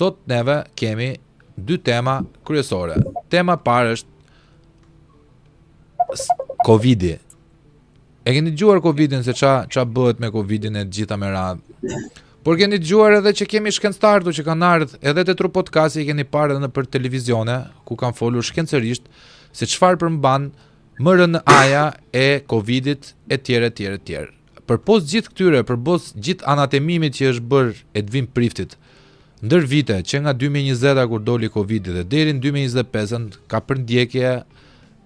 Sot neve kemi dy tema kryesore. Tema e parë është Covidi. E keni dëgjuar Covidin se ça ça bëhet me Covidin e të gjitha me radhë. Por keni dëgjuar edhe që kemi shkencëtarë këtu që kanë ardhur edhe te Tru Podcast i keni parë edhe nëpër televizione ku kanë folur shkencërisht se çfarë përmban mRNA-ja e Covidit e tjerë e tjerë e tjerë. Përpos gjithë këtyre, përpos gjithë anatemimit që është bërë Edvin Priftit, ndër vite, që nga 2020-a kur doli Covidi dhe deri në 2025-ën ka përndjekje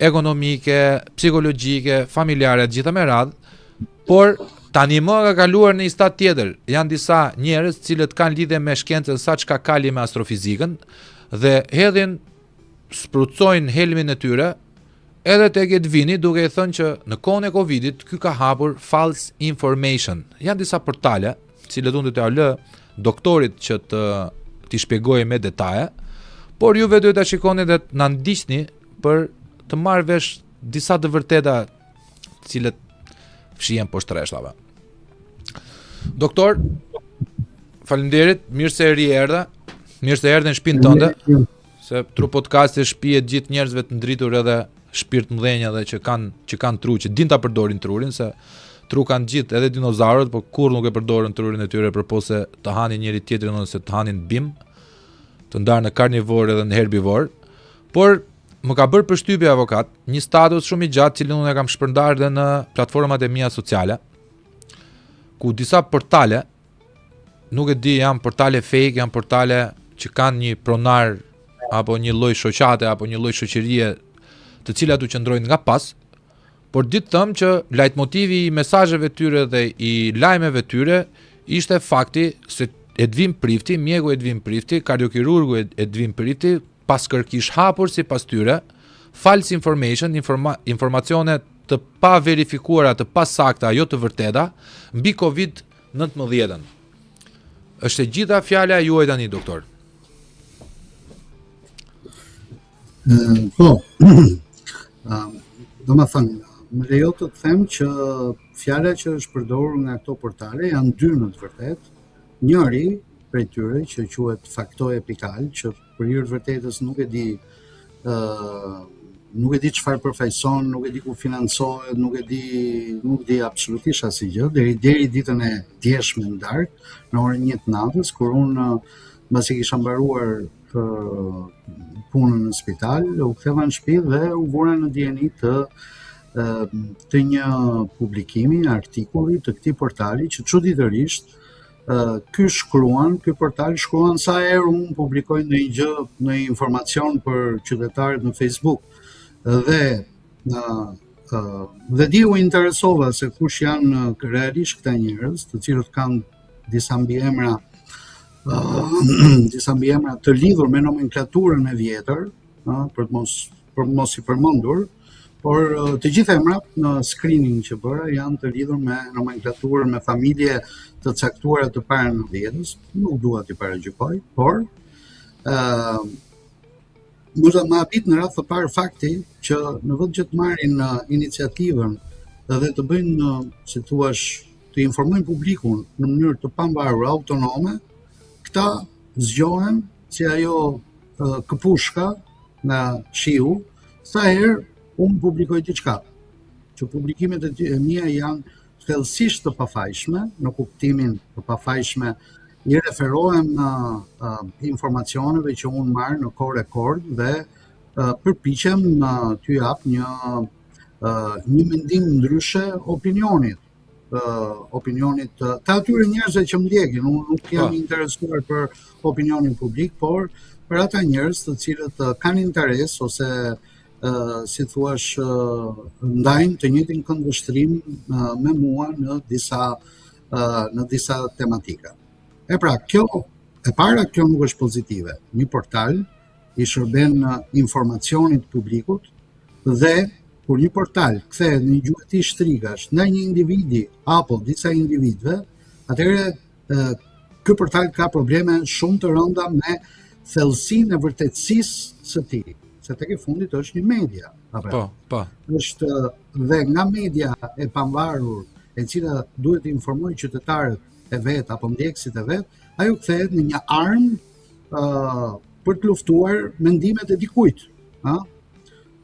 ekonomike, psikologjike, familjare, të gjitha me radhë, por tani më ka kaluar në një stad tjetër. Janë disa njerëz të cilët kanë lidhje me shkencën sa çka kali me astrofizikën dhe hedhin sprucojnë helmin e tyre edhe tek Edvini duke i thënë që në kohën e Covidit ky ka hapur false information. Janë disa portale, të cilët unë do t'ja lë doktorit që të t'i shpjegojë me detaje, por juve duhet ta shikoni dhe të na ndiqni për të marrë vesh disa të vërteta të cilët fshihen poshtë rreshtave. Doktor, faleminderit, mirë se rierdhe. Mirë se erdhe në shtëpinë tënde. Se Tru Podcast është shtëpi e gjithë njerëzve të ndritur edhe shpirtmëdhenj edhe që kanë që kanë tru, që din ta përdorin trurin se tru kanë gjithë edhe dinozaurët, por kurrë nuk e përdorën trurin e tyre përpos se të hanin njëri tjetrin ose të hanin bimë, të ndarë në karnivor edhe në herbivor. Por më ka bërë përshtypje avokat, një status shumë i gjatë cilin unë e kam shpërndarë dhe në platformat e mia sociale, ku disa portale nuk e di, janë portale fake, janë portale që kanë një pronar apo një lloj shoqate apo një lloj shoqërie të cilat u qëndrojnë nga pas, por di të them që lajtmotivi i mesazheve tyre dhe i lajmeve tyre ishte fakti se Edvin Prifti, mjeku Edvin Prifti, kardiokirurgu Edvin Prifti, paskërkish hapur sipas tyre, false information, informa, informacione të paverifikuara, të pasakta, jo të vërteta, mbi Covid-19-ën. Është e gjitha fjala e juaj tani, doktor. Po, domethënë, më lejo të të them që fjala që është përdorur nga këto portale janë dy në të vërtetë. Njëri prej tyre që quhet Fakto e Pikal, që për hir të vërtetës nuk e di ë uh, nuk e di çfarë përfaqëson, nuk e di ku financohet, nuk e di nuk di absolutisht asgjë gjë deri deri ditën e djeshme në darkë, në orën 1 të natës kur unë mbasi kisha mbaruar të punën në spital, u ktheva në shtëpi dhe u vura në dijeni të të një publikimi, artikulli të këtij portali që çuditërisht ky shkruan, ky portal shkruan sa herë unë publikoj ndonjë gjë, ndonjë informacion për qytetarët në Facebook. Dhe në dhe di u interesova se kush janë realisht këta njerëz, të cilët kanë disa mbiemra disa mbiemra të lidhur me nomenklaturën e vjetër, ë, për të mos për të mos i përmendur, por të gjithë emrat në screening që bëra janë të lidhur me nomenklaturën, me familje të caktuara të para nëntëdhjetës, nuk dua t'i paragjykoj, por ë uh, Më të më habit në radhë të parë fakti që në vend që të marrin iniciativën dhe të bëjnë, si thuash, të informojnë publikun në mënyrë të pavarur autonome, këta zgjohen si ajo këpushka nga shiu, sa herë unë publikoj diçka, që publikimet e, e mia janë thellësisht të pafajshme, në kuptimin të pafajshme, i referohem në uh, informacioneve që unë marr në kohë rekord dhe uh, përpiqem uh, t'ju jap një uh, një mendim ndryshe opinionit uh, opinionit të, të atyre njerëzve që më ndjekin. Unë nuk jam po. interesuar për opinionin publik, por për ata njerëz të cilët uh, kanë interes ose uh, si thuash uh, ndajnë të njëjtin këndvështrim uh, me mua në disa uh, në disa tematika. E pra, kjo e para kjo nuk është pozitive. Një portal i shërben informacionit të publikut dhe kur një portal kthehet në një gjueti shtrigash ndaj një individi apo disa individëve, atëherë ky portal ka probleme shumë të rënda me thellësinë e vërtetësisë së tij, se tek e fundit është një media, apo? Po, po. Është dhe nga media e pavarur, e cila duhet të informojë qytetarët e vet apo ndjekësit e vet, ajo kthehet në një armë uh, për të luftuar mendimet e dikujt, ë?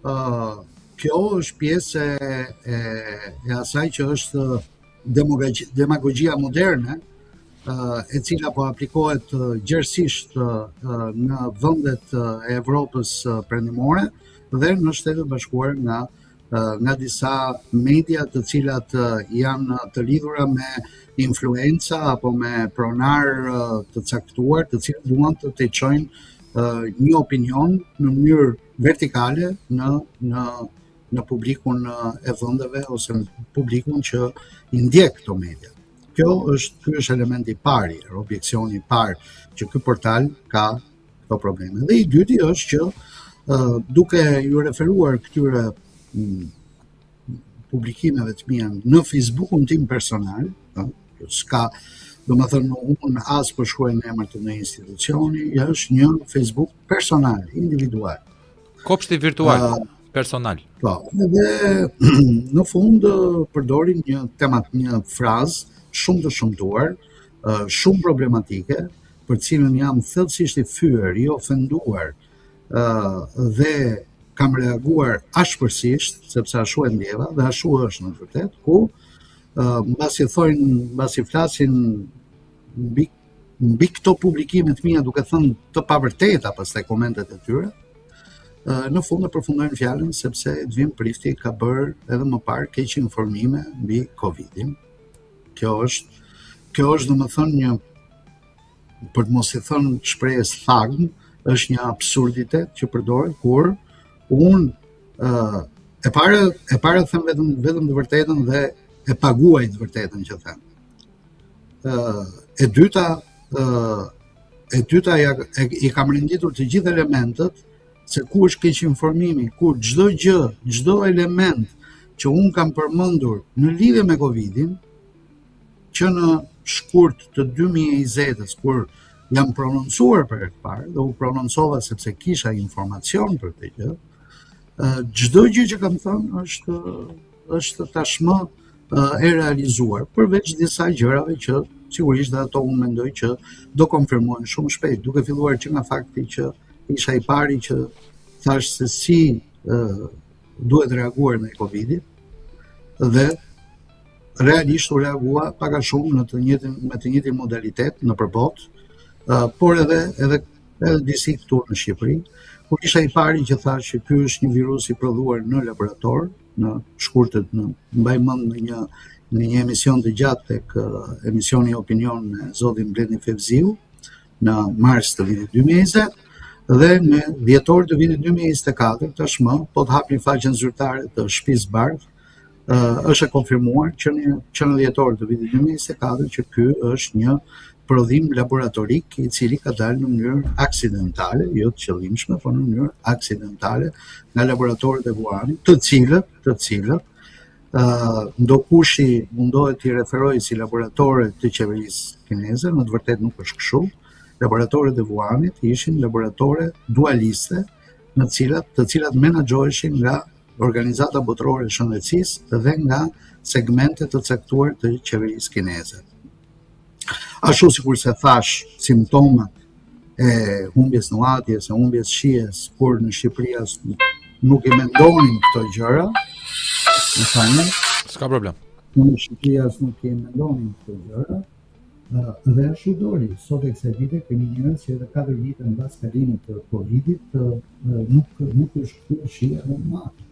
Uh, kjo është pjesë e, e, e asaj që është demagogjia moderne, e cila po aplikohet gjerësisht në vendet e Evropës Perëndimore dhe në Shtetet e Bashkuara nga nga disa media të cilat janë të lidhura me influenca apo me pronarë të caktuar, të cilët duan të tejçojnë një opinion në mënyrë vertikale në në në publikun e vendeve ose në publikun që i ndjek këto media. Kjo është ky është elementi i parë, objeksioni i parë që ky portal ka këto probleme. Dhe i dyti është që uh, duke iu referuar këtyre mm, publikimeve të mia në Facebookun tim personal, ëh, s'ka, domethënë unë as po shkruaj në emër të ndonjë institucioni, është një Facebook personal, individual. Kopshti virtual, uh, personal. Po, dhe në fund përdorin një temat, një frazë shumë të shëmtuar, shumë problematike, për të cilën jam thellësisht i fyer, i ofenduar, dhe kam reaguar ashpërsisht, sepse ashtu e ndjeva dhe ashtu është në të vërtetë, ku mbasi thojnë, mbasi flasin mbi mbi këto publikime të mia duke thënë të pavërteta pastaj komentet e tyre, në fund e përfundojnë fjalën sepse Edvin Prifti ka bërë edhe më parë keqinformime mbi Covidin. Kjo është kjo është domethënë një për të mos i thënë shprehjes thagm, është një absurditet që përdoret kur unë uh, e para e para them vetëm vetëm të vërtetën dhe e paguaj të vërtetën që them. Uh, e dyta uh, e dyta ja, e, i kam renditur të gjithë elementët se ku është keqinformimi, kur çdo gjë, çdo element që unë kam përmendur në lidhje me Covidin, që në shkurt të 2020-s, kur jam prononcuar për herë të parë dhe u prononcova sepse kisha informacion për këtë gjë, çdo gjë që kam thënë është është tashmë e realizuar, përveç disa gjërave që sigurisht dhe ato unë mendoj që do konfirmohen shumë shpejt, duke filluar që nga fakti që isha i pari që thashë se si duhet reaguar ndaj Covidit dhe realisht u reagua pak a shumë në të njëjtin me të njëjtin modalitet nëpër botë, uh, por edhe edhe edhe disi këtu në Shqipëri, kur isha i pari që thashë që ky është një virus i prodhuar në laborator, në shkurtët në mbaj mend në një në një emision të gjatë tek uh, emisioni Opinion me zotin Blendi Fevziu në mars të vitit 2020 dhe në dhjetor të vitit 2024 tashmë po të hapni faqen zyrtare të Shtëpisë së Bardhë është e konfirmuar që në që në dhjetor të vitit 2024 që ky është një prodhim laboratorik i cili ka dalë në mënyrë aksidentale, jo të qëllimshme, por në mënyrë aksidentale nga laboratorët e Wuhanit, të cilët, të cilët ë uh, ndokushi mundohet t'i referojë si laboratore të qeverisë kineze, në të vërtetë nuk është kështu. Laboratorët e Wuhanit ishin laboratore dualiste, në cilat të cilat menaxhoheshin nga Organizata Botërore e Shëndetësisë dhe nga segmente të caktuar të qeverisë kineze. Ashtu sikurse thashë, simptomat e humbjes nuhatjes, e humbjes shijes, kur në Shqipëri as nuk i mendonin këto gjëra, më falni. S'ka problem. Në Shqipëri as nuk i mendonin këto gjëra, Dhe ashtu doli, sot e kësaj dite kemi njerëz që edhe 4 vite mbas kalimit të Covidit nuk nuk është kthyer shija në nuhatje.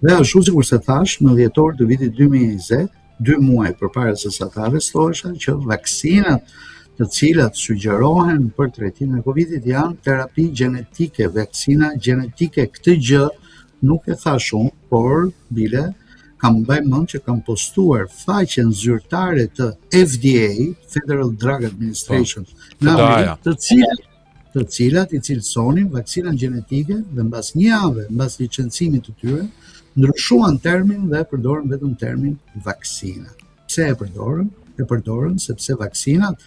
Dhe ashtu sikurse thashë në dhjetor të vitit 2020, dy muaj përpara se sa të arrestohesha, që vaksinat të cilat sugjerohen për trajtimin e Covidit janë terapi gjenetike, vaksina gjenetike. Këtë gjë nuk e thashë unë, por bile kam mbaj mend që kam postuar faqen zyrtare të FDA, Federal Drug Administration, po, në Amerikë, të cilat të cilat i cilësonin vaksinat gjenetike dhe mbas një jave, mbas licencimit të tyre, ndryshuan termin dhe përdorën vetëm termin vaksina. Pse e përdorën? E përdorën sepse vaksinat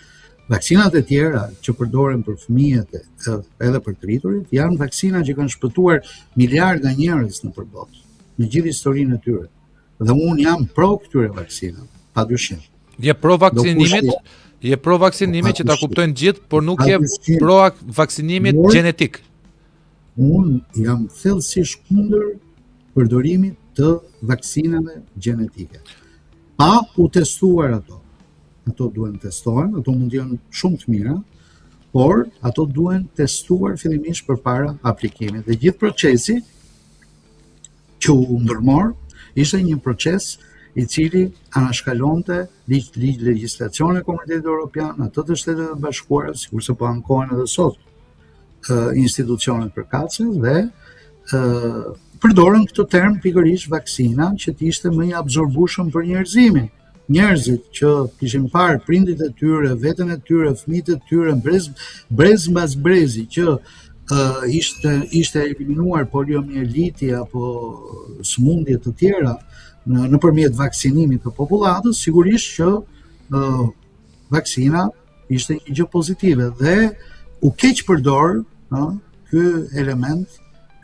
Vaksinat e tjera që përdoren për fëmijët edhe për të rriturit janë vaksina që kanë shpëtuar miliarda njerëz nëpër botë, në gjithë historinë e tyre. Dhe unë jam pro këtyre vaksinave, pa dyshim. Je pro vaksinimit? Je pro vaksinimit që ta kuptojnë gjithë, por nuk je pro vaksinimit gjenetik. Unë jam thellësisht kundër përdorimit të vaksinave gjenetike. Pa u testuar ato. Ato duhen testohen, ato mund të jenë shumë të mira, por ato duhen testuar fillimisht përpara aplikimit. Dhe gjithë procesi që u ndërmor ishte një proces i cili anashkalonte ligj ligj legjislacionin e Komunitetit Evropian, atë të Shteteve të Bashkuara, sikurse po ankohen edhe sot institucionet përkatëse dhe ë përdorën këtë term pikërisht vaksina që të ishte më i absorbueshëm për njerëzimin. Njerëzit që kishin parë prindit e tyre, veten e tyre, fëmijët e tyre, brez brez mbas brezi që uh, ishte ishte eliminuar poliomieliti apo sëmundje të tjera në nëpërmjet vaksinimit të popullatës, sigurisht që uh, vaksina ishte një gjë pozitive dhe u keqpërdor, ë, ky element,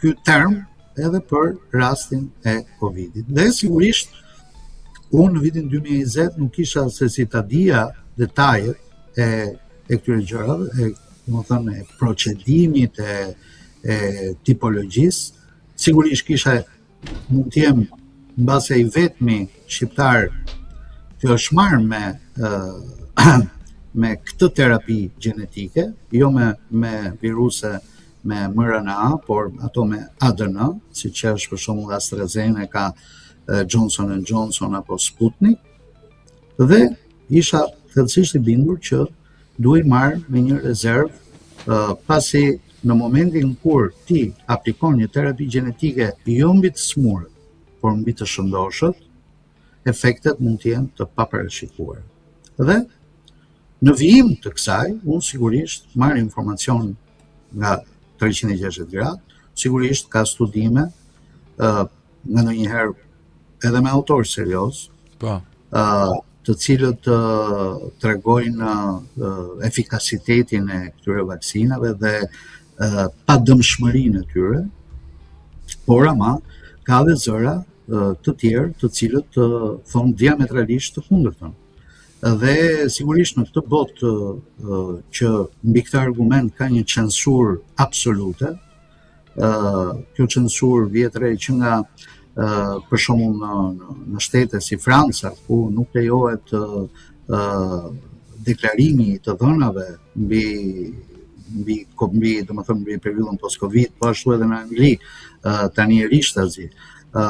ky term edhe për rastin e Covidit. Dhe sigurisht unë në vitin 2020 nuk kisha se si ta dija detajet e e këtyre gjërave, e domethënë e procedimit e e tipologjisë, sigurisht kisha mund të jem mbase i vetmi shqiptar që është marrë me uh, me këtë terapi gjenetike, jo me me viruse me mRNA, por ato me ADN, siç është për shembull AstraZeneca, Johnson Johnson apo Sputnik, dhe isha thellësisht i bindur që duhej marrë me një rezervë, uh, pasi në momentin kur ti aplikon një terapi gjenetike jo mbi të smurët, por mbi të shëndoshët, efektet mund të jenë të paparashikuara. Dhe në vijim të kësaj, unë sigurisht marr informacion nga 360 gradë, sigurisht ka studime, ë uh, nga ndonjëherë edhe me autorë serioz. Po. ë uh, të cilët uh, tregojnë uh, efikasitetin e këtyre vaksinave dhe uh, padëmshmërinë e tyre. Por ama ka dhe zëra uh, të tjerë të cilët uh, thonë diametralisht të kundërtën. Dhe sigurisht në këtë botë uh, që mbi këtë argument ka një censurë absolute, kjo censurë vihet re që nga për shembull në, në në shtete si Franca ku nuk lejohet ë deklarimi i të dhënave mbi mbi mbi domethënë mbi periudhën post-Covid, po ashtu edhe në Angli tani e rishtazi. Ë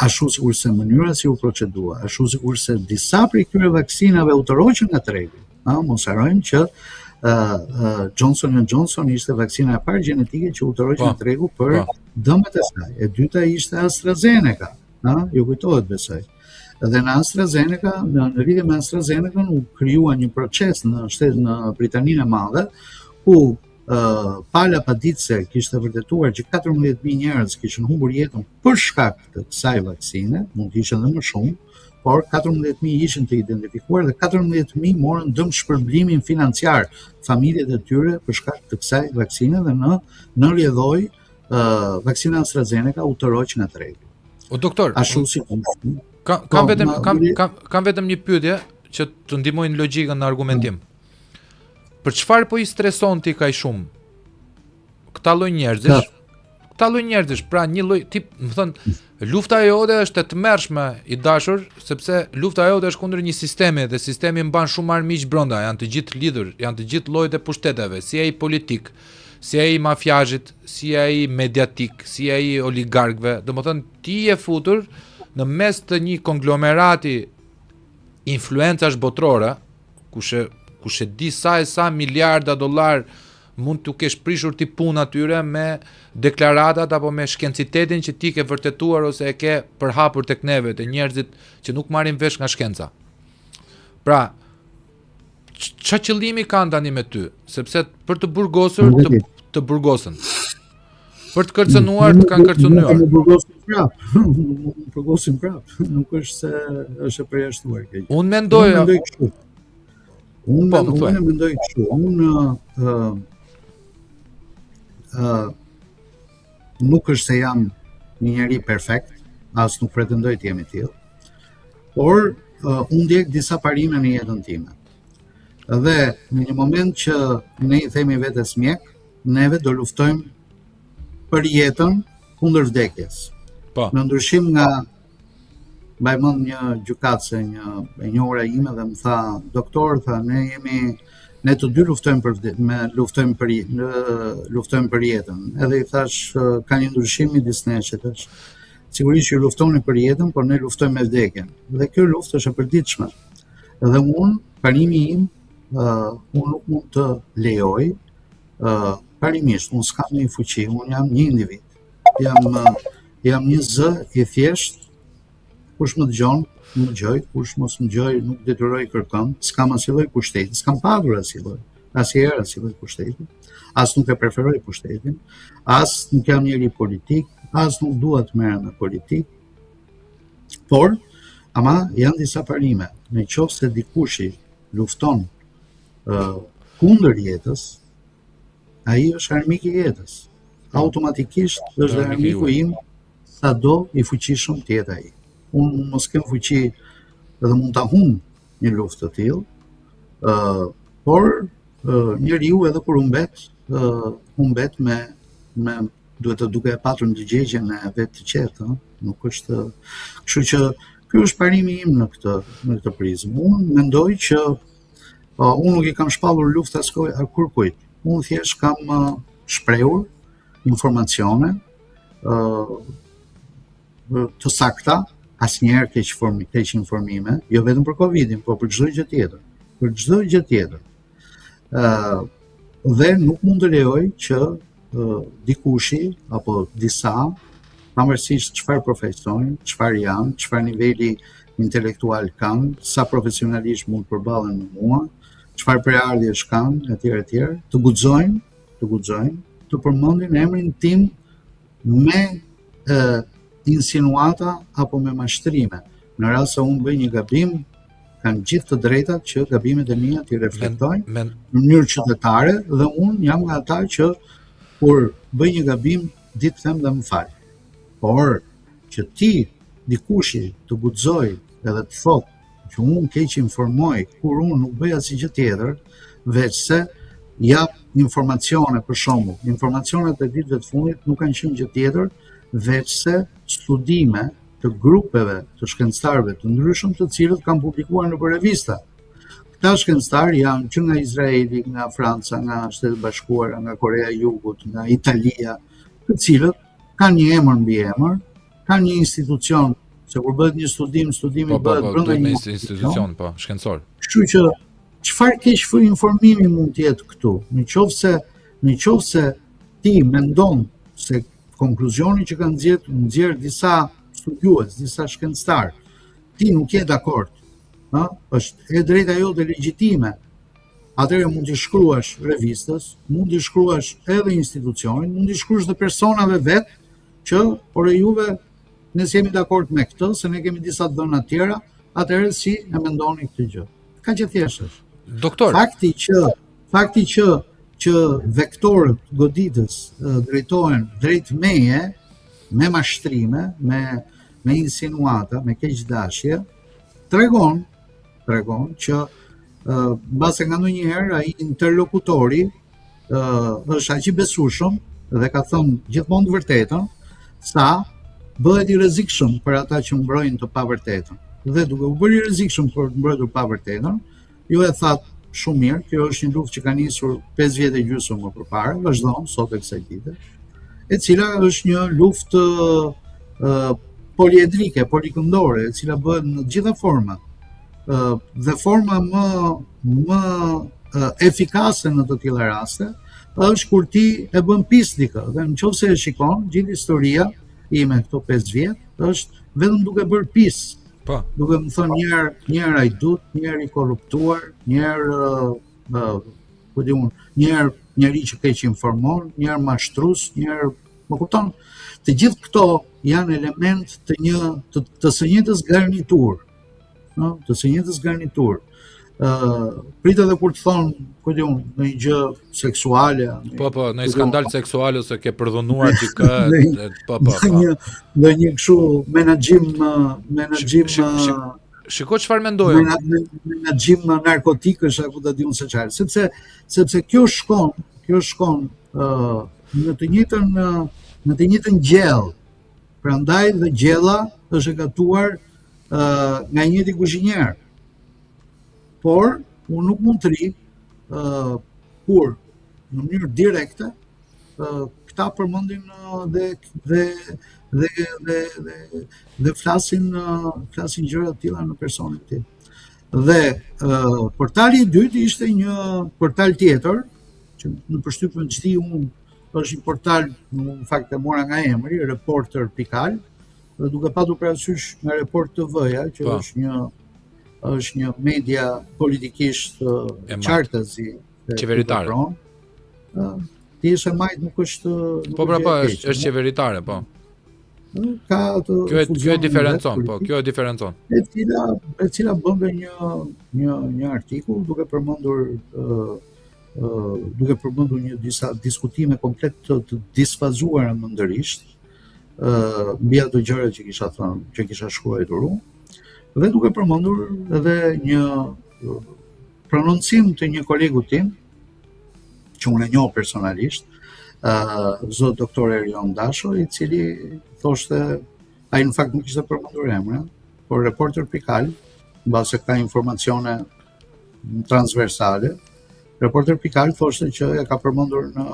ashtu sikurse mënyra si u procedua, ashtu sikurse disa prej këtyre vaksinave u tërhoqën nga tregu. Ë, mos harrojmë që uh, Johnson Johnson ishte vaksina e parë gjenetike që u tërhoq po, nga tregu për po. dëmet e saj. E dyta ishte AstraZeneca, ë, ju kujtohet besoj. Dhe në AstraZeneca, në, në lidhje me AstraZeneca u krijua një proces në shtet në Britaninë e Madhe ku uh, pala paditëse kishte vërtetuar që 14.000 njerëz kishin humbur jetën për shkak të kësaj vaksine, mund të ishin edhe më shumë, por 14.000 ishin të identifikuar dhe 14.000 morën dëmshpërblimin financiar familjet e tyre për shkak të kësaj vaksine dhe në në rrjedhojë uh, vaksina AstraZeneca u tërhoq nga tregu. O doktor, ashtu si kam kam po, vetëm kam kam kam vetëm një pyetje që të ndihmoj në logjikën në argumentim. Për çfarë po i streson ti kaq shumë? Këta lloj njerëzish, këta lloj njerëzish, pra një lloj tip, me thënë, lufta jote është e tmerrshme i dashur, sepse lufta jote është kundër një sistemi dhe sistemi mban shumë armiq brenda, janë të gjithë lidhur, janë të gjithë llojet e pushteteve, si ai politik, si ai mafiazhit, si ai mediatik, si ai oligarkëve, domethënë ti je futur në mes të një konglomerati influencash botërore, kush e kush e di sa e sa miliarda dollar mund t'u kesh prishur ti punë atyre me deklaratat apo me shkencitetin që ti ke vërtetuar ose e ke përhapur tek neve, te njerëzit që nuk marrin vesh nga shkenca. Pra, ça qëllimi kanë tani me ty? Sepse për të burgosur, të, të burgosën. Për të kërcënuar, të kanë kërcënuar. Më burgosin prap. Më burgosin prap. Nuk është se është e përjashtuar kjo. Unë mendoj, unë mendoj kështu. Unë po, mendoj, unë mendoj kështu. Unë ë uh, uh, nuk është se jam një njeri perfekt, as nuk pretendoj të jem i tillë. Por uh, unë ndjek disa parime në jetën time. Dhe në një moment që ne i themi vetes mjek, neve do luftojmë për jetën kundër vdekjes. Po. Në ndryshim nga mbaj mend një gjykatëse, një e njohura ime dhe më tha, doktor, tha, ne jemi ne të dy luftojmë për vde, me luftojmë për në, luftojmë për jetën. Edhe i thash, ka një ndryshim midis nesh, i thash. Sigurisht që luftoni për jetën, por ne luftojmë me vdekjen. Dhe kjo luftë është e përditshme. Dhe unë, parimi im, uh, unë nuk mund të lejoj, uh, parimisht, unë s'kam një fuqi, unë jam një individ. Jam, uh, jam një zë i thjeshtë, kush më dëgjon, më dëgjoj, kush mos më dëgjoj, nuk detyroj kërkënd, s'kam asnjë lloj pushteti, s'kam patur asnjë lloj, asnjëherë asnjë lloj pushteti, as nuk e preferoj pushtetin, as nuk jam njeri politik, as nuk dua të merrem me politikë, Por, ama janë disa parime. Në qoftë se dikushi lufton uh, kundër jetës, ai është armik i jetës. Po. Automatikisht është dhe armiku im sado i fuqishëm të jetë ai. Unë mund mos kem fuqi dhe mund ta humb një luftë të tillë, uh, por uh, njeriu edhe kur humbet, uh, humbet me me duhet të duke e patur ndërgjegjen e vet të qetë, ëh, nuk është kështu që ky është parimi im në këtë në këtë prizmë. Unë mendoj që uh, unë nuk i kam shpallur luftë askoj kurkujt. Unë thjesht kam uh, shprehur informacione uh, të sakta, asnjëherë keq formi, keq informime, jo vetëm për Covidin, por për çdo gjë tjetër, për çdo gjë tjetër. Ë uh, dhe nuk mund të lejoj që dikushi apo disa, pavarësisht çfarë përfaqësojnë, çfarë janë, çfarë niveli intelektual kanë, sa profesionalisht mund të përballen me mua, çfarë prejardhjesh kanë, etj etj, të guxojnë, të guxojnë të përmendin emrin tim me e, insinuata apo me mashtrime. Në rast se unë bëj një gabim, kanë gjithë të drejtat që gabimet e mia t'i reflektojnë në mënyrë qytetare dhe unë jam nga ata që kur bëj një gabim di të them dhe më fal. Por që ti dikushi të guxojë edhe të thotë që unë keqinformoj kur unë nuk bëj asgjë gjë tjetër, veçse jap informacione për shembull, informacionet e ditëve të fundit nuk kanë qenë gjë tjetër veçse studime të grupeve të shkencëtarëve të ndryshëm të cilët kanë publikuar nëpër revista. Këta shkencëtarë janë që nga Izraeli, nga Franca, nga Shtetet e Bashkuara, nga Korea e Jugut, nga Italia, të cilët kanë një emër mbiemër, kanë një institucion, se kur bëhet një studim, studimi po, po, bëhet po, brenda një institucion, po, shkencor. Kështu që çfarë keqinformimi mund të jetë këtu? Në qoftë se në qoftë se ti mendon se konkluzioni që kanë nxjerrë nxjerr disa studiues, disa shkencëtarë, ti nuk je dakord, ë? Është e drejta jote legjitime. Atëherë mund t'i shkruash revistës, mund t'i shkruash edhe institucionit, mund t'i shkruash dhe personave vetë që ore juve ne s'jemi dakord me këtë, se ne kemi disa të dhëna të tjera, atëherë si e mendoni këtë gjë. Kaq e thjeshtë është. Doktor. Fakti që fakti që që vektorët goditës drejtohen drejt meje me mashtrime, me me insinuata, me keqdashje, tregon tregon që mbase nga ndonjëherë ai interlokutori është aq i besueshëm dhe ka thënë gjithmonë të vërtetën, sa bëhet i rrezikshëm për ata që mbrojnë të pavërtetën. Dhe duke u bërë i rrezikshëm për të mbrojtur pavërtetën, ju e thatë shumë mirë, kjo është një luftë që ka nisur 5 vjet e gjysmë më përpara, vazhdon sot e kësaj dite, e cila është një luftë uh, poliedrike, polikëndore, e cila bëhet në të gjitha format. Uh, dhe forma më më uh, efikase në të tilla raste është kur ti e bën pis dikë dhe në qoftë se e shikon gjithë historia ime këto 5 vjet është vetëm duke bërë pis Po. Duke më thënë një herë, një herë hajdut, një herë i korruptuar, një herë uh, ku di unë, një herë njeri që keqinformon, një herë mashtrus, një herë, më kupton? Të gjithë këto janë element të një të, të së njëjtës garniturë, ëh, të së njëjtës garniturë. Ë, uh, prit edhe kur të thonë, ku di unë, ndonjë gjë seksuale, Po, po, në skandal seksual ose ke përdhunuar dikë, po, po, po. Ndonjë ndonjë kështu menaxhim menaxhim Shik, shik, shik. Shiko çfarë mendoj unë. Me menaxhim narkotikësh apo ta di unë se çfarë, sepse sepse kjo shkon, kjo shkon ë uh, në të njëjtën në të njëjtën gjellë. Prandaj dhe gjella është e gatuar ë uh, nga i njëjti kuzhinier. Por unë nuk mund të rri ë uh, kur në mënyrë direkte këta përmendin dhe dhe dhe dhe dhe dhe flasin flasin gjëra të tilla në personin tim. Dhe uh, portali i dytë ishte një portal tjetër që në përshtypjen që di unë është një portal, në fakt e mora nga emri, Reporter.al, dhe duke patur parasysh nga Report TV-ja, që po. është një është një media politikisht qartazi qeveritare. Të jesh e majtë nuk është nuk Po pra po, është është qeveritare, po. Ka atë Kjo e kjo e diferencon, po, kjo e diferencon. E cila e cila bënte një një një artikull duke përmendur ë ë duke përmendur një disa diskutime komplet të, të disfazuara mendërisht ë mbi ato gjëra që kisha thënë, që kisha shkruar unë dhe duke përmendur edhe një prononcim të një kolegu tim, që unë e njoh personalisht, uh, zot doktor Erion Dasho, i cili thoshte, ai në fakt nuk kishte përmendur emrin, por Reporter.al, mbase ka informacione transversale, Reporter.al thoshte që e ka përmendur në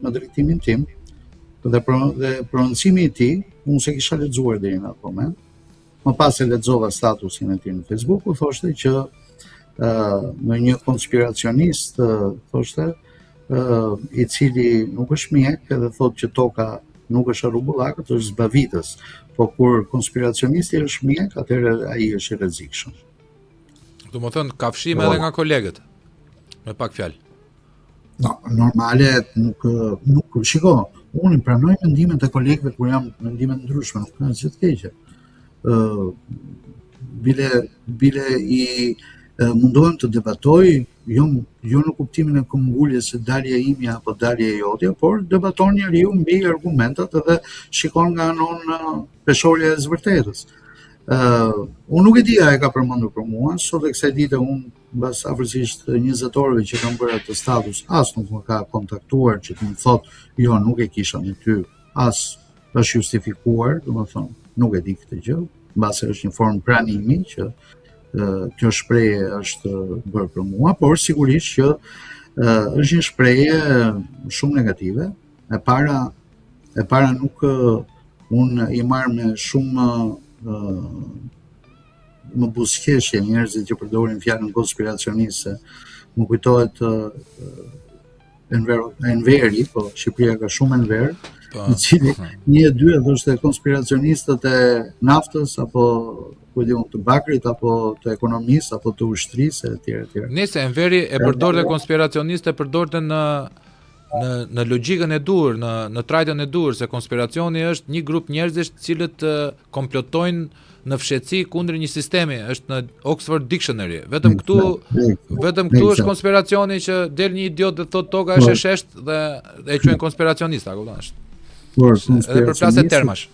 në drejtimin tim dhe pro, dhe prononcimi i tij, unë s'e kisha lexuar deri në atë moment, Më pas e lexova statusin e tij në Facebook, ku thoshte që uh, në një konspiracionist uh, thoshte uh, i cili nuk është mjek edhe thotë që toka nuk është e rrumbullakët, është zbavitës. Po kur konspiracionisti është mjek, atëherë ai është i rrezikshëm. Domethënë, kafshim edhe nga kolegët, me pak fjalë. No, normale, nuk, nuk, shiko, unë i pranoj mendimet e kolegëve kur janë mendime të ndryshme, nuk kanë asgjë të keqe. Ë bile bile i e, mundohem të debatoj, jo jo në kuptimin e këmbguljes se dalje imja apo dalje e jotja, por debaton njeriu mbi argumentat edhe shikon nga anon peshorja e së vërtetës. Ë, unë nuk e di a e ka përmendur për mua, sot e kësaj dite unë mbas afërsisht 20 orëve që kam bërë atë status, as nuk më ka kontaktuar që të më thotë, jo, nuk e kisha me ty, as është justifikuar, domethënë, nuk e di këtë gjë, mbase është një formë pranimi që kjo shprehje është bërë për mua, por sigurisht që është një shprehje shumë negative. E para e para nuk unë i marr me shumë më buzëqeshje njerëzit që përdorin fjalën konspiracioniste. Më kujtohet uh, Enver, Enveri, po Shqipëria ka shumë Enver, po, i cili po. një e dy e thoshte konspiracionistët e naftës apo ku di unë të bakrit apo të ekonomisë apo të ushtrisë etj etj. Nëse Enveri e përdorte konspiracionist e përdorte në në në logjikën e duhur, në në trajtën e duhur se konspiracioni është një grup njerëzish të cilët komplotojnë në fshehtësi kundër një sistemi, është në Oxford Dictionary. Vetëm këtu, vetëm këtu është konspiracioni që del një idiot dhe thotë toka është e po. sheshtë dhe e quajnë konspiracionist, a kupton është. Por edhe përplasje termash.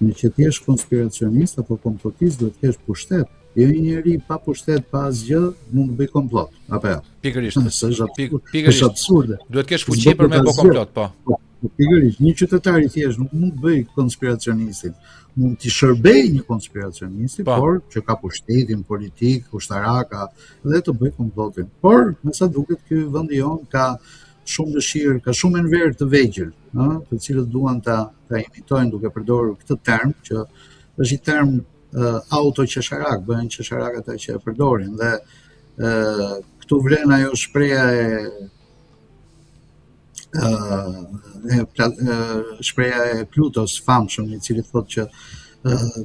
Në që të jesh konspiracionist apo komplotist duhet të kesh pushtet. Jo një njeri pa pushtet, pa asgjë, mund të bëjë komplot, apo jo? Pikërisht. Është pikërisht. Është absurde. Duhet të kesh fuqi për me bë komplot, po. po. Po pikërisht, një qytetar i thjeshtë nuk mund të bëjë konspiracionistin. Mund t'i shërbejë një konspiracionisti, po. por që ka pushtetin politik, ushtarak dhe të bëjë komplotin. Por, me sa duket ky vendi jonë ka shumë dëshirë, ka shumë enver të vegjël, ëh, të cilët duan ta ta imitojnë duke përdorur këtë term që është një term uh, autoqesharak, bëhen qesharak ata që e përdorin dhe uh, këtu vlen ajo shprehja e e shprehja e Plutos famshëm, i cili thotë që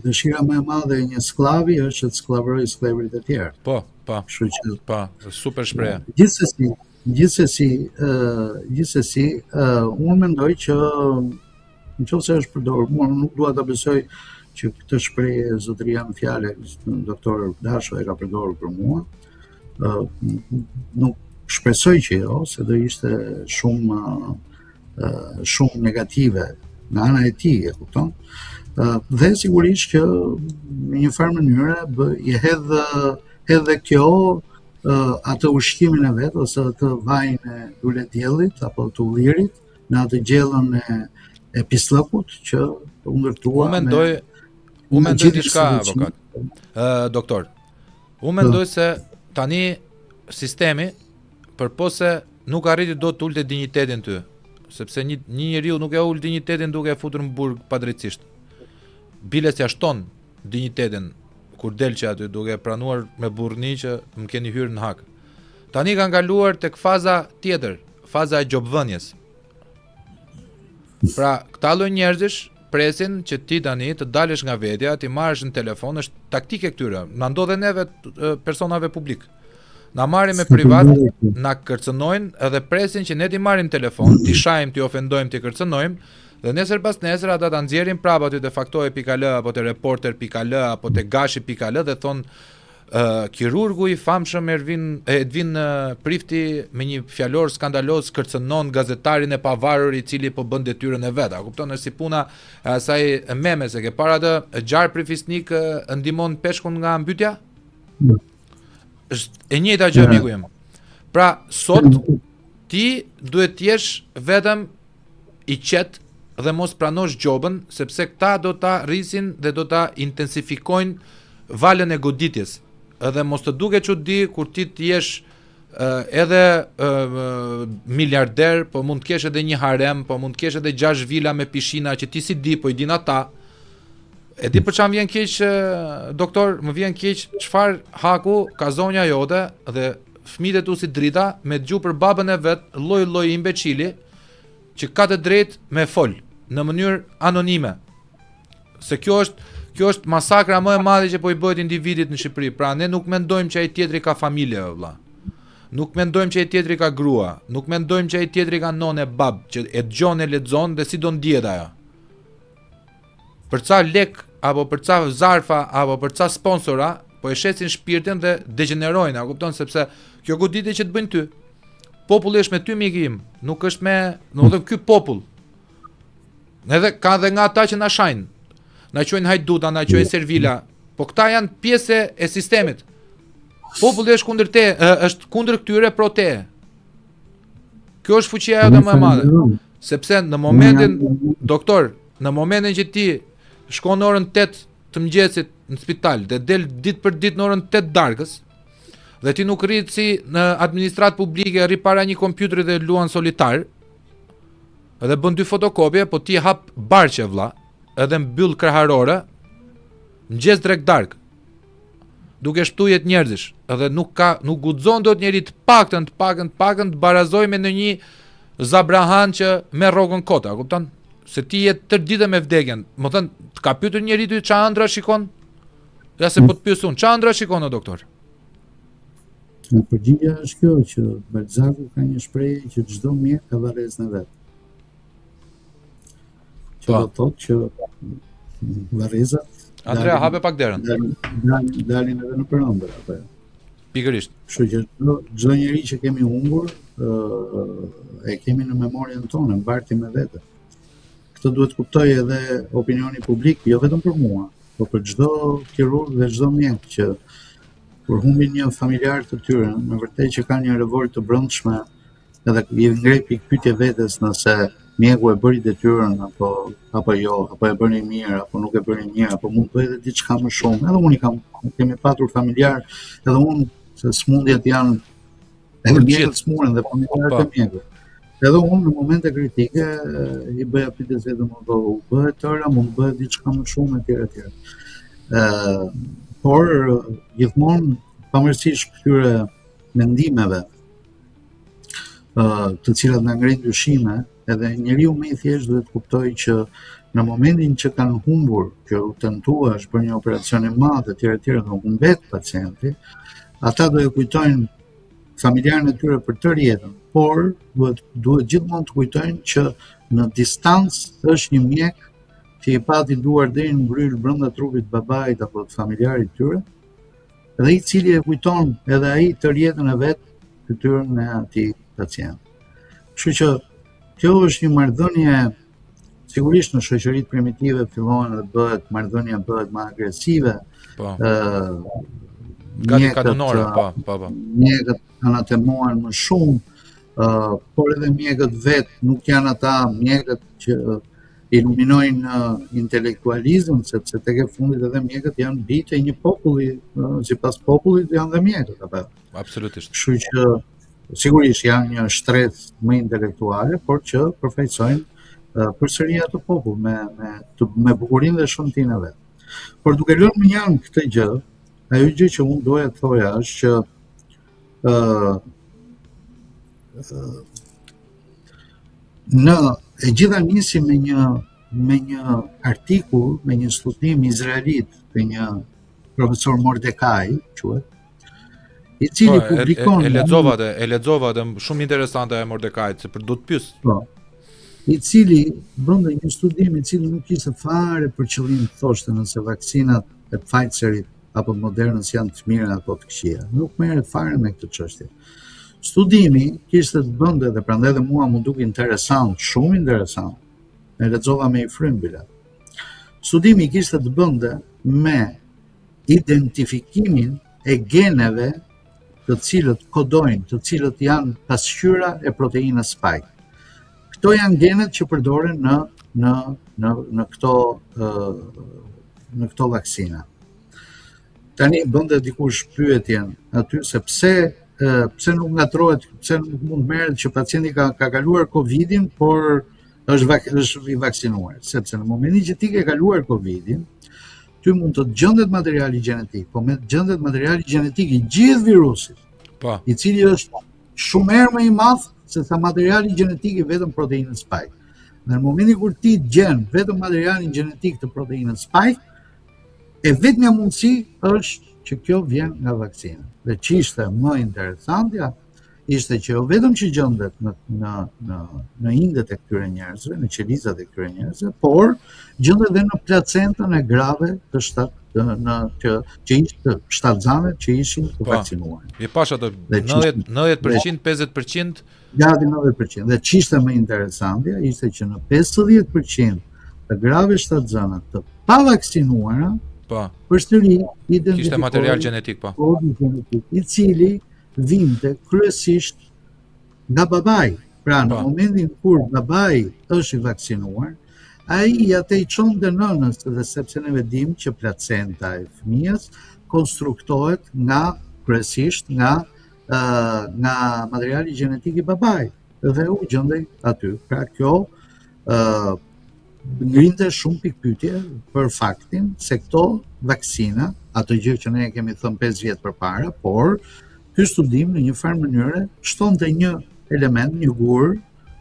dëshira më e madhe e një skllavi është që të skllavërojë skllevërit e tjerë. Po, po. Kështu që po, super shprehje. Gjithsesi, gjithsesi, ë gjithsesi, ë unë mendoj që në qoftë se është përdorur, mua nuk dua ta besoj që këtë shprehje zotëria në fjalë, doktor Dasho e ka përdorur për mua. Ë nuk shpresoj që jo, se do ishte shumë ë shumë negative nga ana e tij, e kupton? Dhe sigurisht që në një farë mënyre bë, i hedh edhe kjo atë ushqimin e vet ose atë vajin e lulediellit apo të ullirit në atë gjellën e e pisllëkut që u ndërtua Unë mendoj unë mendoj diçka avokat. Ë doktor. Unë mendoj se tani sistemi përpos se nuk arriti dot të ulte dinjitetin ty, sepse një një njeriu nuk e ul dinjitetin duke e futur në burg padrejtësisht. Biles ja shton dinjitetin kur del që aty duke pranuar me burrni që më keni hyrë në hak. Tani kanë kaluar tek faza tjetër, faza e gjobvënies. Pra, këta lloj njerëzish presin që ti tani të dalësh nga vetja, t'i marrësh në telefon, është taktikë e këtyre. Na ndodh neve personave publik. Na marrin me privat, na kërcënojnë edhe presin që ne t'i marrim telefon, t'i shajmë, t'i ofendojmë, t'i kërcënojmë, dhe nesër pas nesër ata ta nxjerrin prapë aty te faktoje.al apo te reporter.al apo te gashi.al dhe thonë uh, kirurgu i famshëm Ervin Edvin Prifti me një fjalor skandaloz kërcënon gazetarin e pavarur i cili po bën detyrën e vet. A kupton është si puna e asaj meme se ke para atë gjarpri fisnik ndihmon peshkun nga mbytja? Mm. Është e njëjta gjë miku im. Pra sot ti duhet të jesh vetëm i qetë dhe mos pranosh gjobën, sepse këta do ta rrisin dhe do ta intensifikojnë valën e goditjes. Edhe mos të duket çudi kur ti të jesh edhe miliarder, po mund të kesh edhe një harem, po mund të kesh edhe 6 vila me pishina që ti s'i di, po i din ata. E di për çfarë më vjen keq doktor, më vjen keq çfarë haku ka zonja jote dhe fëmijët e tu si drita me dëgju për babën e vet lloj lloj imbecili që ka të drejtë me fol në mënyrë anonime. Se kjo është kjo është masakra më e madhe që po i bëhet individit në Shqipëri. Pra ne nuk mendojmë që ai tjetri ka familje, vëlla. Nuk mendojmë që ai tjetri ka grua, nuk mendojmë që ai tjetri ka nonë e bab që e dëgjon e lexon dhe si do ndihet ajo. Për ca lek apo për ca zarfa apo për ca sponsora, po e shesin shpirtin dhe degjenerojnë, a kupton sepse kjo goditje që të bëjnë ty. Populli është me ty mik im, nuk është me, domethënë ky popull. Edhe ka dhe nga ata që na shajnë. Na quajnë hajduta, na quajnë servila, po këta janë pjesë e sistemit. Populli është kundër te, është kundër këtyre pro te. Kjo është fuqia jote më e madhe. Sepse në momentin, doktor, në momentin që ti shkon në orën 8 të mëngjesit në spital dhe del ditë për ditë në orën 8 darkës, dhe ti nuk rri si në administratë publike, rri para një kompjuteri dhe luan solitar, edhe bën dy fotokopje, po ti hap barqe vlla, edhe mbyll kraharore, mëngjes drekë darkë duke shpëtu jetë njerëzish, edhe nuk ka nuk guxon dot njeri të paktën, të paktën, të paktën të barazoj me ndonjë zabrahan që merr rrogën kot, a kupton? Se ti je tërë ditën me vdekjen. Domethënë, të ka pyetur njeri ty ça ëndra shikon? Ja se po të pyes unë, ça ëndra shikon o doktor? Në përgjigja është kjo që Balzaku ka një shprehje që çdo mjek ka varrezën e vet. Që po. do të thotë që varrezat Andrea, hape pak derën. Dalin, dalin, dalin edhe nëpër ëndërr apo jo. Pikërisht. Kështu që çdo çdo njeri që kemi humbur, ë e kemi në memorien tonë, e mbartim me vete. Këtë duhet të kuptojë edhe opinioni publik, jo vetëm për mua, po për çdo kirurg dhe çdo mjek që kur humbin një familjar të tyre, me vërtet që kanë një revoltë të brendshme edhe i ngre pikëpyetje vetes nëse mjeku e bëri detyrën apo apo jo, apo e bëri mirë, apo nuk e bëri mirë, apo mund të bëjë edhe diçka më shumë. Edhe unë i kam kemi patur familjar, edhe unë se sëmundjet janë edhe mjekët sëmuren dhe familjarët e po. mjekëve. Edhe unë në momente kritike i bëja pyetjes vetes, mund të u bë e tëra, mund të bëhet diçka më shumë etj etj. Ë, por gjithmonë pavarësisht këtyre mendimeve ë të cilat na ngrejnë dyshime, edhe njeriu më i thjeshtë duhet të kuptojë që në momentin që kanë humbur, që u tentua, është bërë një operacion i madh etj etj, dhe humbet pacienti, ata do e kujtojnë familjarin e tyre për tërë jetën, por duhet duhet gjithmonë të kujtojnë që në distancë është një mjek që i pati duart deri në bryl brenda trupit të babait apo të familjarit të tyre, dhe i cili e kujton edhe ai tërë jetën e vet fytyrën e atij pacienti. Kështu që kjo është një marrëdhënie. Sigurisht në shoqëritë primitive fillon dhe bëhet marrëdhënia bëhet më agresive. Po. Ë Gati kanunore, po, po, po. Mjekët anatemohen më shumë, ë uh, por edhe mjekët vetë nuk janë ata mjekët që iluminojnë uh, intelektualizëm, sepse tek e fundit edhe mjekët janë bijtë e një populli, uh, sipas popullit janë dhe mjekët apo. Absolutisht. Kështu që sigurisht janë një shtresë më intelektuale, por që përfaqësojnë uh, përsëri atë popull me me të, me bukurinë dhe shëmtinë e vet. Por duke lënë mënjanë këtë gjë, ajo gjë që unë doja të thoja është që ë uh, uh, në e gjitha nisi me një me një artikull, me një studim izraelit të një profesor Mordecai, quhet, i cili po, publikon e, e, e lexova atë, e lexova atë shumë interesante e Mordecait, se për do të pyes. Po. I cili bënte një studim i cili nuk kishte fare për qëllim të thoshte nëse vaksinat e Pfizerit apo Modernës janë të mira apo të këqija. Nuk merret fare me këtë çështje. Studimi kishte të bënte dhe prandaj edhe mua m'u duk interesant, shumë interesant. E lexova me një frymë bile. Studimi kishte të bënte me identifikimin e geneve të cilët kodojnë, të cilët janë pasqyra e proteinës spike. Këto janë genet që përdoren në në në në këto në këto vaksina. Tani bënte dikush pyetjen aty se pse pse nuk ngatërrohet, pse nuk mund të merret që pacienti ka ka kaluar Covidin, por është vak, është i vaksinuar, sepse në momentin që ti ke kaluar Covidin, ty mund të të gjendet materiali gjenetik, po me të gjendet materiali gjenetik i gjithë virusit. Po. I cili është shumë herë më i madh se sa materiali gjenetik i vetëm proteinës spike. Dhe në momentin kur ti gjen vetëm materialin gjenetik të proteinës spike, e vetmja mundësi është që kjo vjen nga vaksina. Dhe ç'ishte më interesantja, ishte që jo vetëm që gjendet në në në në indet e këtyre njerëzve, në qelizat e këtyre njerëzve, por gjendet edhe në placentën e grave të shtat të, në që që ishin shtatzane që ishin të po, vaksinuar. E pashë ato 90 90% 50% gati 90%. Dhe ç'ishte më interesantja ishte që në 50% të grave shtatzëna të pavaksinuara, po. Përsëri identifikohej kishte material gjenetik, po. Kodi gjenetik, i cili vinte kryesisht nga babai. Pra në po. momentin kur babai është i vaksinuar, ai ia tejçonte nënës dhe sepse ne e dimë që placenta e fëmijës konstruktohet nga kryesisht nga uh, nga materiali gjenetik i babait dhe u gjendej aty. Pra kjo uh, ngrinte shumë pikëpyetje për faktin se këto vaksina, atë gjë që ne e kemi thënë 5 vjet përpara, por ky studim në një farë mënyre shtonte një element, një gur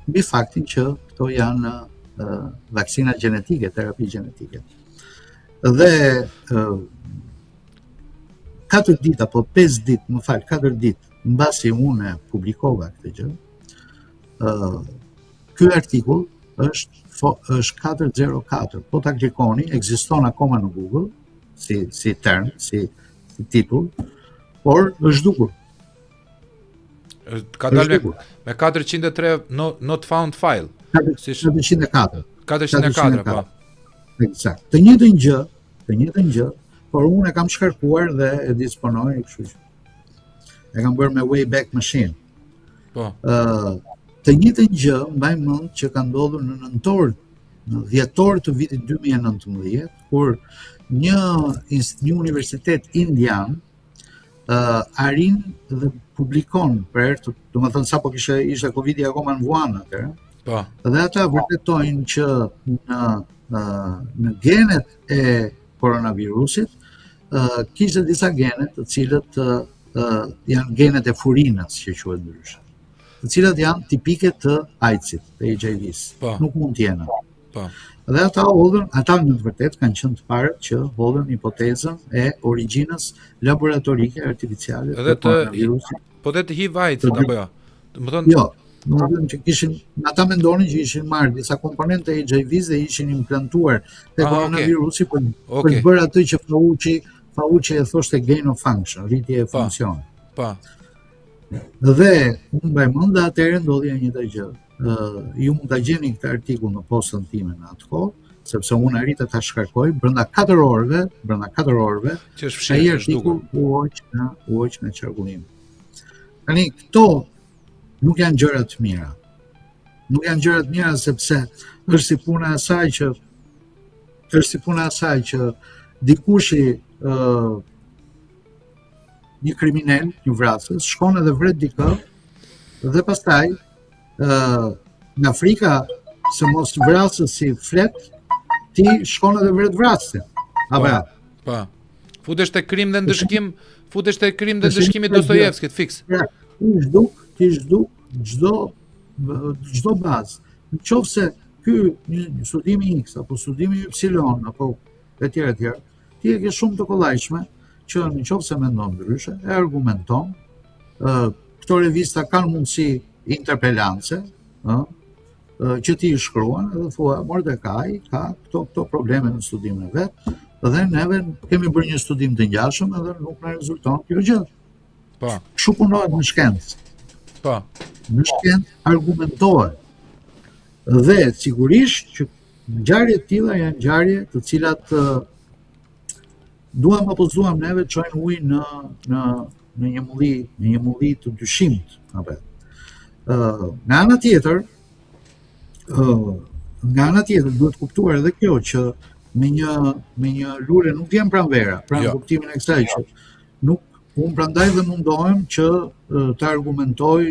mbi faktin që këto janë uh, vaksina gjenetike, terapi gjenetike. Dhe uh, 4 ditë apo 5 ditë, më fal, 4 ditë mbasi unë e publikova këtë gjë, uh, Ky artikull është është 404. Po ta klikoni, ekziston akoma në Google si si term, si si titull, por është zhdukur. Ka dalë me, me 403 no, not found file. Si 404. 404, po. Eksakt. Të njëjtën gjë, të njëjtën gjë, por unë e kam shkarkuar dhe e disponoj, kështu që. E kam bërë me Wayback Machine. Po. Ë, uh, të njëjtën gjë mbaj mend që ka ndodhur në nëntor, në dhjetor të vitit 2019, kur një një universitet indian ë uh, arrin dhe publikon për herë të, domethënë sapo kishte ishte Covidi akoma në Wuhan atëherë. Po. Dhe ata vërtetojnë që në në në genet e koronavirusit ë uh, kishte disa gene të cilët uh, uh, janë genet e furinës që quhet ndryshe, të cilat janë tipike të AIDS-it, të HIV-s. Po. Nuk mund të jenë. Po. Dhe ata hodhën, ata në të vërtetë kanë qenë të parët që hodhën hipotezën e origjinës laboratorike artificiale të koronavirusit. Po dhe të HIV AIDS apo jo? Domethënë Jo, domethënë që kishin ata mendonin që ishin marrë disa komponentë të HIV-s dhe ishin implantuar te ah, koronavirusi okay. për, okay. për të bërë atë që Fauci Fauci e thoshte gain of function, rritje e po. funksionit. Po. Dhe unë mbaj mend dhe atëherë ndodhi e njëjta gjë. Ë ju mund ta gjeni këtë artikull në postën time në atë kohë, sepse unë arrita ta shkarkoj brenda 4 orëve, brenda 4 orëve, që është fshirë, ai artikull u hoq nga u hoq nga qarkullimi. Tani këto nuk janë gjëra të mira. Nuk janë gjëra të mira sepse është si puna e asaj që është si puna e asaj që dikushi ë uh, një kriminel, një vrasës, shkon edhe vret dikë dhe pastaj ë uh, nga frika se mos vrasësi flet, ti shkon edhe vret vrasësin. Apo ja. Po. Futesh te krim dhe ndëshkim, futesh te krim dhe ndëshkimi i Dostojevskit fiks. Ja, ti zhduk, ti zhduk çdo çdo bazë. Në qoftë se ky një studimi X apo studimi Y apo etj etj, ti e ke shumë të kollajshme që në qoftë se mendon ndryshe, e argumenton, ë këto revista kanë mundësi interpelance, ë që ti i shkruan edhe thua Mordecai ka këto këto probleme në studimin e vet dhe neve kemi bërë një studim të ngjashëm edhe nuk na rezulton kjo gjë. Po. Kështu punohet në shkencë. Po. Në shkencë argumentohet. Dhe sigurisht që ngjarje të tilla janë ngjarje të cilat duam apo s'duam neve çojnë ujë në në në një mulli, në një mulli të dyshimtë, apo. Ë, nga ana tjetër, ë nga ana tjetër duhet kuptuar edhe kjo që me një me një lule nuk vjen pranvera, pra në jo. kuptimin e kësaj që nuk unë prandaj dhe mundohem që të argumentoj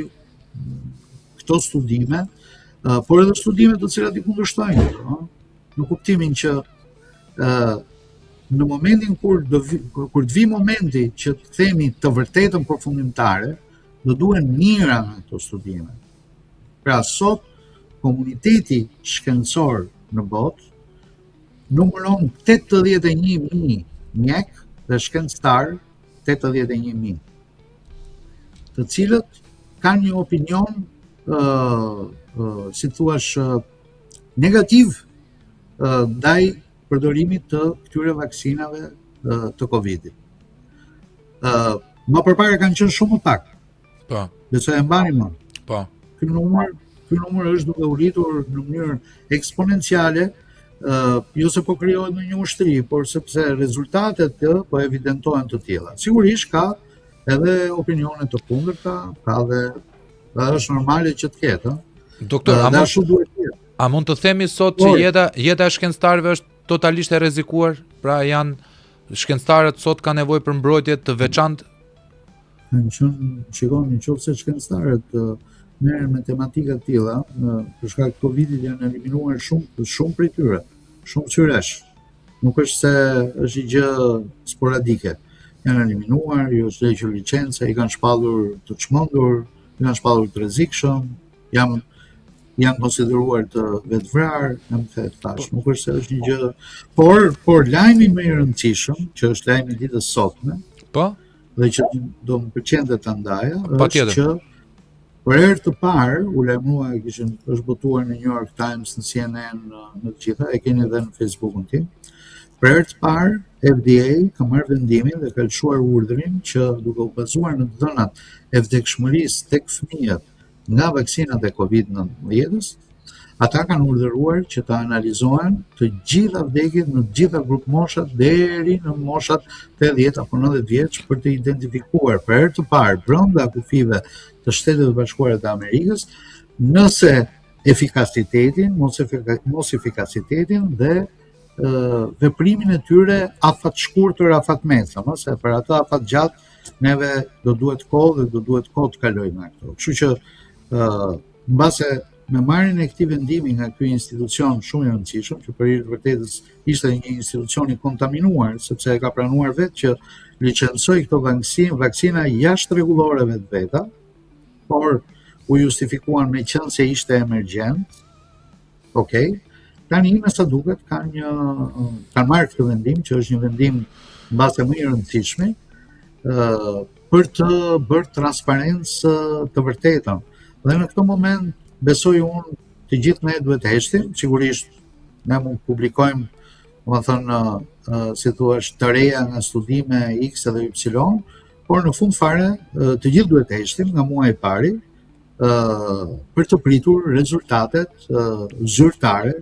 këto studime, por edhe studime të cilat i kundërshtojnë, ëh, në kuptimin që ë në momentin kur do vi, kur të vi momenti që të themi të vërtetën përfundimtare, do duhen mijëra nga këto studime. Pra sot komuniteti shkencor në botë numëron 81.000 mjek dhe shkencëtar 81.000 të cilët kanë një opinion ë uh, uh, si thuash uh, negativ uh, ndaj përdorimit të këtyre vaksinave uh, të Covidit. Ë uh, më përpara kanë qenë shumë më pak. Po. Besoj e mbani mend. Po. Ky numër, ky numër është duke u rritur në mënyrë eksponenciale, ë uh, jo se po krijohet ndonjë ushtri, por sepse rezultatet të po evidentohen të tilla. Sigurisht ka edhe opinione të kundërta, ka dhe dhe është normale që të ketë, ë. Doktor, a mund duhet të jetë? A mund të themi sot që jeta jeta e shkencëtarëve është totalisht e rrezikuar? Pra janë shkencëtarët sot kanë nevojë për mbrojtje të veçantë Në qënë, shikon, në qoftë se shkencëtarët merren me tematika të tilla, në për shkak të Covidit janë eliminuar shumë shumë prej tyre, shumë syresh. Nuk është se është një gjë sporadike. Janë eliminuar, ju është hequr licenca, i kanë shpallur të çmendur, i kanë shpallur të rrezikshëm, janë janë konsideruar të vetëvrarë, jam të thash, po. nuk është se është një gjë, por por lajmi më i rëndësishëm, që është lajmi i ditës sotme, po, dhe që do më pëlqente ta ndaja, është që për herë të parë u lajmërua e kishin është botuar në New York Times, në CNN, në, në të gjitha, e keni edhe në Facebookun tim. Për herë të parë FDA ka marrë vendimin dhe ka lëshuar urdhrin që duke u bazuar në të dhënat e vdekshmërisë tek fëmijët nga vaksinat e Covid-19-s, ata kanë urdhëruar që të analizohen të gjitha vdekjet në të gjitha grupmoshat deri në moshat 80 apo 90 vjeç për të identifikuar për herë të parë brenda kufijve të Shteteve të Bashkuara të Amerikës nëse efikasitetin, mos, mos efikasitetin dhe veprimin e tyre afatshkurtër, afatmesëm, ëh, se për atë afatgjatë neve do duhet kohë dhe do duhet kohë të kalojmë nga këto. Kështu që ë mbase me marrjen e këtij vendimi nga ky institucion shumë i rëndësishëm, që për hir të vërtetës ishte një institucion i kontaminuar, sepse e ka pranuar vetë që licencoi këto vaksina, vaksina jashtë rregulloreve të veta, por u justifikuan meqenëse ishte emergjent, Ok. Tani me sa duket kanë një kanë marrë këtë vendim që është një vendim mbase më i rëndësishmi, ë për të bërë transparencë të vërtetën. Dhe në këtë moment besoj unë të gjithë ne duhet të heshtim, sigurisht ne mund të publikojmë, domethënë, si thua, të reja nga studime X edhe Y, Por në fund fare të gjithë duhet të heshtim nga muaji i pari ë për të pritur rezultatet zyrtare,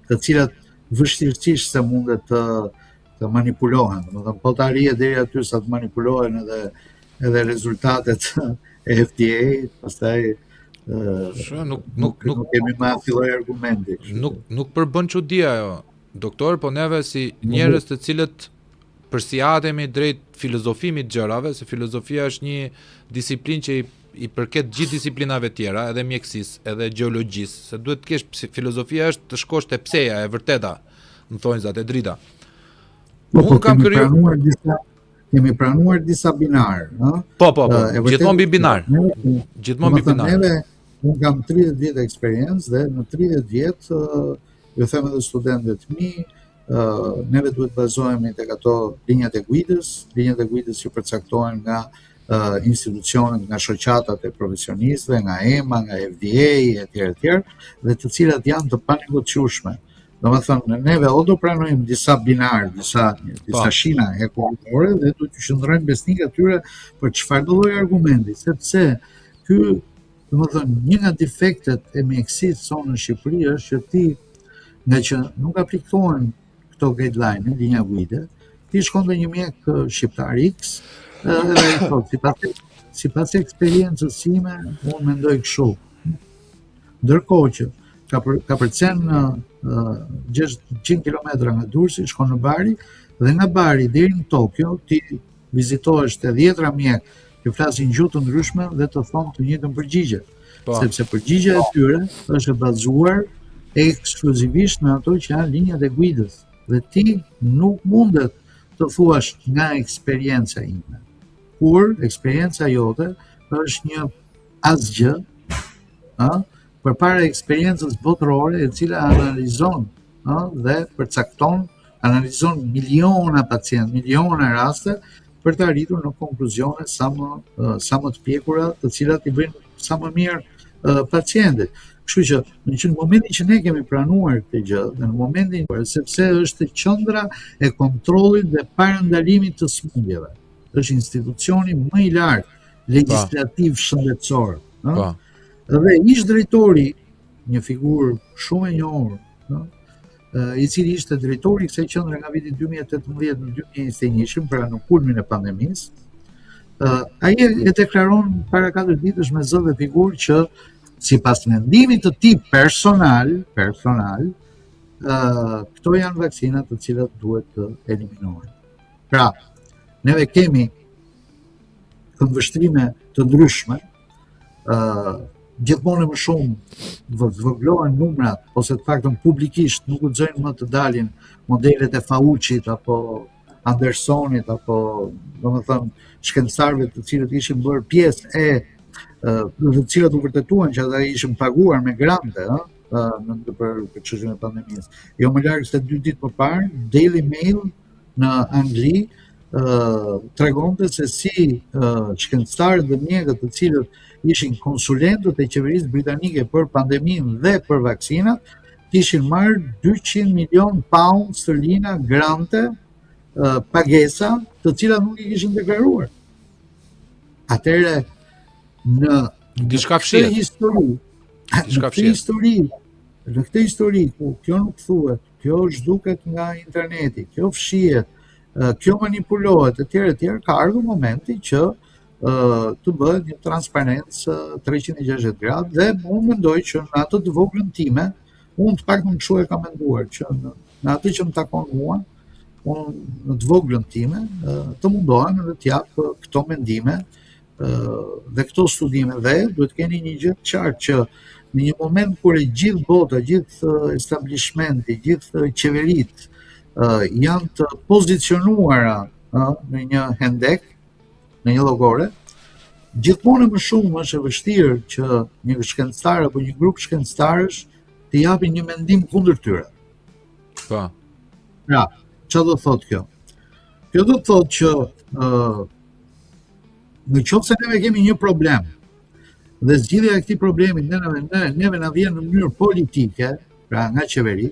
të cilat vështirësisht se mundet të të manipulohen. Domethënë po të arrihet deri aty sa të manipulohen edhe edhe rezultatet e FDA, pastaj ë nuk nuk nuk, nuk kemi më asnjë lloj argumenti. Nuk nuk përbën çudi ajo. Doktor, po neve si njerëz të cilët përsiatemi drejt filozofimit gjërave, se filozofia është një disiplinë që i, i përket gjithë disiplinave tjera, edhe mjekësisë, edhe gjeologjisë, se duhet të kesh filozofia është të shkosh te pseja e vërteta, në thonjëza te drita. Po, po, kam kemi kriju... pranuar disa kemi pranuar disa binar, ë? Po, po, po. Gjithmonë mbi binar. Gjithmonë mbi binar. Neve unë kam 30 vjet eksperiencë dhe në 30 vjet ju them edhe studentëve të mi, uh, neve duhet të bazohemi tek ato linjat e guidës, linjat e guidës që përcaktohen nga uh, institucionet, nga shoqatat e profesionistëve, nga EMA, nga FDA etj etj, dhe të cilat janë të panegociueshme. Domethënë, neve o do pranojmë disa binar, disa disa po. shina hekurudhore dhe do t'u qëndrojmë besnik atyre për çfarëdo lloj argumenti, sepse ky Domethënë, një nga defektet e mjekësisë sonë në Shqipëri është që ti, nga që nuk aplikohen këto guideline, linja guide, ti shkon te një mjek shqiptar X, edhe ai thotë, sipas, sipas eksperiencës sime, unë mendoj kështu. Ndërkohë që ka për, ka përcen në uh, 600 km nga Durrësi, shkon në Bari, dhe nga Bari deri në Tokyo, ti vizitohesh te dhjetra mjekë që flasin gjuhë të ndryshme dhe të thonë të njëjtën përgjigje. Po. Sepse përgjigja e tyre është e bazuar ekskluzivisht në ato që janë linjat e guidës dhe ti nuk mundet të thuash nga eksperienca ime. Kur eksperienca jote është një asgjë, ë, përpara eksperiencës botërore e cila analizon ë dhe përcakton, analizon miliona pacientë, miliona raste për të arritur në konkluzione sa më sa më të pjekura, të cilat i bëjnë sa më mirë pacientit. Kështu që në që në momentin që ne kemi pranuar këtë gjë, dhe në momentin sepse është qendra e kontrollit dhe parandalimit të sëmundjeve. Është institucioni më i lartë legjislativ shëndetësor, ëh. Po. Dhe ish drejtori, një figurë shumë e njohur, ëh, i cili ishte drejtori i kësaj qendre nga viti 2018 në 2021, pra në kulmin e pandemisë, ai e deklaron para 4 ditësh me zë dhe figurë që sipas mendimit të tij personal, personal, këto janë vaksina të cilat duhet të eliminohen. Pra, neve kemi këndvështrime të ndryshme, ë uh, gjithmonë e më shumë zvogëlohen numrat ose të paktën publikisht nuk guxojnë më të dalin modelet e Fauci-t apo Andersonit apo domethënë shkencëtarëve të cilët ishin bërë pjesë e të cilat u vërtetuan që ata ishin paguar me grante, ë, në për për çështjen e pandemisë. Jo më larg se dy ditë më parë, Daily Mail në Angli tregonte se si shkencëtarët dhe mjekët të cilët ishin konsulentët e qeverisë britanike për pandeminë dhe për vaksinat, kishin marrë 200 milion pound stërlina grante pagesa të cilat nuk i kishin deklaruar. Atëherë në diçka fshihet. Histori, diçka fshihet. Histori, në këtë histori ku kjo nuk thuhet, kjo zhduket nga interneti, kjo fshihet, kjo manipulohet etj etj, ka ardhur momenti që të bëhet një transparencë 360 gradë dhe unë mendoj që në atë të voglën time, unë të paktën kështu e kam menduar që në, në atë që më takon mua, unë në të voglën time të mundohem edhe të jap këto mendime dhe këto studime dhe duhet të keni një gjë të qartë që në një moment kur e gjithë bota, gjithë establishmenti, gjithë qeveritë janë të pozicionuara në një hendek, në një llogore, gjithmonë më shumë është e vështirë që një shkencëtar apo një grup shkencëtarësh të japin një mendim kundër tyre. Po. Pra, çfarë do thotë kjo? Kjo do të thotë që ë uh, në qoftë se neve kemi një problem dhe zgjidhja e këtij problemi neve ne, neve na vjen në mënyrë politike, pra nga qeveria,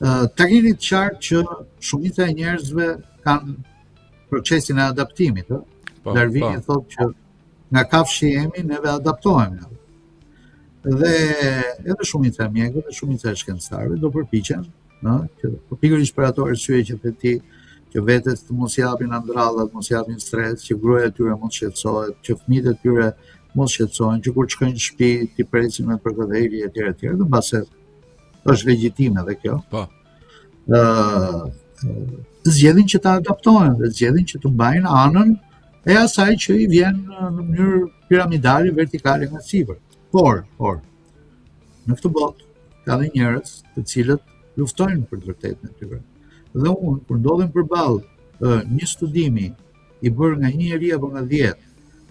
ë uh, ta keni të qartë që shumica e njerëzve kanë procesin e adaptimit, ë. Po, Darwini po. thotë që nga kafshë që jemi, neve adaptohemi. Dhe edhe shumica e mjekëve dhe shumica e shkencëtarëve do përpiqen, ëh, që po pikërisht për ato arsye që the ti, që vetes të mos japin andralla, të mos japin stres, që gruaja e tyre mos shqetësohet, që fëmijët e tyre mos shqetësohen, që kur të shkojnë në shtëpi t'i presin me përkëdhelje etj etj, dhe mbase është legjitime edhe kjo. Po. Ë zgjedhin që të adaptohen dhe zgjedhin që të mbajnë anën e asaj që i vjen në mënyrë piramidale, vertikale nga sipër. Por, por, në këtë botë ka dhe njerëz të cilët luftojnë për të vërtetën e tyre. Dhe unë, kur ndodhem përballë një studimi i bërë nga një njeri apo nga 10,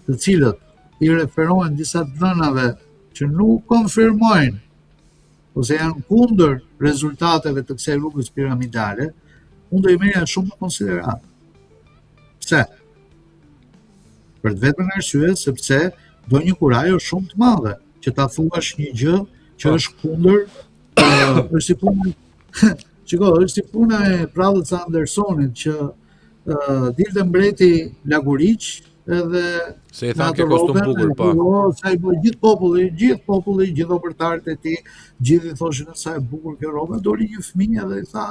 të cilët i referohen disa të dhënave që nuk konfirmojnë ose janë kundër rezultateve të kësaj rrugës piramidale, unë do i merrja shumë në konsideratë. Pse? Për të vetmen arsye sepse do një kurajo shumë të madhe që ta thuash një gjë që Po. është kundër, është si puna Shiko, është si puna e prallës së Andersonit që uh, dilte mbreti Laguriq edhe Se i me thanë atë ke kostum rrobën, bukur, e po. Po, sa i bë gjithë populli, gjithë populli, gjithë opërtarët e tij, gjithë i thoshin sa e bukur kjo rroba, doli një fëmijë edhe i tha,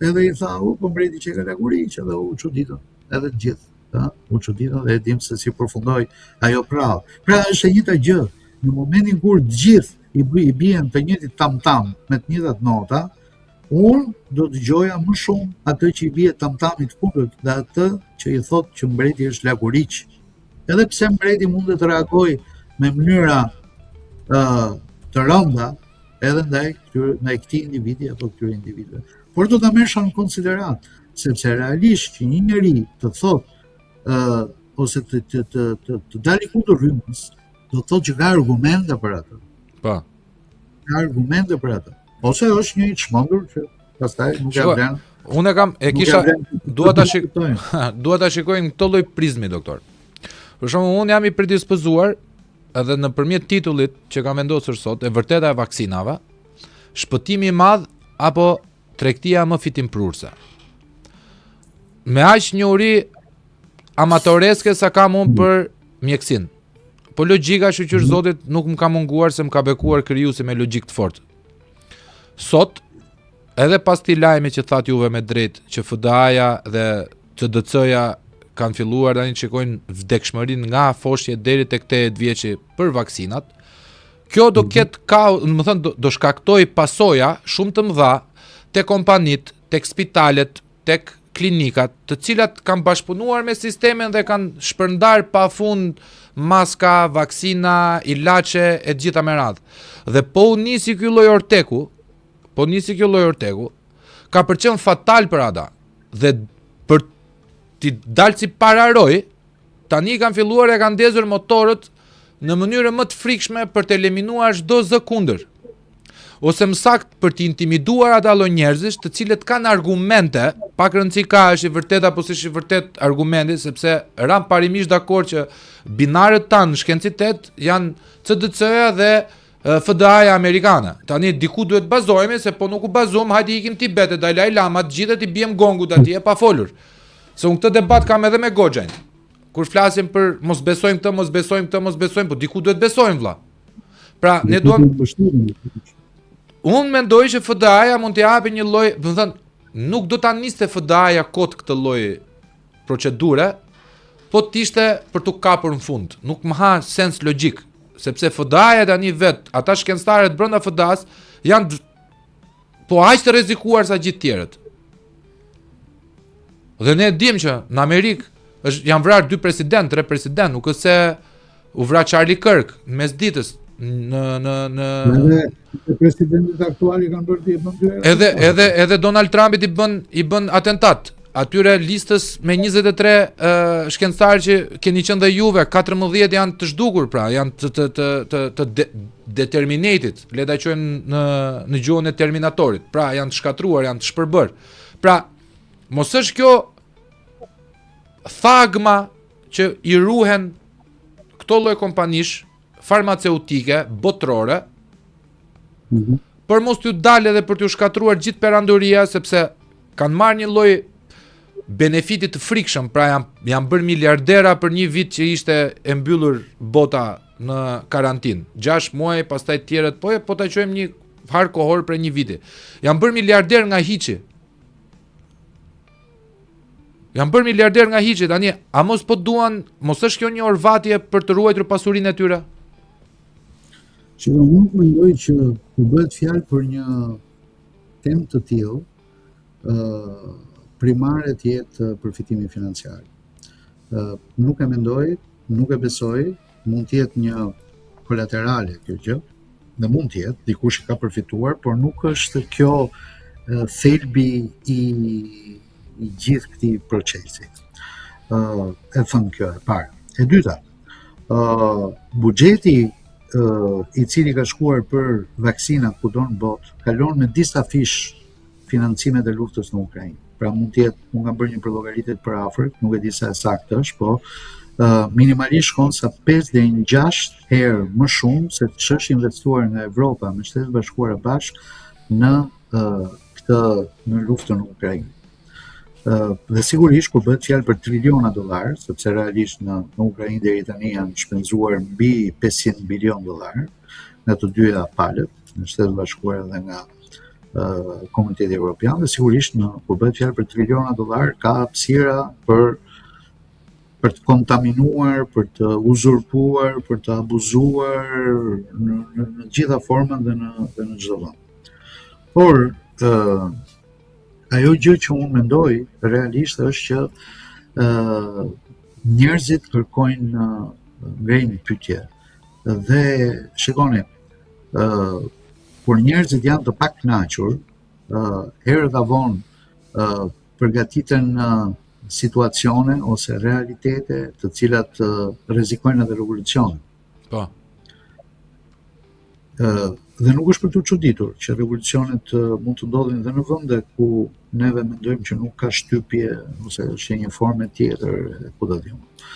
edhe i tha, u, po mbreti që ka Laguriq, edhe u çuditën, edhe të gjithë, ë, u çuditën dhe e dim se si përfundoi ajo prallë. Pra është e njëjta gjë, në momentin kur të gjithë i bë, i bien të njëjtit tam-tam me të njëjtat nota, unë do të dëgjoja më shumë atë që i bie tam-tamit kundërt dhe atë që i thotë që mbreti është Laguriq. Edhe pse mbreti mund të reagojë me mënyra ë të rënda edhe ndaj këtyre ndaj këtij individi apo këtyre individëve. Por do ta merrsha në konsideratë, sepse realisht që një njeri të thotë ë ose të të të të, të dali kundër rrymës, do të thotë që ka argumente për atë. Po. Ka argumente për atë. Ose është një i çmendur që pastaj nuk e Shiko, vlen. Unë e kam e Nuk e kisha vlen. dua ta shik diskutojmë. dua ta shikoj në këtë lloj prizmi doktor. Për shembull, unë jam i predispozuar edhe nëpërmjet titullit që kam vendosur sot, e vërteta e vaksinave, shpëtimi i madh apo tregtia më fitimprurëse. Me aq njohuri amatoreske sa kam unë për mjekësinë. Po logjika shyqyr Zotit nuk më ka munguar se më ka bekuar krijuesi me logjik të fortë. Sot, edhe pas këtij lajmi që thatë juve me drejt, që FDA-ja dhe CDC-ja kanë filluar tani të shikojnë vdekshmërinë nga foshnje deri tek 80 vjeçi për vaksinat. Kjo do ketë ka, më thënë, do, do shkaktoj pasoja shumë të mëdha te kompanit, tek spitalet, tek klinikat, të cilat kanë bashkëpunuar me sistemin dhe kanë shpërndar pafund maska, vaksina, ilaçe e të gjitha me radhë. Dhe po u nisi ky lloj orteku, po nisi ky lloj orteku, ka për qenë fatal për ata. Dhe për t'i dalë si pararoj, tani kanë filluar e kanë ndezur motorët në mënyrën më të frikshme për të eliminuar çdo zë kundër. Ose më sakt për të intimiduar ata lloj njerëzish, të cilët kanë argumente, pak rëndësi ka është i vërtet apo s'është i vërtet argumenti, sepse ram parimisht dakord që binarët tanë në shkencitet janë CDC-ja dhe FDA-ja amerikane. Tani diku duhet bazohemi se po nuk u bazuam, hajde ikim Tibet e Dalai Lama, të gjithë i biem gongut atje pa folur. Se unë këtë debat kam edhe me Goxhajn. Kur flasim për mos besojmë këtë, mos besojmë këtë, mos besojmë, po diku duhet besojmë vlla. Pra, ne duam Unë mendoj që FDA-ja mund t'i japi një lloj, do të thënë, nuk do ta niste FDA-ja kot këtë lloj procedure, po të ishte për t'u kapur në fund. Nuk më ha sens logjik, sepse FDA-ja tani vet, ata shkencëtarët brenda FDA-s janë po aq të rrezikuar sa gjithë tjerët. Dhe ne dim që në Amerikë është janë vrarë dy president, tre president, nuk është se u vra Charlie Kirk në mes ditës në në në Edhe edhe presidentit aktual i kanë bërë ti e bën dy herë. Edhe edhe edhe Donald Trumpit i bën i bën atentat. Atyre listës me 23 uh, shkencëtarë që keni qenë dhe juve, 14 janë të zhdukur, pra, janë të të të të, të de, determinated, le ta quajmë në në gjuhën e Terminatorit. Pra, janë të shkatruar, janë të shpërbër. Pra, mos është kjo thagma që i ruhen këto lloj kompanish farmaceutike botërore Mhm. për mos t'ju dalë edhe për t'ju shkatruar gjithë perandoria sepse kanë marrë një lloj. benefiti të frikshëm, pra janë janë bërë miliardera për një vit që ishte e mbyllur bota në karantinë. 6 muaj, pastaj të tjerët, po e po ta quajmë një hark kohor prej një viti. Janë bërë miliarder nga hiçi. Janë bërë miliarder nga hiçi tani, a mos po duan, mos është kjo një orvatje për të ruajtur pasurinë e tyre? Që unë nuk mendoj që kur bëhet fjalë për një temë të tillë, ë primare të jetë përfitimi financiar. Ë nuk e mendoj, nuk e besoj, mund të jetë një kolaterale kjo gjë, dhe mund të jetë, dikush ka përfituar, por nuk është kjo thelbi i i gjithë këtij procesi. Ë e thënë kjo e para. E dyta, ë buxheti ë i cili ka shkuar për vaksinat kudo në botë, kalon me disa fish financimet e luftës në Ukrainë. Pra mund të jetë, unë kam bërë një përllogaritje të përafërt, nuk e di sa e saktë është, po uh, minimalisht shkon sa 5 deri në 6 herë më shumë se ç'është investuar nga Evropa me Shtetet e Bashkuara bashkë në uh, këtë në luftën në Ukrainë. Uh, dhe sigurisht kur bëhet fjalë për triliona dollar, sepse realisht në, në Ukrainë deri tani janë shpenzuar mbi 500 bilion dollar nga të dyja palët, në Shtetet e Bashkuara dhe nga uh, Komuniteti Evropian dhe sigurisht në kur bëhet fjalë për triliona dollar ka hapësira për për të kontaminuar, për të uzurpuar, për të abuzuar në në, në të gjitha format dhe në dhe në çdo vend. Por ë uh, ajo gjë që unë mendoj realisht është që ë uh, njerëzit kërkojnë uh, ngrejnë pyetje dhe shikoni ë uh, kur njerëzit janë të pakënaqur, ë uh, herët a vonë ë uh, përgatiten uh, situacione ose realitete të cilat uh, rrezikojnë edhe revolucionin. Po. Ë dhe nuk është për t'u çuditur që revolucionet mund të ndodhin dhe në vende ku neve mendojmë që nuk ka shtypje ose është një formë tjetër, ku ta di unë.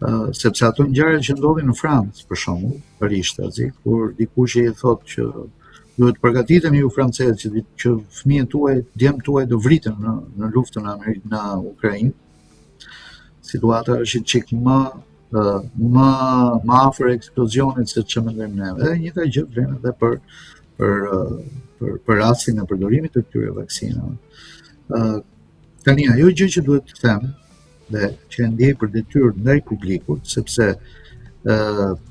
Ë sepse ato ngjarje që ndodhin në Francë, për shembull, rishtazi, kur dikush i thotë që duhet të përgatiteni ju francezë që që fëmijët tuaj, djemtë tuaj do vriten në në luftën në Amerikë, në Ukrainë. Situata është një çik më më më afër eksplozionit se ç'e mendojmë ne. Dhe e njëjta gjë vlen edhe për për për për rastin e përdorimit të këtyre vaksinave. Ë tani ajo gjë që duhet të them dhe që e ndjej për detyrë ndaj publikut, sepse ë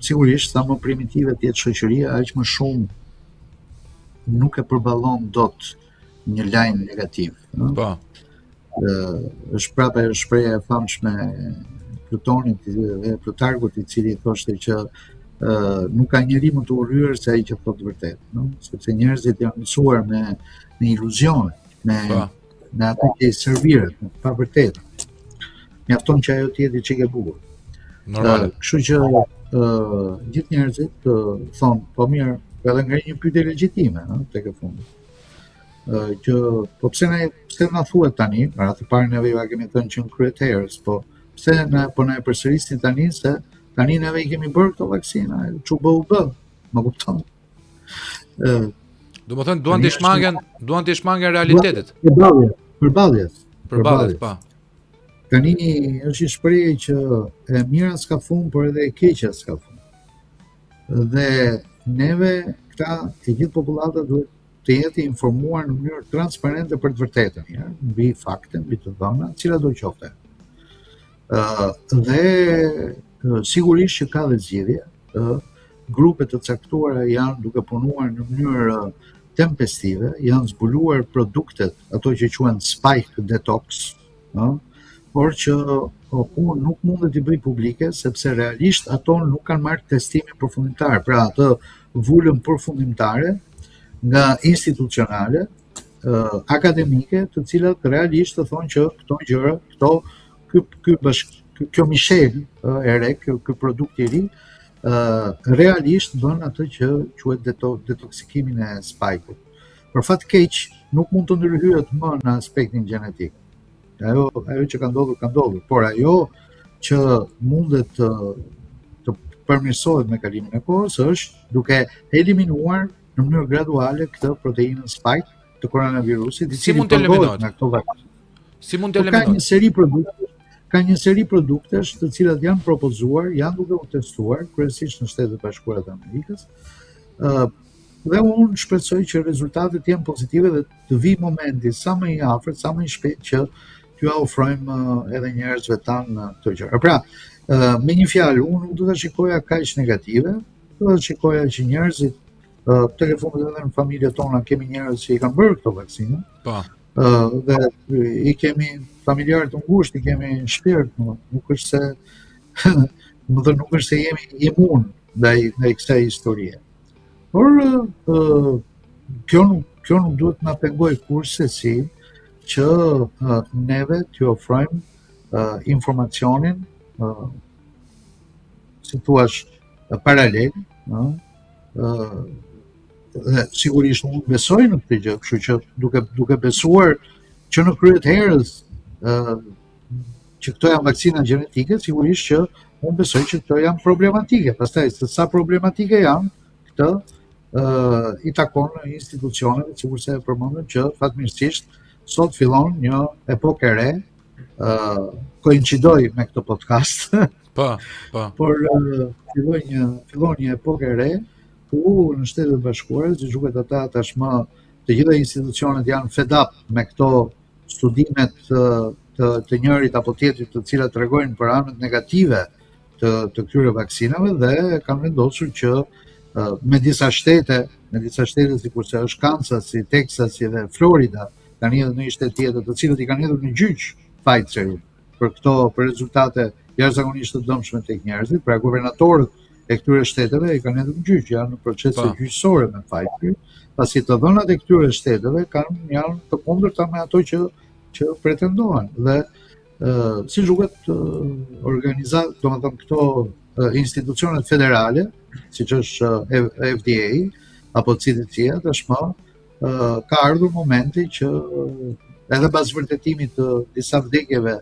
sigurisht sa më primitive të jetë shoqëria, aq më shumë nuk e përballon dot një lajm negativ, ëh. Po. Ë është prapë ajo shprehja e famshme e Plutonit dhe Plutarkut i cili thoshte që ë nuk ka njeri më të urryer se ai që thotë të vërtetën, ëh, sepse njerëzit janë mësuar me me iluzione, me po. me atë që i serviret, me të pavërtetën. Mjafton që ajo të jetë një çik e bukur. Normal. Kështu që ë gjithë njerëzit thonë, po mirë, edhe ngre një pyetje legjitime, ëh, tek e fundit. Ë që po pse na pse na thuhet tani, në radhë të parë neve jua kemi thënë që në krye të herës, po pse na po na e përsërisni tani se tani neve i kemi bërë këto vaksina, ç'u bë u bë, më kupton? Ë Domethënë duan të shmangen, duan të shmangen realitetit. Përballjes, përballjes. Përballjes, po. Tani është një shprehje që e mira s'ka fund, por edhe e keqja s'ka fund. Dhe neve këta e gjithë popullata duhet të jetë i informuar në mënyrë transparente për të vërtetën, ja, mbi fakte, mbi të dhëna, cilado qoftë. Ë dhe sigurisht që ka dhe zgjidhje, ë grupe të caktuara janë duke punuar në mënyrë tempestive, janë zbuluar produktet, ato që quhen spike detox, ë, por që unë nuk mund t'i bëj publike sepse realisht ato nuk kanë marrë testimin përfundimtar, pra atë vulën përfundimtare nga institucionale, akademike, të cilat realisht të thonë që këto gjëra, këto ky ky bashk kjo mishelë e re, kjo ky produkt i ri, ë realisht bën atë që quhet deto, detoksikimin e spike-ut. Për fat keq, nuk mund të ndërhyhet më në aspektin gjenetik. Ajo ajo që ka ndodhur ka ndodhur, por ajo që mundet të të përmirësohet me kalimin e kohës është duke eliminuar në mënyrë graduale këtë proteinën spike të koronavirusit, i cili si mund të eliminohet nga këto vaksina. Si mund të po Ka një seri produktesh, ka një seri produktesh të cilat janë propozuar, janë duke u testuar kryesisht në Shtetet e Bashkuara të Amerikës. Ë uh, dhe unë shpresoj që rezultatet të jenë pozitive dhe të vijë momenti sa më i afërt, sa më i shpejtë që t'jua ofrojmë edhe njerëzve tanë këto gjëra. Pra, me një fjalë, unë nuk do ta shikoja kaq negative, do ta shikoja që njerëzit tek e fundit edhe në familjet tona kemi njerëz që i kanë bërë këto vaksina. Po. Ë dhe i kemi familjarë të ngushtë, i kemi në shpirt, nuk është se domethënë nuk është se jemi imun ndaj ndaj kësaj historie. Por ë kjo nuk kjo nuk duhet të na pengojë kurrsesi që uh, neve t'ju ofrojmë uh, informacionin uh, si thuash paralel, ëh, dhe sigurisht unë besoj në këtë gjë, kështu që duke duke besuar që në krye të herës ë që këto janë vaksina gjenetike, sigurisht që unë besoj që këto janë problematike. Pastaj se sa problematike janë, këtë ë i takon institucioneve, sikurse e përmendëm që fatmirësisht sot fillon një epokë e re, ë koinçidoi me këtë podcast. Po, po. Por filloi një fillon një epokë e re ku në Shtetet e Bashkuara, siç duket ata tashmë të gjitha institucionet janë fed up me këto studimet të të, të njërit apo tjetrit të cilat tregojnë për anët negative të të këtyre vaksinave dhe kanë vendosur që me disa shtete, me disa shtete sikurse është Kansasi, Texasi dhe Florida, tani edhe në një shtet tjetër, të cilët i kanë hedhur në gjyq Pfizerin për këto për rezultate jashtëzakonisht të dëmshme tek njerëzit, pra guvernatorët e këtyre shteteve i kanë hedhur në gjyq, janë në procese po. gjyqësore me Pfizer, pasi të dhënat e këtyre shteteve kanë janë të kundërta me ato që që pretendohen dhe ë si duket organizat, domethënë këto institucionet federale, siç është FDA apo CDC-ja tashmë ka ardhur momenti që edhe pas vërtetimit të disa vdekjeve,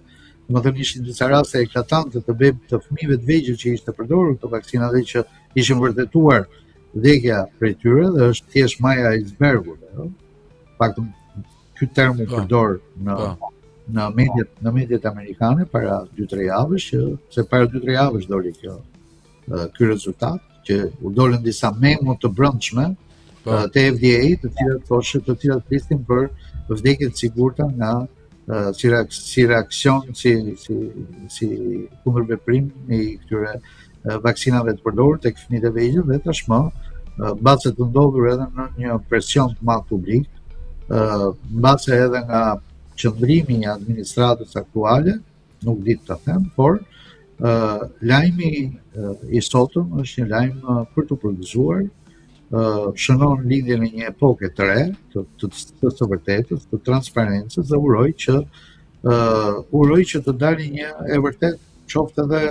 domethënë ishin disa raste eklatante të beb të fëmijëve të vegjël që ishte përdorur këto vaksina dhe që ishin vërtetuar vdekja prej tyre dhe është thjesht maja e icebergut, ëh. Paktën ky term u po. përdor në po. në mediat në mediat amerikane para 2-3 javësh që se para 2-3 javësh doli kjo ky rezultat që u dolën disa memo të brendshme po. të FDA, të cilat thoshin, të cilat flisnin për vdekje të sigurta nga si reak, si reaksion, si si si kundërveprim i këtyre vaksinave të përdorur tek fëmijët e vegjël dhe tashmë mbase të ndodhur edhe në një presion të madh publik, mbase edhe nga qëndrimi i administratës aktuale, nuk di ta them, por uh, lajmi uh, i sotëm është një lajm uh, për t'u përgëzuar, uh, shënon lindjen e një epoke të re, të të, të së vërtetës, të transparencës dhe uroj që uh, uroj që të dalë një e vërtetë qoftë edhe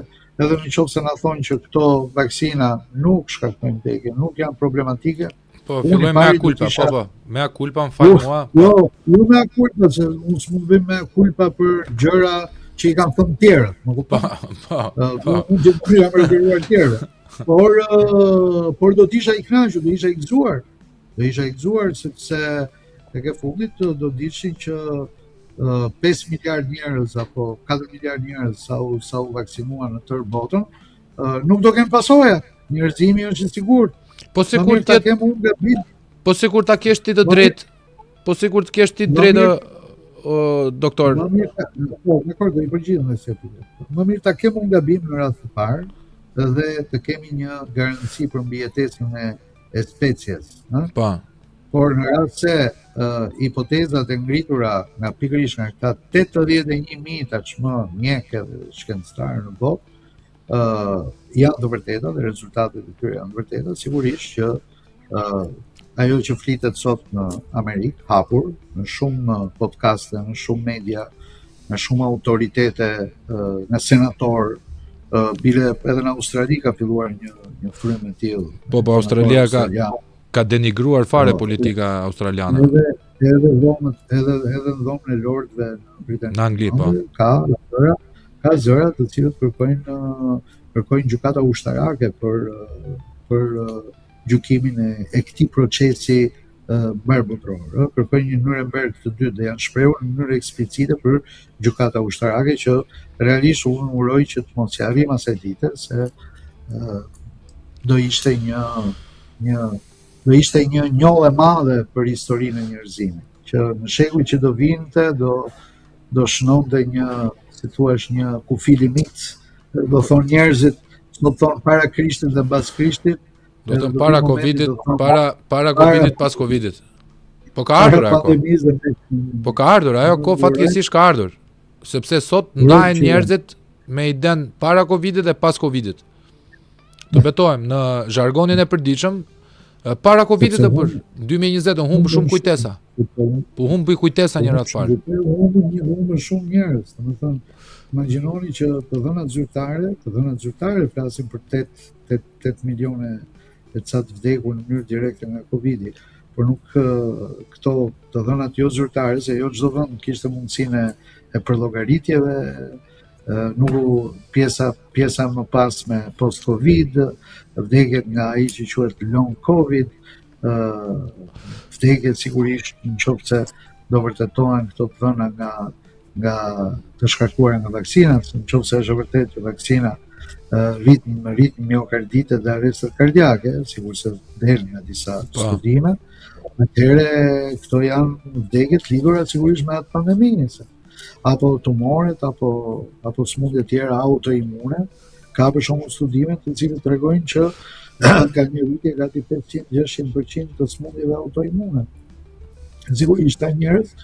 edhe në qoftë se na thonë që këto vaksina nuk shkaktojnë vdekje, nuk janë problematike, Po, filloj mea culpa, po, po, mea culpa më fal mua. Po. Jo, jo mea culpa, se unë s'mund të bëj mea culpa për gjëra që i kanë thënë tjerët, më kupton? Po, po, po. Unë gjithmonë jam referuar tjerëve. Por, por do të isha i kënaqur, do isha i gëzuar. Do isha i gëzuar sepse tek e fundit do të dishin që 5 miliard njerëz apo 4 miliard njerëz sa u sa u vaksinuan në tërë botën, nuk do kenë pasoja. Njerëzimi është i sigurt. Po sikur të kem unë gabim. Po sikur ta kesh ti të drejtë. Po sikur të kesh ti të drejtë o doktor. Më mirë, po, dakord, do i përgjigjem dhe se pyetje. Më mirë ta kem unë gabim në radhë të parë dhe të kemi një garanci për mbijetesën e e species, ëh? Po. Por në rast se uh, hipotezat e ngritura nga pikërisht nga këta 81.000 tashmë mjekë dhe shkencëtarë në botë, uh, janë të vërteta dhe rezultatet e tyre janë të vërteta, sigurisht që uh, ajo që flitet sot në Amerikë, hapur, në shumë podcaste, në shumë media, në shumë autoritete, uh, në senatorë, uh, bile edhe në Australi ka filluar një një frymë e tillë. Po po Australia ka ka denigruar fare po, politika australiane. Edhe edhe dhomët, edhe edhe në dhomën e lordëve në Britani. Në Angli po. Ka zëra, ka zëra të cilët kërkojnë kërkojnë gjykata ushtarake për për gjykimin e, e këtij procesi. mbarëbotëror, ë, kërkojnë një Nuremberg të dytë dhe janë shprehur në mënyrë eksplicite për gjykata ushtarake që realisht unë uroj që të mos i arrijmë asaj dite se ë do ishte një një do ishte një njollë e madhe për historinë e njerëzimit, që në shekujt që do vinte do do shënonte një, si thua, një kufi limit, do thonë njerëzit, do thonë para Krishtit dhe mbas Krishtit, Do të thonë para Covidit, para para Covidit, pas Covidit. Po ka ardhur ajo kohë. Po ka ardhur, ajo kohë fatkeqësisht ka ardhur. Sepse sot ndahen njerëzit me iden para Covidit dhe pas Covidit. Të betohem në zhargonin e përditshëm, para Covidit të për 2020 u humb shumë kujtesa. Po humbi kujtesa një radhë parë. Humbën një humbën shumë njerëz, domethënë imagjinoni që të dhënat zyrtare, të dhënat zyrtare flasin për 8 8 8 milione e ca të vdekur në mënyrë direkte nga Covidi, por nuk këto të dhënat jo zyrtare, se jo çdo vend kishte mundësinë e, e përllogaritjeve, nuk u pjesa pjesa më pas me post Covid, vdekjet nga ai që quhet long Covid, vdekjet sigurisht në qoftë se do vërtetohen këto të dhëna nga nga të shkaktuara nga vaksina, në qoftë se është e vërtetë që vaksina rrit rrit miokarditet dhe arrestet kardiake, sikurse del nga disa po. studime, atëherë këto janë vdekje të lidhura sigurisht me atë pandeminë, se apo tumoret apo apo sëmundje të tjera autoimune, ka për shembull studime të cilat tregojnë që ka një rritje gati 500-600% të sëmundjeve autoimune. Sigurisht ata njerëz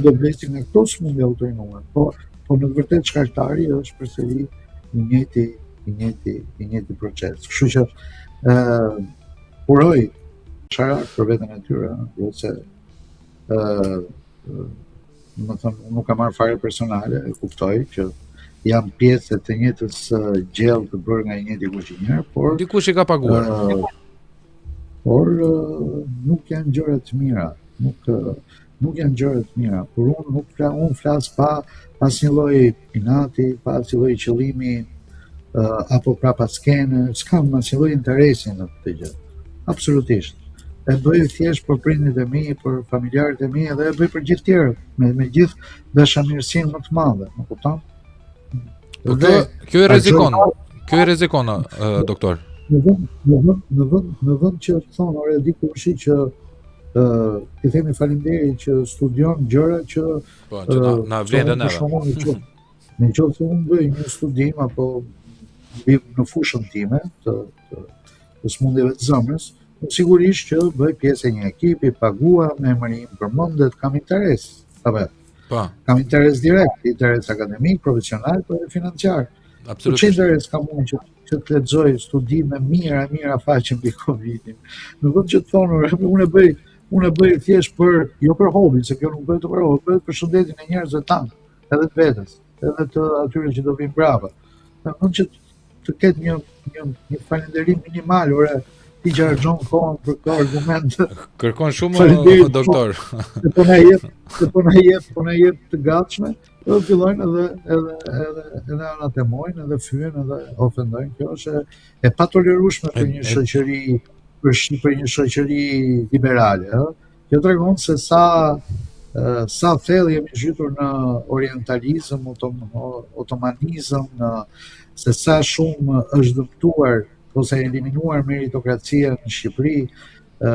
do vdesin nga këto sëmundje autoimune, po po në të vërtetë shkaktari është përsëri i njëjti i njëjti i njëjti proces. Kështu që ë uh, uroj sharak për veten e tyre, jo se ë uh, domethënë, unë nuk e marr fare personale, e kuptoj që jam pjesë e të njëjtës gjellë të bërë nga i njëjti kuzhinier, por dikush i ka paguar. Uh, por uh, nuk janë gjëra të mira, nuk uh, nuk janë gjëra të mira, por unë nuk fla, unë flas pa asnjë lloj inati, pa asnjë lloj qëllimi uh, apo prapa skene, s'kam asnjë lloj interesi në këtë gjë. Absolutisht. E bëj thjesht për prindërit e mi, për familjarët e mi dhe e bëj për gjithë tjerët, me me gjithë dashamirësinë më të madhe, më kupton? Po kjo kjo i rrezikon. Kjo i rrezikon, uh, doktor. Në vend, në vend, në vend, në vend që të thonë ore dikush që ë uh, t'i themi faleminderit që studion gjëra që po që na, na vlen edhe neve. Në qoftë se unë bëj një studim apo mbi në fushën time të, të, të sëmundjeve të zemrës, unë sigurisht që bëj pjesë e një ekipi, paguhem, emri im përmendet, kam interes, apo jo? Po. Kam interes direkt, interes akademik, profesional, por edhe financiar. Absolutisht. Po ç'interes kam unë që që të lexoj studime mijëra e mijëra faqe mbi Covidin. Në vend që të thonë, unë e bëj, unë e bëj thjesht për jo për hobi, se kjo nuk bëhet për hobi, bëhet për shëndetin e njerëzve tanë, edhe të vetes, edhe të atyre që do vinë prapa. Në vend që të ketë një një një falënderim minimal, ore, ti që harxhon kohën për këto argumente. Kërkon shumë doktor. Se po na jep, se po na jep, po na jep të gatshme, edhe fillojnë edhe edhe edhe edhe anatemojnë, edhe fyejnë, edhe ofendojnë. Kjo është e, e patolerueshme për një shoqëri për për një shoqëri liberale, ëh. Kjo tregon se sa sa thellë jemi zhytur në orientalizëm, otom, otomanizëm, në se sa shumë është dëmtuar ose eliminuar meritokracia në Shqipëri, ë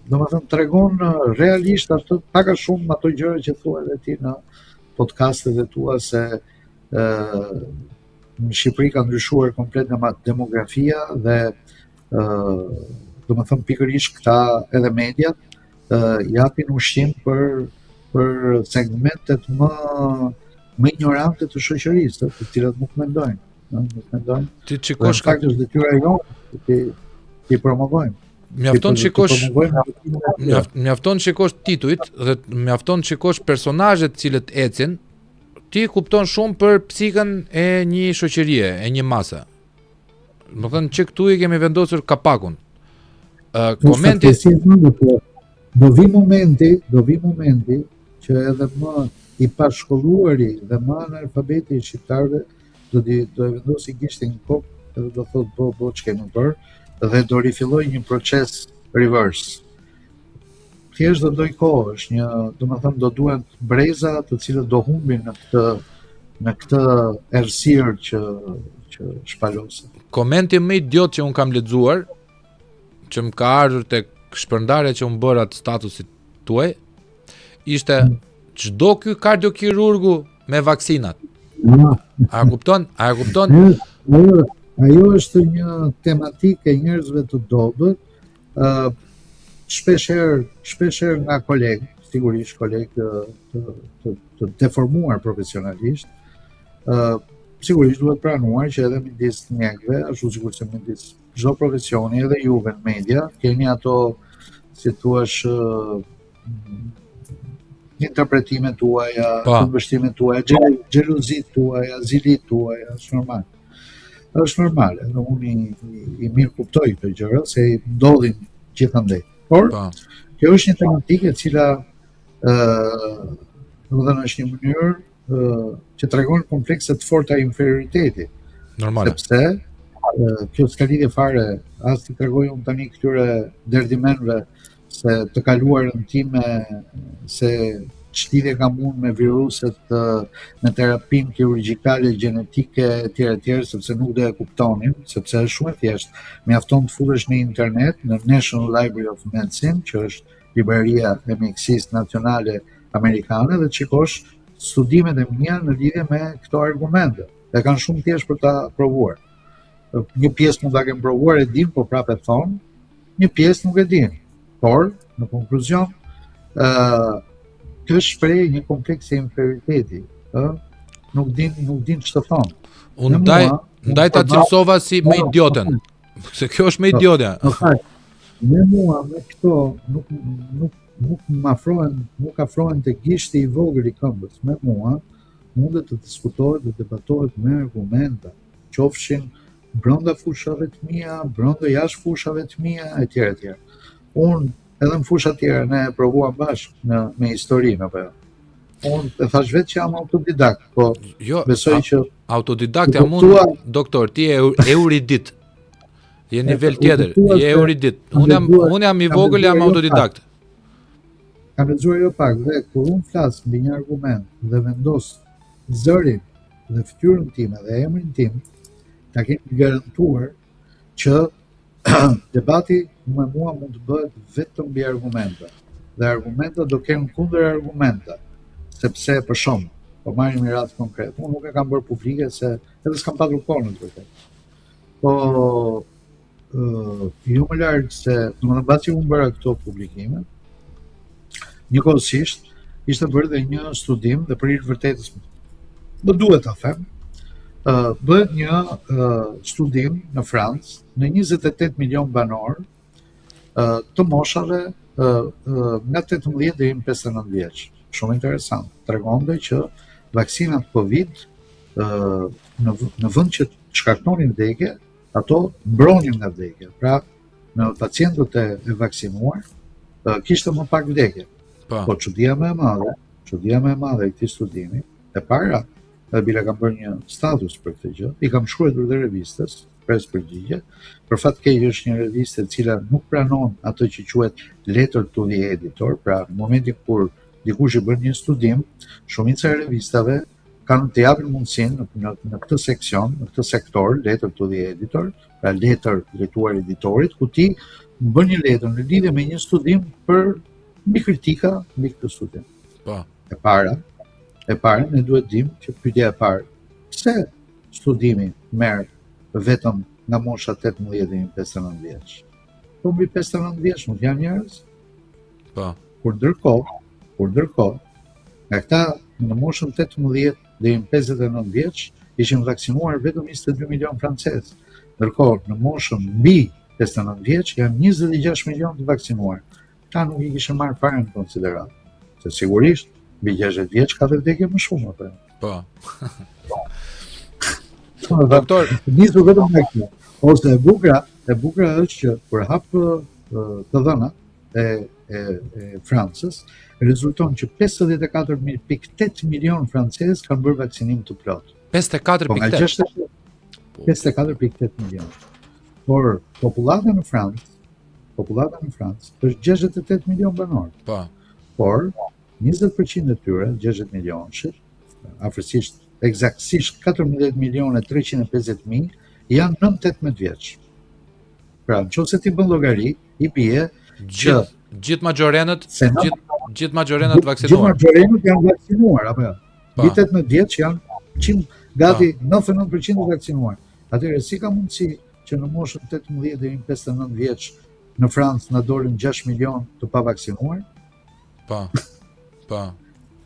domethënë tregon realisht atë pak a shumë ato gjëra që thua edhe ti në podcastet e tua se ë në Shqipëri ka ndryshuar komplet demografia dhe ë domethënë pikërisht këta edhe mediat ë japin ushqim për për segmentet më më ignorante të shoqërisë, të cilat nuk mendojnë, ëh, nuk mendojnë. Ti të shikosh në fakt është detyra jonë të t'i promovojmë. Mjafton të shikosh mjafton të shikosh titujt dhe mjafton të shikosh personazhet të cilët ecin, ti kupton shumë për psikën e një shoqërie, e një mase. Domethënë që këtu i kemi vendosur kapakun. Uh, komenti po, do vi momenti, do vi momenti që edhe më i pashkolluari dhe më analfabeti i shqiptarëve do t'i do e vendosi gishtin në kokë edhe do thotë bo bo ç'kemi bërë dhe do rifillojë një proces reverse. Thjesht do dojë kohë, është një, domethënë do duhen breza të cilët do humbin në këtë në këtë errësirë që që shpaloset. Komenti më idiot që unë kam lexuar, që më ka ardhur tek shpërndarja që unë bëra të statusit tuaj, ishte hmm. ç'do ky kardiokirurgu me vaksinat. A e kupton? A e kupton? Ajo, ajo është një tematikë e njerëzve të dobët, ë uh, shpesh herë, shpesh herë nga kolegë, sigurisht kolegë të të, të, të deformuar profesionalisht, ë uh, sigurisht duhet pranuar që edhe midis mjekëve, ashtu sikurse midis çdo profesioni, edhe juve në media, keni ato si thua interpretimet tuaja, po. këndvështrimet tuaja, xhelozitë tuaja, zilitë tuaja, është normal. Është normal, edhe unë i, i, i mirëkuptoj këto gjëra se ndodhin gjithandej. Por po. kjo është një tematikë e cila ë uh, domethënë është një mënyrë uh, që tregon komplekse të forta inferioriteti. Normal. Sepse uh, kjo s'ka lidhje fare, as t'i tregoj unë tani këtyre derdimenve se të kaluarën time, se ç'lidhje kam unë me viruset, me terapinë kirurgjikale, gjenetike, etj, etj, sepse nuk do e kuptonin, sepse është shumë e thjeshtë. Mjafton të futesh në internet, në National Library of Medicine, që është libraria e mjekësisë nacionale amerikane dhe të shikosh studimet e mia në lidhje me këto argumente. Dhe kanë shumë thjesht për ta provuar. Një pjesë mund ta kenë provuar e din, por prapë e thonë, një pjesë nuk e din. Por, në konkluzion, ë uh, kjo është shprehje një kompleksi inferioriteti, ë nuk din nuk din ç'të thonë. Unë ndaj ndaj ta cilësova si më idioten. Se kjo është më po, idiotja. Në fakt, me mua me këto nuk nuk nuk më afrohen, nuk afrohen te gishti i vogël i këmbës. Me mua mundet të diskutohet dhe debatohet me argumenta, qofshin brenda fushave të mia, brenda jashtë fushave të mia, etj etj. Unë edhe në fusha të tjera ne e provuam bashkë në me historinë apo jo. Unë e thash vetë që jam autodidakt, po jo, besoj që autodidakt jam unë, doktor, ti je erudit. Je nivel tjetër, je erudit. Unë jam unë jam i vogël, jam jo autodidakt. Kam lexuar jo pak dhe kur unë flas mbi një argument dhe vendos zërin dhe fytyrën time dhe emrin tim, ta keni garantuar që debati me mua mund të bëhet vetëm mbi argumenta. Dhe argumenta do kenë kundër argumenta, sepse për shembull, po marrim një rast konkret. Unë nuk e kam bërë publike se edhe s'kam patur kohë në të vërtetë. Po uh, jo më larg se, domethënë mbasi unë bëra këto publikime, njëkohësisht ishte bërë dhe një studim dhe për hir të vërtetës më duhet ta them, uh, bëhet një uh, studim në Francë në 28 milion banorë uh, të moshave uh, uh, nga 18 deri në 59 vjeç. Shumë interesant. Tregonte që vaksinat Covid uh, në në vend që të shkaktonin vdekje, ato mbronin nga vdekja. Pra, në pacientët e, e vaksinuar, kishte më pak vdekje. Po. Po çudia më e madhe, çudia më e madhe e këtij studimi, e para, edhe bile kam bërë një status për këtë gjë, i kam shkruar dhe revistës, pres përgjigje. Për fat keq është një revistë e cila nuk pranon atë që quhet letter to the editor, pra në momentin kur dikush i bën një studim, shumica e revistave kanë të japin mundësinë në, në, në këtë seksion, në këtë sektor, letter to the editor, pra letër drejtuar editorit, ku ti bën një letër në lidhje me një studim për mbi kritika mbi këtë studim. Po. E para, e para ne duhet dim që pyetja e parë, pse studimi merr vetëm nga mosha 18 deri në 59 vjeç? Po mbi 59 vjeç nuk janë njerëz? Po. Kur ndërkohë, kur ndërkohë, nga këta në moshën 18 deri në 59 vjeç ishin vaksinuar vetëm 22 milion francezë. Ndërkohë, në moshën mbi 59 vjeç janë 26 milion të vaksinuar. Këta nuk i kishin marrë fare në konsideratë. Se sigurisht, mbi 60 vjeç ka dhe vdekje më shumë apo. Po. Po. Doktor, nisur vetëm nga kjo. Ose e bukura, e bukura është që kur hap të dhënat e e, e Francës, rezulton që 54.8 milion francezë kanë bërë vaksinim të plotë. 54.8. Po 54.8 milion. Por popullata në Francë. Popullata në Francë është 68 milion banorë. Po. Por 20% e tyre, 60 milionëshit, afërsisht ekzaktësisht 14 milionë 350 mijë janë nën 18 vjeç. Pra, në qoftë se ti bën llogari, i bie që gjithë maxhorenët, gjithë gjithë maxhorenët vaksinuar. Gjithë maxhorenët janë vaksinuar apo jo? Mbi 18 vjeç janë 100 gati 99% të vaksinuar. Atëherë si ka mundësi që në moshën 18 deri në 59 vjeç në Francë na dolën 6 milion të pavaksinuar? Po. Po.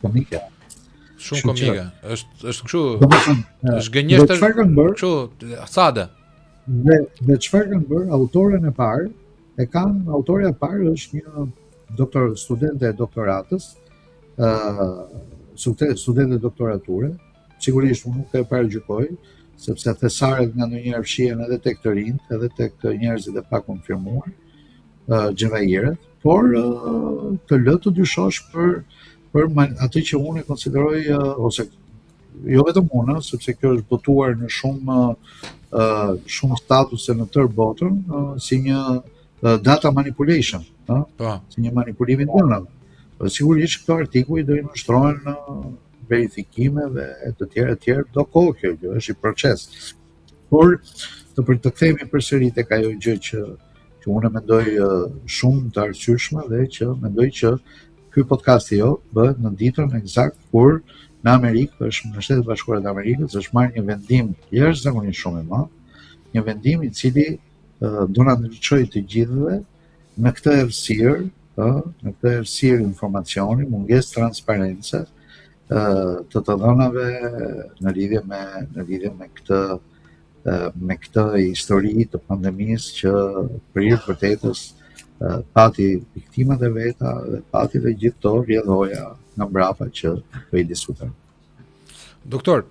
Komike. Shumë komike. Është është kështu. Domethënë, është gënjeshtër. Çfarë kanë bërë? Kështu, sade. Dhe dhe çfarë kanë bërë? Autoren e parë e kanë, autorja e parë është një doktor studente e doktoratës, ë uh, studente doktorature, sigurisht unë nuk e paragjykoj, sepse thesaret ngandonjëherë fshihen edhe tek të rinjtë, edhe tek njerëzit e pakonfirmuar, uh, xhevahiret, por uh, të lë të dyshosh për për atë që unë e konsideroj uh, ose jo vetëm unë, sepse kjo është botuar në shumë uh, shumë statuse në tërë botën, uh, si një uh, data manipulation, ëh, po. si një manipulim i dhënave. Po sigurisht këto artikuj do i nënshtrohen uh, verifikimeve e të tjera e tjera, do kohë kjo gjë, është një proces. Por të për të kthehemi përsëri tek ajo gjë që që unë mendoj shumë të arsyeshme dhe që mendoj që ky podcast jot bëhet në ditën ekzakt kur në Amerikë është në Shtetet e Bashkuara të Amerikës është marrë një vendim jashtëzakonisht shumë i madh, një vendim i cili do na ndriçojë të gjithëve në këtë errësirë, ë, në këtë errësirë informacioni, mungesë transparence, ë të të dhënave në lidhje me në lidhje me këtë me këtë histori të pandemisë që për hir të vërtetës pati viktimat e veta dhe pati dhe gjithë këto rrjedhoja nga mbrapa që po i diskutojmë. Doktor,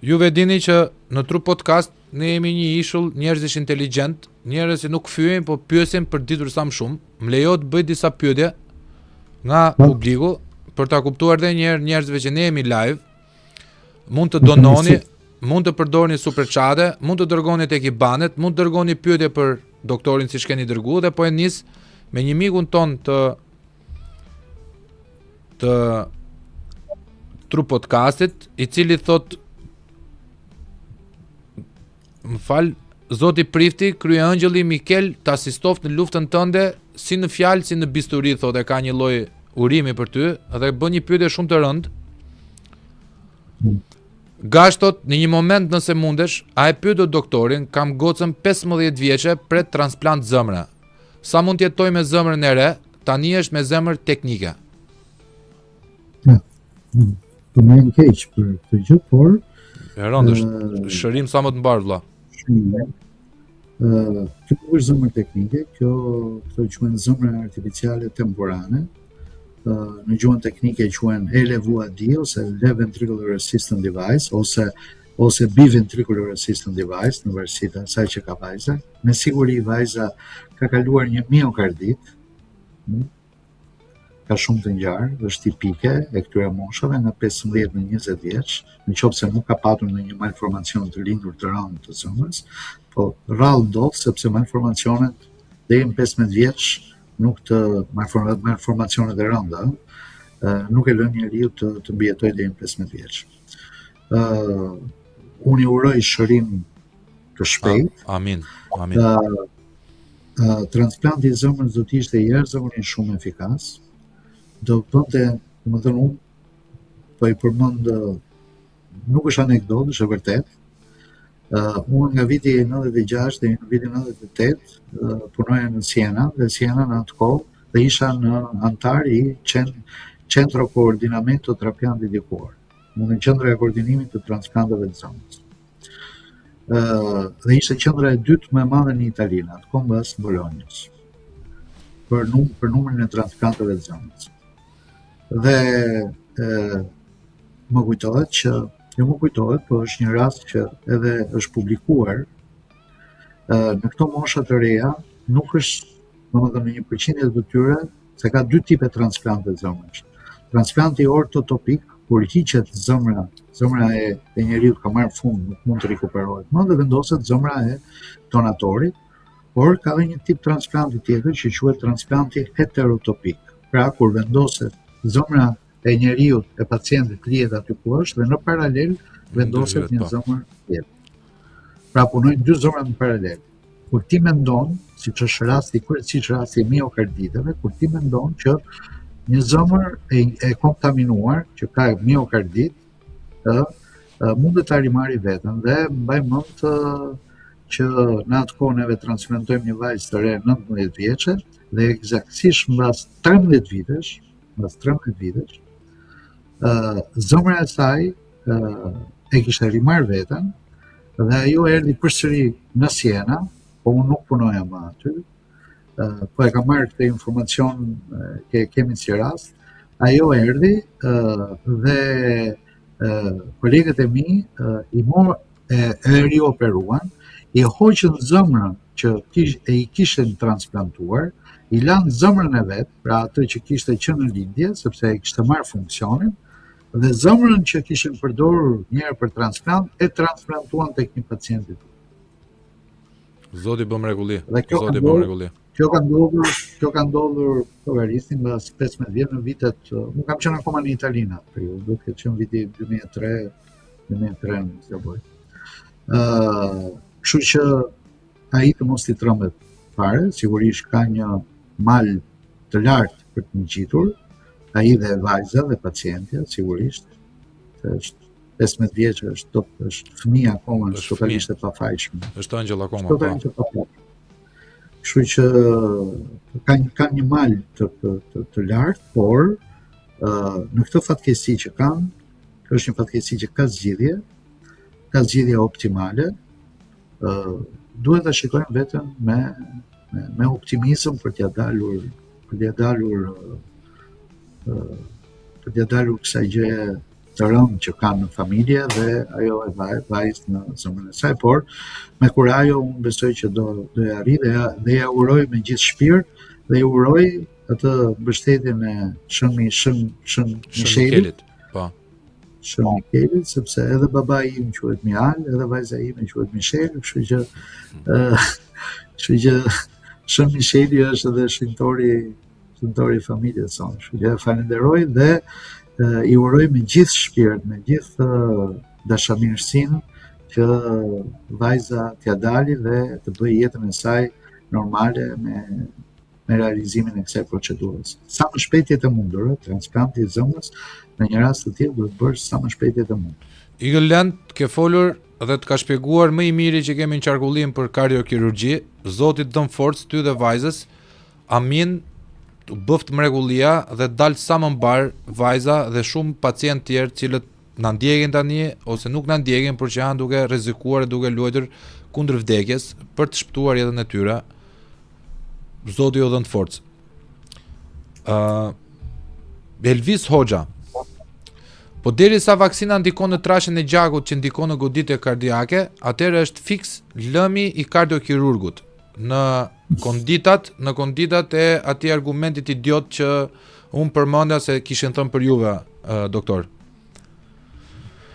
juve dini që në Tru Podcast ne jemi një ishull njerëzish inteligjent, njerëz që nuk fyejmë, po pyesim për ditur sa më shumë. Më lejo të bëj disa pyetje nga po. publiku për ta kuptuar edhe një herë njerëzve që ne jemi live. Mund të dononi, mund të përdorni super chat-e, mund të dërgoni tek IBAN-et, mund të dërgoni pyetje për doktorin siç keni dërgu dhe po e nis me një mikun tonë të të Tru Podcastit, i cili thot më fal, Zoti Prifti, kryeëngjëlli Mikel të asistoftë në luftën tënde, si në fjalë, si në bisturi, thotë, e ka një lloj urimi për ty dhe bën një pyetje shumë të rëndë. Gash thot, në një moment nëse mundesh, a e pyet dot doktorin, kam gocën 15 vjeçe pret transplant zemre. Sa mund të jetojë me zemrën e re, tani është me zemër teknike. Ja. Mm. Po më vjen keq për këtë gjë, por e rëndë është. Shërim sa më të mbarë vëlla. Shërim. Ë, kjo nuk është zemër teknike, kjo këto quhen zemra artificiale temporane. Ë, në gjuhën teknike quhen LVAD ose Left Ventricular Assistant Device ose ose biventricular assistant device në varësi të asaj që ka vajza. Me siguri vajza ka kaluar një miokardit, hm, ka shumë të ngjarë, është tipike e këtyre moshave nga 15 në 20 vjeç, në qoftë se nuk ka patur ndonjë malformacion të lindur të rëndë të zemrës, po rrallë ndodh sepse malformacionet deri në 15 vjeç nuk të malformacionet e rënda, nuk e lënë njeriu të të mbijetojë deri në 15 vjeç. Ë unë i uroj shërim të shpejtë. Amin. Amin. Ë transplanti i zemrës do të ishte jashtëzakonisht shumë efikas. Do bënte, domethënë unë po i përmend nuk është anekdotë, është e vërtetë. Uh, unë nga viti 96 deri në vitin 98 uh, punoja në Siena dhe Siena në atë kohë dhe isha në anëtar i Centro Coordinamento Trapianti di Cuore, në qendra e koordinimit të transplanteve të zemrës. Ë dhe ishte qendra e dytë më e madhe në Itali, në atë kohë mbas Bolonjës. Për num për numrin e transplanteve të zemrës. Dhe ë më kujtohet që jo më kujtohet, po është një rast që edhe është publikuar ë në këto mosha të reja nuk është, domethënë në një përqindje të tyre se ka dy tipe transplante zemrës. Transplanti ortotopik, kur hiqet zemra, zemra e, e njeriut ka marrë fund, nuk mund të rikuperohet më dhe vendoset zemra e donatorit. Por ka dhe një tip transplanti tjetër që quhet transplanti heterotopik. Pra kur vendoset zemra e njeriut e pacientit lihet aty ku është dhe në paralel vendoset një po. zemër tjetër. Pra punojnë dy zemra në paralel. Kur ti mendon, siç është rasti, kryesisht rasti i miokarditeve, kur ti mendon që një zemër e, e kontaminuar që ka miokardit, ë mundet ta rimarri veten dhe mbaj mend që në atë kohë neve transplantojmë një vajzë të re 19 vjeçe dhe ekzaktësisht mbas 13 vitesh, mbas 13 vitesh, ë zemra e saj ë e kishte rimarrë veten dhe ajo erdhi përsëri në Siena, po unë nuk punoja më aty, po e kam marrë këtë informacion që kemi si rast, ajo erdhi dhe kolegët e mi i mor e, e rioperuan, i hoqën zemrën që kish, e i kishin transplantuar, i lanë zemrën e vet, pra atë që kishte që në lindje, sepse e kishte marrë funksionin, dhe zemrën që kishin përdorur një herë për transplant, e transplantuan tek një pacient i Zoti bën mrekulli. Dhe kjo Zoti bën mrekulli. Kjo ka ndodhur, kjo ka ndodhur llogarisni mbas 15 vjet në vitet, unë kam qenë akoma në Itali në atë periudhë, duhet të ketë qenë viti 2003, 2003 në s'gaboj. Ë, uh, kështu që ai të mos t'i trembet fare, sigurisht ka një mal të lartë për të ngjitur, ai dhe vajza dhe pacientja, sigurisht, se është 15 vjeç është top, është fëmijë akoma, është totalisht e pafajshme. Është engjëll akoma. Është totalisht po. e pafajshme. Kështu që ka një ka një mal të të të, të lartë, por uh, në këtë fatkeqësi që kanë, është një fatkeqësi që ka zgjidhje, ka zgjidhje optimale. ë uh, duhet ta shikojmë veten me me, me optimizëm për t'ia dalur për t'ia dalur uh, për t'ia dalur kësaj gjëje të rëndë që kanë në familje dhe ajo e vaj, vajzë në zemrën e saj, por me kurajo unë besoj që do do ia arrijë dhe ja, dhe ja uroj me gjithë shpirt dhe i uroj atë mbështetjen e Shën Shën Shën Mishelit. Po. Shën Mikelit, sepse edhe babai im quhet Mihal, edhe vajza ime quhet Mishel, kështu që ë kështu që Shën Misheli është edhe shenjtori shenjtori i familjes sonë. Kështu që e falenderoj dhe e, i uroj me gjithë shpirt, me gjithë dashamirësinë që vajza t'ia dali dhe të bëjë jetën e saj normale me me realizimin e kësaj procedure. Sa më shpejt të jetë e mundur, transplanti i zemrës në një rast të tillë duhet bërë sa më shpejt të jetë e mundur. Eagle Land ke folur dhe të ka shpjeguar më i miri që kemi në qarkullim për kardiokirurgji, Zoti të dhëntë forcë ty dhe vajzës, Amin u bëftë mrekullia dhe daltë sa më mbarë vajza dhe shumë pacientë tjerë të cilët na ndjekin tani ose nuk na ndjekin por që janë duke rrezikuar e duke luajtur kundër vdekjes për të shpëtuar jetën e tyre. Zoti ju dhëntë forcë. Ë uh, Elvis Hoxha. Po derisa vaksina ndikon në trashjen e gjakut që ndikon në goditje kardiake, atëherë është fiks lëmi i kardiokirurgut. Në konditat, në konditat e atij argumentit idiot që unë përmenda se kishin thënë për juve, uh, doktor.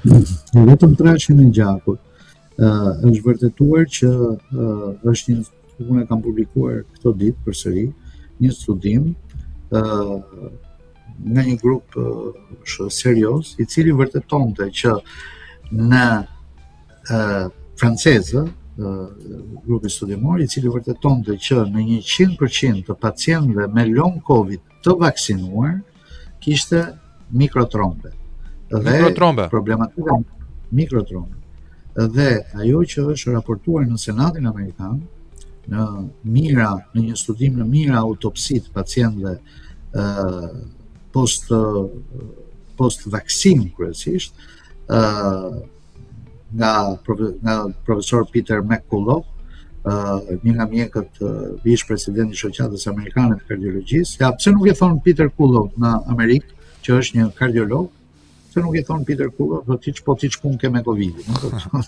Jo vetëm trashjen e gjakut, uh, është vërtetuar që uh, është një unë e kam publikuar këto ditë përsëri një studim uh, nga një grup uh, serioz i cili vërtetonte që në francezë, grupi studimor, i cili vërtetonte që në 100% të pacientëve me long covid të vaksinuar kishte mikrotrombe. Dhe mikrotrombe. Problematika mikrotrombe. Dhe ajo që është raportuar në Senatin Amerikan, në mijëra, në një studim në mijëra autopsi të pacientëve ë post post vaksinë kryesisht, ë nga nga profesor Peter McCullough, uh, një nga mjekët uh, ish presidenti i Shoqatës Amerikane të Kardiologjisë. Ja, pse nuk i thonë Peter Kullow në Amerikë, që është një kardiolog? Pse nuk i thonë Peter Kullow, do ti po ti ç'punë ke me Covidin, no?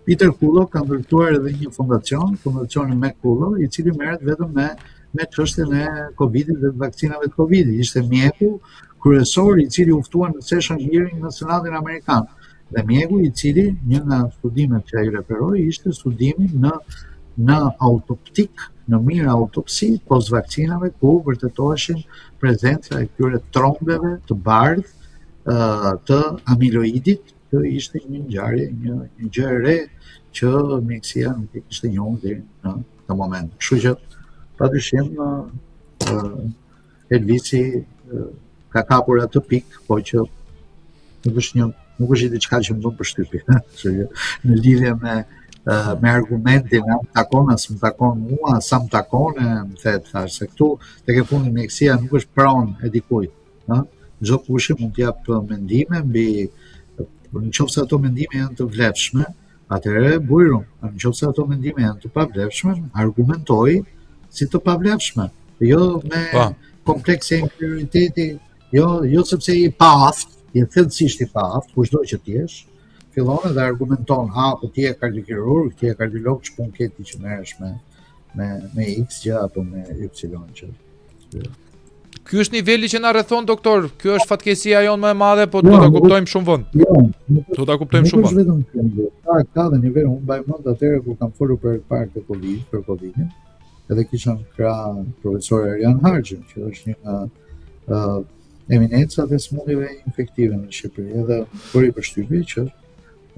Peter Kullow ka ndërtuar edhe një fondacion, fondacioni McCullough, i cili merret vetëm me me çështjen e Covidit dhe të vaksinave të Covidit. Ishte mjeku kryesor i cili u ftua në session hearing në Senatin Amerikan. Dhe mjeku i cili një nga studimet që ai referoi ishte studimi në. në autoptik, në mijëra autopsi post vaksinave ku vërtetoheshin prezenca e këtyre trombeve të bardhë të amiloidit, që ishte një ngjarje, një, një gjë e re që mjekësia nuk e kishte njohur deri në këtë moment. Kështu që padyshim Elvisi ka kapur atë pikë, po që nuk është një nuk është diçka që më bën përshtypje. Kështu që në lidhje me me argumentin, a më takon, a s'më takon mua, sa më takon, e më the, thash, se këtu tek e fundit mjekësia nuk është pronë e dikujt, ëh? Çdokush mund të japë mendime mbi në qoftë se ato mendime janë të vlefshme, atëherë bujrum, në qoftë se ato mendime janë të pavlefshme, argumentoj si të pavlefshme, jo me pa. Po. komplekse inferioriteti, jo jo sepse je i paaftë, je thellësisht i paaftë, kushdo që të jesh, fillon edhe argumenton, ha, po ti je kardiokirurg, ti je kardiolog, ç'punë ke ti që merresh me me me X gjë apo me Y gjë. Ky është niveli që na rrethon doktor. Kjo është fatkeqësia jonë më e madhe, po do jo, ta kuptojmë shumë vonë. Jo, do ta kuptojmë shumë vonë. Nuk është vetëm kjo. Ka ka dhe nivel, unë mbaj mend atëherë kur kam folur për parë të Covid, për Covidin, edhe kisha në krah profesor Arjan Harxhin, që është një nga uh, eminencat e sëmundjeve infektive në Shqipëri, edhe bëri përshtypje që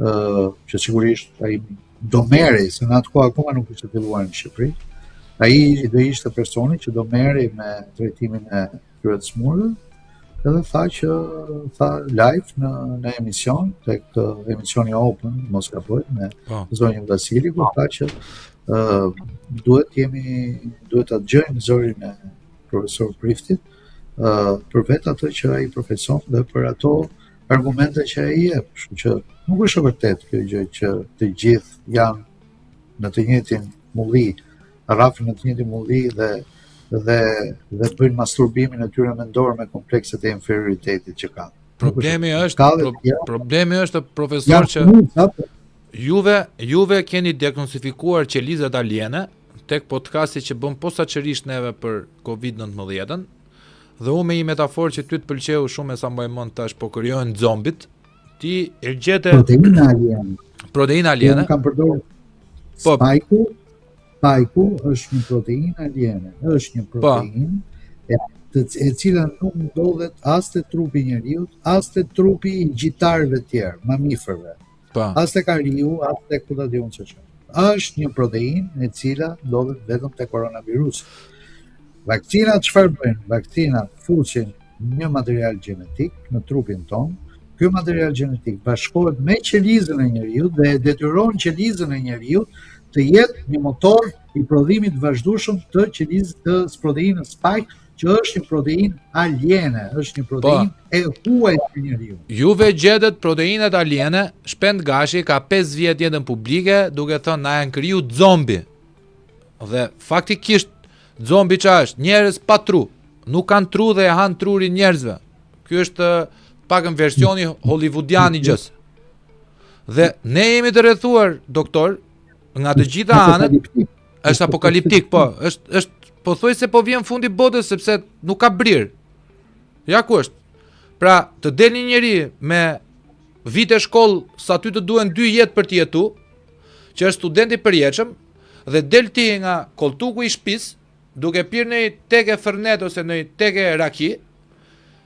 uh, që sigurisht ai do merrej, se në atë kohë akoma nuk ishte filluar në Shqipëri, ai do ishte personi që do merrej me trajtimin e këtyre të sëmurëve, edhe tha që tha live në në emision tek emisioni Open, mos gaboj me po. zonjën Vasili, ku tha që ë uh, duhet jemi duhet ta dëgjojmë zërin e profesor Priftit ë uh, për vetë atë që ai profeson dhe për ato argumente që ai jep, kështu që nuk është e vërtetë kjo gjë që të gjithë janë në të njëjtin mulli, rrafin në të njëjtin mulli dhe dhe dhe bëjnë masturbimin e tyre mendor me komplekset e inferioritetit që kanë. Problemi është pro, problemi është profesor që po. juve juve keni diagnostifikuar qelizat aliene tek podcasti që bëm posaçërisht neve për Covid-19-ën, Dhe unë me një metaforë që ty të pëlqeu shumë e sa mbaj mend tash po krijohen zombit, ti e gjete proteina aliene. Proteina aliene. Unë kam përdorur po. Spike-u, spike është një proteinë aliene, është një po. proteinë e të, e cila nuk ndodhet as te trupi i njeriut, as te trupi i gjitarëve të tjerë, mamiferëve. Po. As tek ariu, as tek ku ta di unë se çfarë. Është një proteinë e cila ndodhet vetëm te koronavirusi. Vaksinat çfarë bëjnë? Vaksinat fusin një material gjenetik në trupin tonë. Ky material gjenetik bashkohet me qelizën e njeriut dhe e detyron qelizën e njeriut të jetë një motor i prodhimit të vazhdueshëm të qelizës të proteinës spike që është një proteinë aliene, është një po. proteinë e huaj për njeriun. Juve gjetët proteinat aliene, Shpend Gashi ka 5 vjet jetën publike duke thënë na janë kriju zombi. Dhe faktikisht zombi ça është? Njerëz pa tru. Nuk kanë tru dhe e hanë trurin njerëzve. Ky është pakën versioni hollywoodian i gjësë. Dhe ne jemi të rrethuar, doktor, nga të gjitha anët. Është apokaliptik, po, është është pothuajse po vjen fundi i botës sepse nuk ka brirë. Ja ku është. Pra, të del një njeri me vite shkollë sa ty të duhen dy jetë për të jetu, që është student i përjetshëm dhe del ti nga kolltuku i shtëpisë duke pirë një teke fernet ose një teke raki,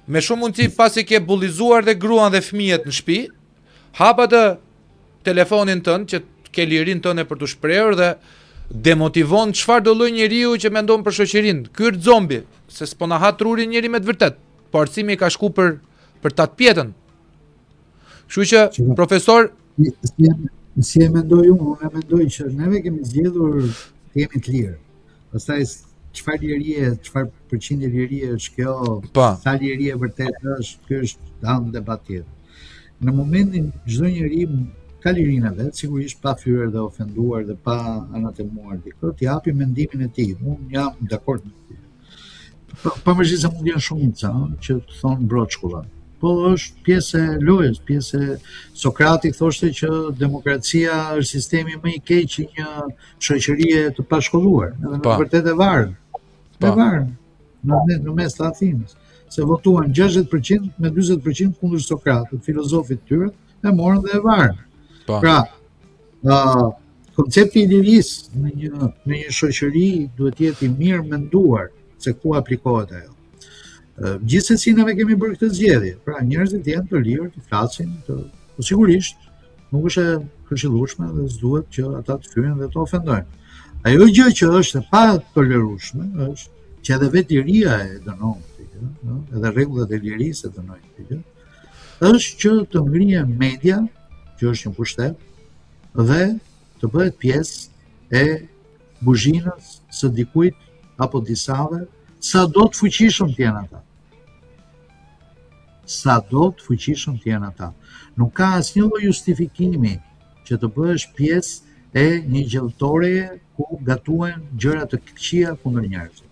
me shumë mundësi pasi ke bullizuar dhe gruan dhe fëmijët në shtëpi, hap atë telefonin tënd që ke lirinë tënde për t'u shprehur dhe demotivon çfarëdo lloj njeriu që mendon për shoqërinë. Ky është zombi, se s'po na ha trurin njeri me të vërtetë. Po arsimi ka shku për për tatëpjetën. Kështu që profesor si, si e mendoj unë, unë e mendoj që neve kemi zgjedhur të jemi të lirë. Pastaj çfarë lirie, çfarë përqindje lirie është kjo? Po. Sa lirie e vërtetë është, ky është një debat tjetër. Në momentin çdo njeri ka lirinë e vet, sigurisht pa fyer dhe ofenduar dhe pa anatemuar dikë, të japi mendimin e tij. Unë jam dakord me këtë. Pa, pavarësisht se mund të jenë shumica, që të thonë broçkulla. Po është pjesë e lojës, pjesë e Sokrati thoshte që demokracia është sistemi më i keq i një shoqërie të pashkolluar, edhe në të vërtetë e varën. E varën në në, në mes të Athinës, se votuan 60% me 40% kundër Sokratit, filozofit të tyre, e morën dhe e varën. Pa. Pra, uh, Koncepti i lirisë në një në një shoqëri duhet të jetë i mirëmenduar se ku aplikohet ajo. Gjithsesi neve kemi bërë këtë zgjedhje. Pra njerëzit janë të lirë të flasin, të po sigurisht nuk është e këshillueshme dhe s'duhet që ata të fyejnë dhe të ofendojnë. Ajo gjë që është e patolerueshme është që edhe vetë liria e dënon këtë gjë, ëh, edhe rregullat e lirisë e dënojnë këtë gjë, është që të ngrihet media, që është një pushtet, dhe të bëhet pjesë e buzhinës së dikujt apo disave, sado të fuqishëm të jenë ata. Sado të fuqishëm të jenë ata. Nuk ka asnjë lloj justifikimi që të bëhesh pjesë e një gjellëtoreje ku gatuhen gjëra të këqija kundër njerëzve.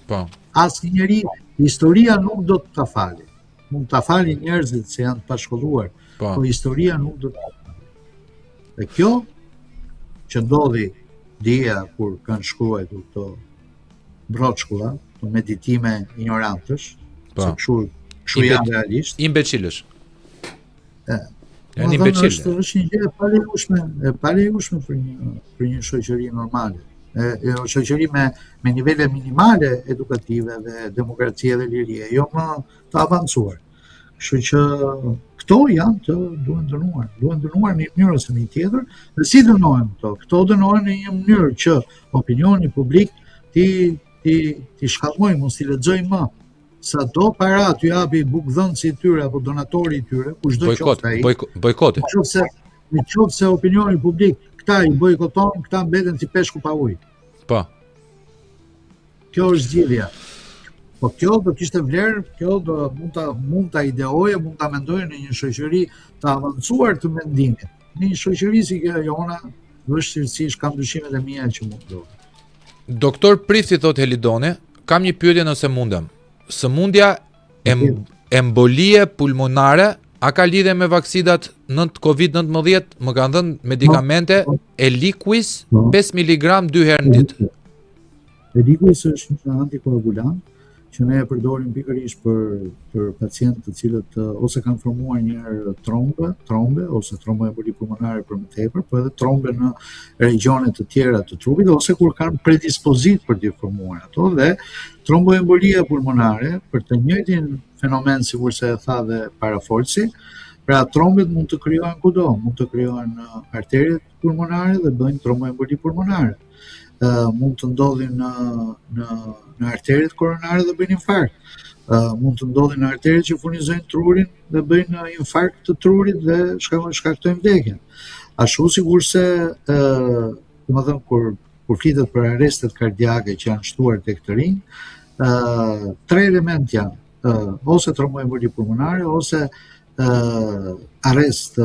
Po. Asnjëri, historia nuk do të ta fali. Mund ta falin njerëzit se janë të pashkolluar, po, po historia nuk do të ta fali. Dhe kjo që ndodhi dje kur kanë shkruar këto broçkulla, këto meditime injorantësh, po. se kështu kështu janë realisht. Imbecilësh. E, janë imbecilë. Është është një gjë e palejueshme, e palejueshme për një për një shoqëri normale. E, e një shoqëri me me nivele minimale edukative dhe demokracie dhe lirie, jo më të avancuar. Kështu që këto janë të duhen dënuar, duhen dënuar në një mënyrë ose në një tjetër, dhe si dënohen këto? Këto dënohen në një mënyrë që opinioni publik t'i t'i t'i shkallmojë, mos t'i lexojë më. Sado para t'u japi bukëdhënësi i tyre apo donatori i tyre, kushdo qoftë ai. Bojkot, bojkoti. Në qoftë se në qoftë se opinioni publik këta i bojkoton, këta mbeten si peshku pa ujë. Po. Kjo është zgjidhja. Po kjo do kishte vlerë, kjo do mund ta mund ta ideoje, mund ta mendoje në një shoqëri të avancuar të mendimit. Në një shoqëri si kjo jona, vështirësisht kam dyshimet e mia që mund të ndodhë. Doktor Prifti thotë Helidoni, kam një pyetje nëse mundem. Sëmundja em, embolie pulmonare a ka lidhje me vaksinat në Covid-19? Më kanë dhënë medikamente po. Eliquis 5 mg dy herë në ditë. Eliquis është një antikoagulant që ne e përdorim pikërisht për për pacientë të cilët ose kanë formuar një herë trombe, trombe ose tromboemboli pulmonare për më tepër, por edhe trombe në regjione të tjera të trupit ose kur kanë predispozitë për t'i formuar ato dhe tromboembolia pulmonare për të njëjtin fenomen sikurse e tha dhe parafolësi, pra trombet mund të krijohen kudo, mund të krijohen në arteriet pulmonare dhe bëjnë tromboemboli pulmonare. Ë mund të ndodhin në në në arteriet koronare dhe bëjnë infarkt. Ë mund të ndodhin në arteriet që furnizojnë trurin dhe bëjnë infarkt të trurit dhe shkaktojnë shkaktojnë vdekjen. Ashtu sikurse ë domethënë kur kur flitet për arrestet kardiake që janë shtuar tek të rinj, ë tre element janë, ë ose tromboemboli pulmonare ose ë arrest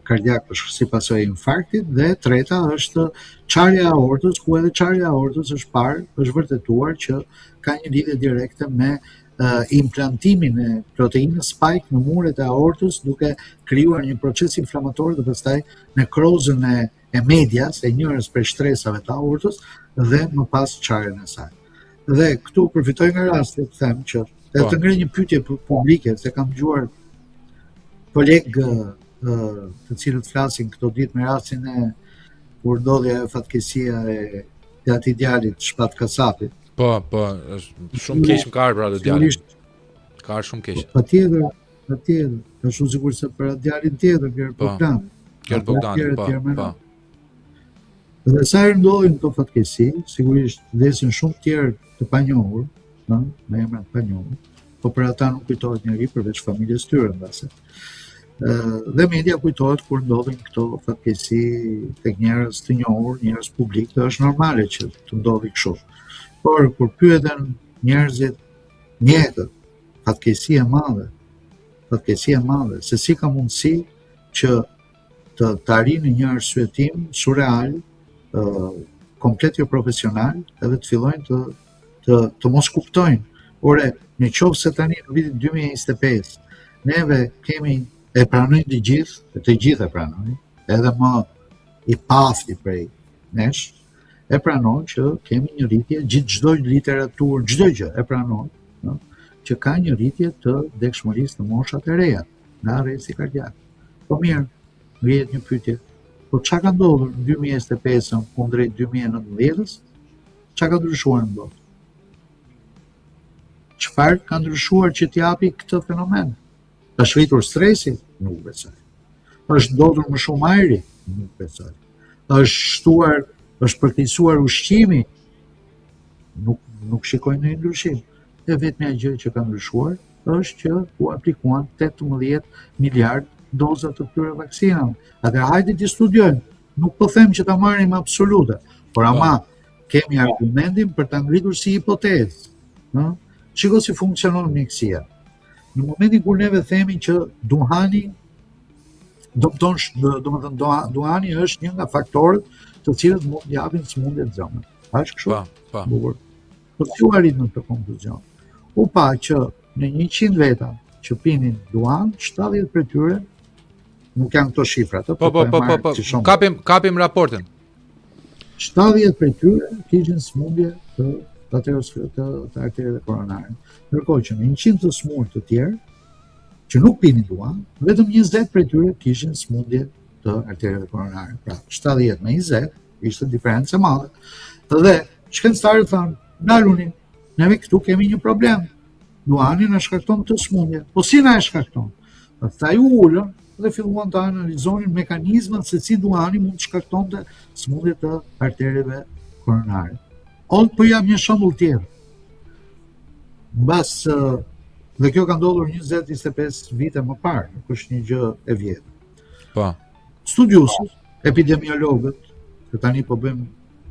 kardiak për si pasojë e infarktit dhe e treta është çarja e aortës, ku edhe çarja e aortës është parë, është vërtetuar që ka një lidhje direkte me uh, implantimin e proteinës spike në muret e aortës duke krijuar një proces inflamator dhe pastaj nekrozën e e medias, e njërës prej shtresave të aortës dhe më pas çarjen e saj. Dhe këtu përfitoj nga rasti të them që edhe po. të ngre një pyetje publike se kam dëgjuar kolegë të cilët flasin këto ditë me rastin e kur ndodhi ajo fatkeqësia e e atij djalit Shpat Kasapit. Po, po, është shumë keq më ka ardhur për atë djalin. Ka ardhur shumë keq. Po, patjetër, patjetër, ashtu sikurse për atë djalin tjetër, Gert po, Bogdan. Gert Bogdan, po, po. Dhe sa herë ndodhin këto fatkeqësi, sigurisht vdesin shumë të tjerë të panjohur, ëh, me emra të panjohur, po për ata nuk kujtohet njeri përveç familjes tyre mbase. Ë dhe media kujtohet kur ndodhin këto fatkeqësi tek njerëz të njohur, njerëz publik, dhe është normale që të ndodhi kështu. Por kur pyeten njerëzit, mjekët, fatkeqësi e madhe, fatkeqësi e madhe, se si ka mundësi që të të arrijnë në një arsyetim surreal, ë komplet jo profesional, edhe të fillojnë të të të mos kuptojnë. Ore, në qoftë se tani në vitin 2025 neve kemi e pranojnë të gjithë, të gjithë e pranojnë, edhe më i paafti prej nesh, e pranon që kemi një rritje, gjithë çdo literaturë, çdo gjë e pranon, no? që ka një rritje të vdekshmërisë në moshat e reja, nga arresti kardiak. Po mirë, ngrihet një pyetje. Po çka ka ndodhur në 2025-ën kundrejt 2019-ës? Çka ka ndryshuar në botë? Çfarë ka ndryshuar që t'japi këtë fenomen? Është rritur stresi? Nuk besoj. Është ndotur më shumë ajri? Nuk besoj. Është shtuar, është përkeqësuar ushqimi? Nuk nuk shikoj ndonjë ndryshim. E vetmja gjë që ka ndryshuar është që u aplikuan 18 miliard doza të këtyre vaksinave. Atëherë hajde t'i studiojmë. Nuk po them që ta marrim absolute, por po. ama kemi argumentin për ta ngritur si hipotezë. Ë? Shiko si funksionon mjekësia. Në momentin kur neve themi që duhani dëmton, domethënë duhani është një nga faktorët të cilët mund të japin sëmundje të zemrës. A është kështu? Po, po. Bukur. Po si u arrit në këtë konkluzion? U pa që në 100 veta që pinin duhan, 70 prej tyre nuk janë këto shifrat, po po po po po, po. Kapim kapim raportin. 70 prej tyre kishin sëmundje të aterosklerozës të, të arterieve koronare. Ndërkohë që në 100 të sëmurë të tjerë që nuk pinin duhan, vetëm 20 prej tyre kishin sëmundje të arterieve koronare. Pra, 70 me 20 ishte diferencë e madhe. Dhe shkencëtarët thanë, ndaluni, neve këtu kemi një problem. Duhani na shkakton këtë sëmundje. Po si na e shkakton? Pastaj u ulën dhe filluan të analizonin mekanizmat se si duhani mund të shkaktonte sëmundje të arterieve koronare. O po jap një shembull tjetër. Mbas dhe kjo ka ndodhur 20-25 vite më parë, nuk është një gjë e vjetër. Po. Studiuesit, epidemiologët, që tani po bëjmë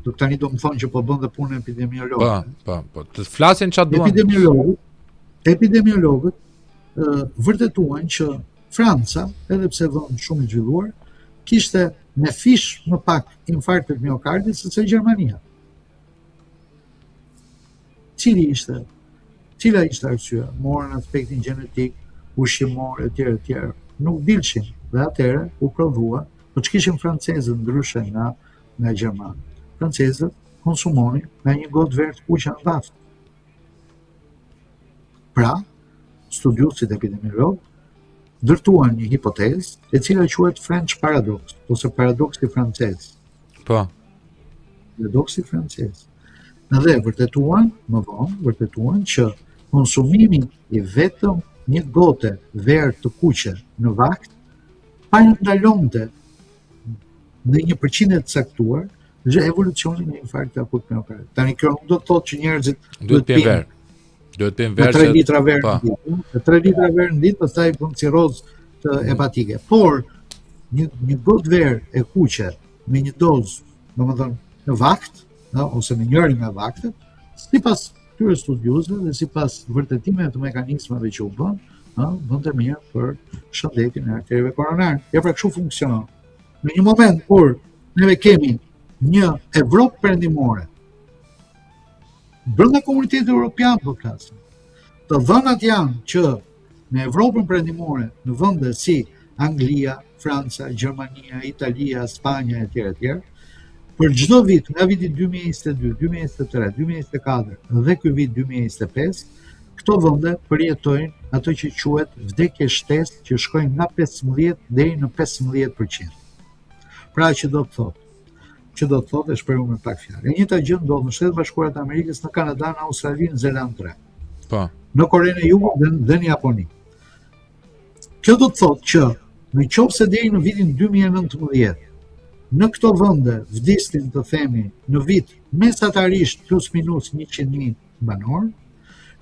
do tani do më thonë që po bën dhe punën epidemiologët. Po, po, po, të flasin çfarë duan. Epidemiologët, epidemiologët vërtetuan që Franca, edhe pse vend shumë i zhvilluar, kishte me fish më pak infarkte të miokardit se sa Gjermania. Cili ishte? Cila ishte arsyeja? Morën aspektin gjenetik, ushqimor etj etj. Nuk dilshin dhe atëherë u prodhua, po ç'kishin francezët ndryshe nga nga gjermanët. Francezët konsumonin nga një gotë verë të kuqe në vakt. Pra, studiuesit epidemiologë ndërtuan një hipotezë e cila quhet French Paradox ose paradoksi francez. Po. Paradoksi francez. Dhe vërtetuan, më vonë, vërtetuan që konsumimi i vetëm një gote verë të kuqe në vakt parandalonte në një përqindje të caktuar dhe evolucionin e infarktit akut miokardit. Tani kjo nuk do të thotë që njerëzit duhet të pinë verë. Duhet të pinë verë. 3 litra verë në ditë, me 3 litra verë në ditë, pastaj bën cirrozë të mm. hepatike. Por një një gotë verë e kuqe me një dozë, domethënë në vakt, në, ose në njërin nga vaktet, sipas këtyre studiuesve dhe sipas vërtetimeve të mekanizmave që u bënë, ë, bënte mirë për shëndetin e arterieve koronare. Ja pra kështu funksionon. Në një moment kur neve kemi një Evropë perëndimore brenda komunitetit evropian po flasim. Të dhënat janë që në Evropën perëndimore, në vende si Anglia, Franca, Gjermania, Italia, Spanja etj etj, për çdo vit nga viti 2022, 2023, 2024 dhe ky vit 2025, këto vende përjetojnë ato që quhet vdekje shtesë që shkojnë nga 15 deri në 15%. Pra që do të thotë, që do të thotë e shprehur me pak fjalë. E njëjta gjë ndodh në Shtetet e Bashkuara të Amerikës, në Kanada, në Australi, në Zelandë të Re. Po. Në Korenë e Jugut dhe, dhe në Japoni. Kjo do të thotë që në qoftë se deri në vitin 2019 në këto vende vdisnin të themi në vit mesatarisht plus minus 100.000 banorë,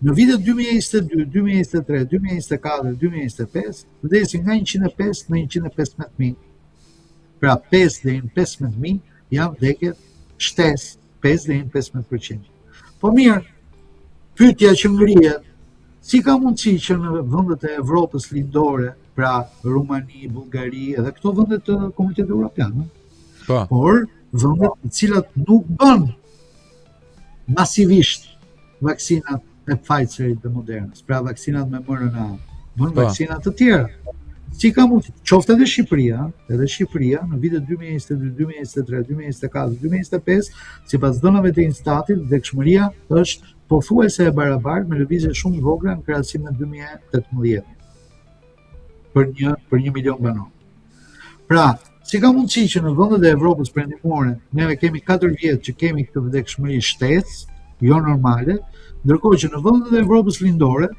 në vitet 2022, 2023, 2024, 2025 vdesin nga 105 në 115.000. Pra 5 deri në 15.000 janë vdekjet shtesë, 5 deri në 15%. Po mirë, pyetja që ngrihet, si ka mundësi që në vendet e Evropës lindore, pra Rumani, Bullgari, edhe këto vende të Komunitetit Evropian, ëh? Po. Por vendet të cilat nuk bënë masivisht vaksinat e Pfizerit dhe Modernës, pra vaksinat me mRNA, bënë po. vaksina të tjera. Si ka mundësi, qoftë edhe Shqipëria, edhe Shqipëria në vitet 2022, 2023, 2024, 2025, sipas dhënave të Instatit, vdekshmëria është pothuajse e barabartë me lëvizje shumë të vogla në krahasim me 2018 për një për 1 milion banorë. Pra, Si ka mundësi që në vendet e Evropës Perëndimore neve kemi 4 vjet që kemi këtë vdekshmëri shtesë, jo normale, ndërkohë që në vendet e Evropës Lindore,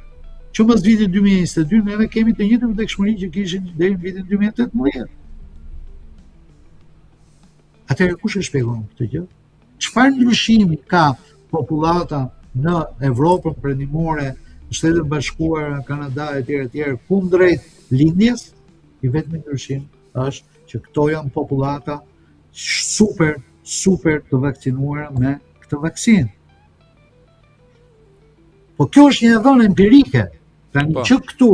që mbas vitit 2022 neve kemi të njëjtën vdekshmëri që kishin deri në vitin 2018. Atëherë kush e shpjegon këtë gjë? Çfarë ndryshimi ka popullata në Evropën Perëndimore, në Shtetet e Bashkuara, Kanada etj etj kundrejt lindjes? I vetmi ndryshim është që këto janë popullata super super të vaksinuara me këtë vaksinë. Po kjo është një e dhënë empirike. Tani po. që këtu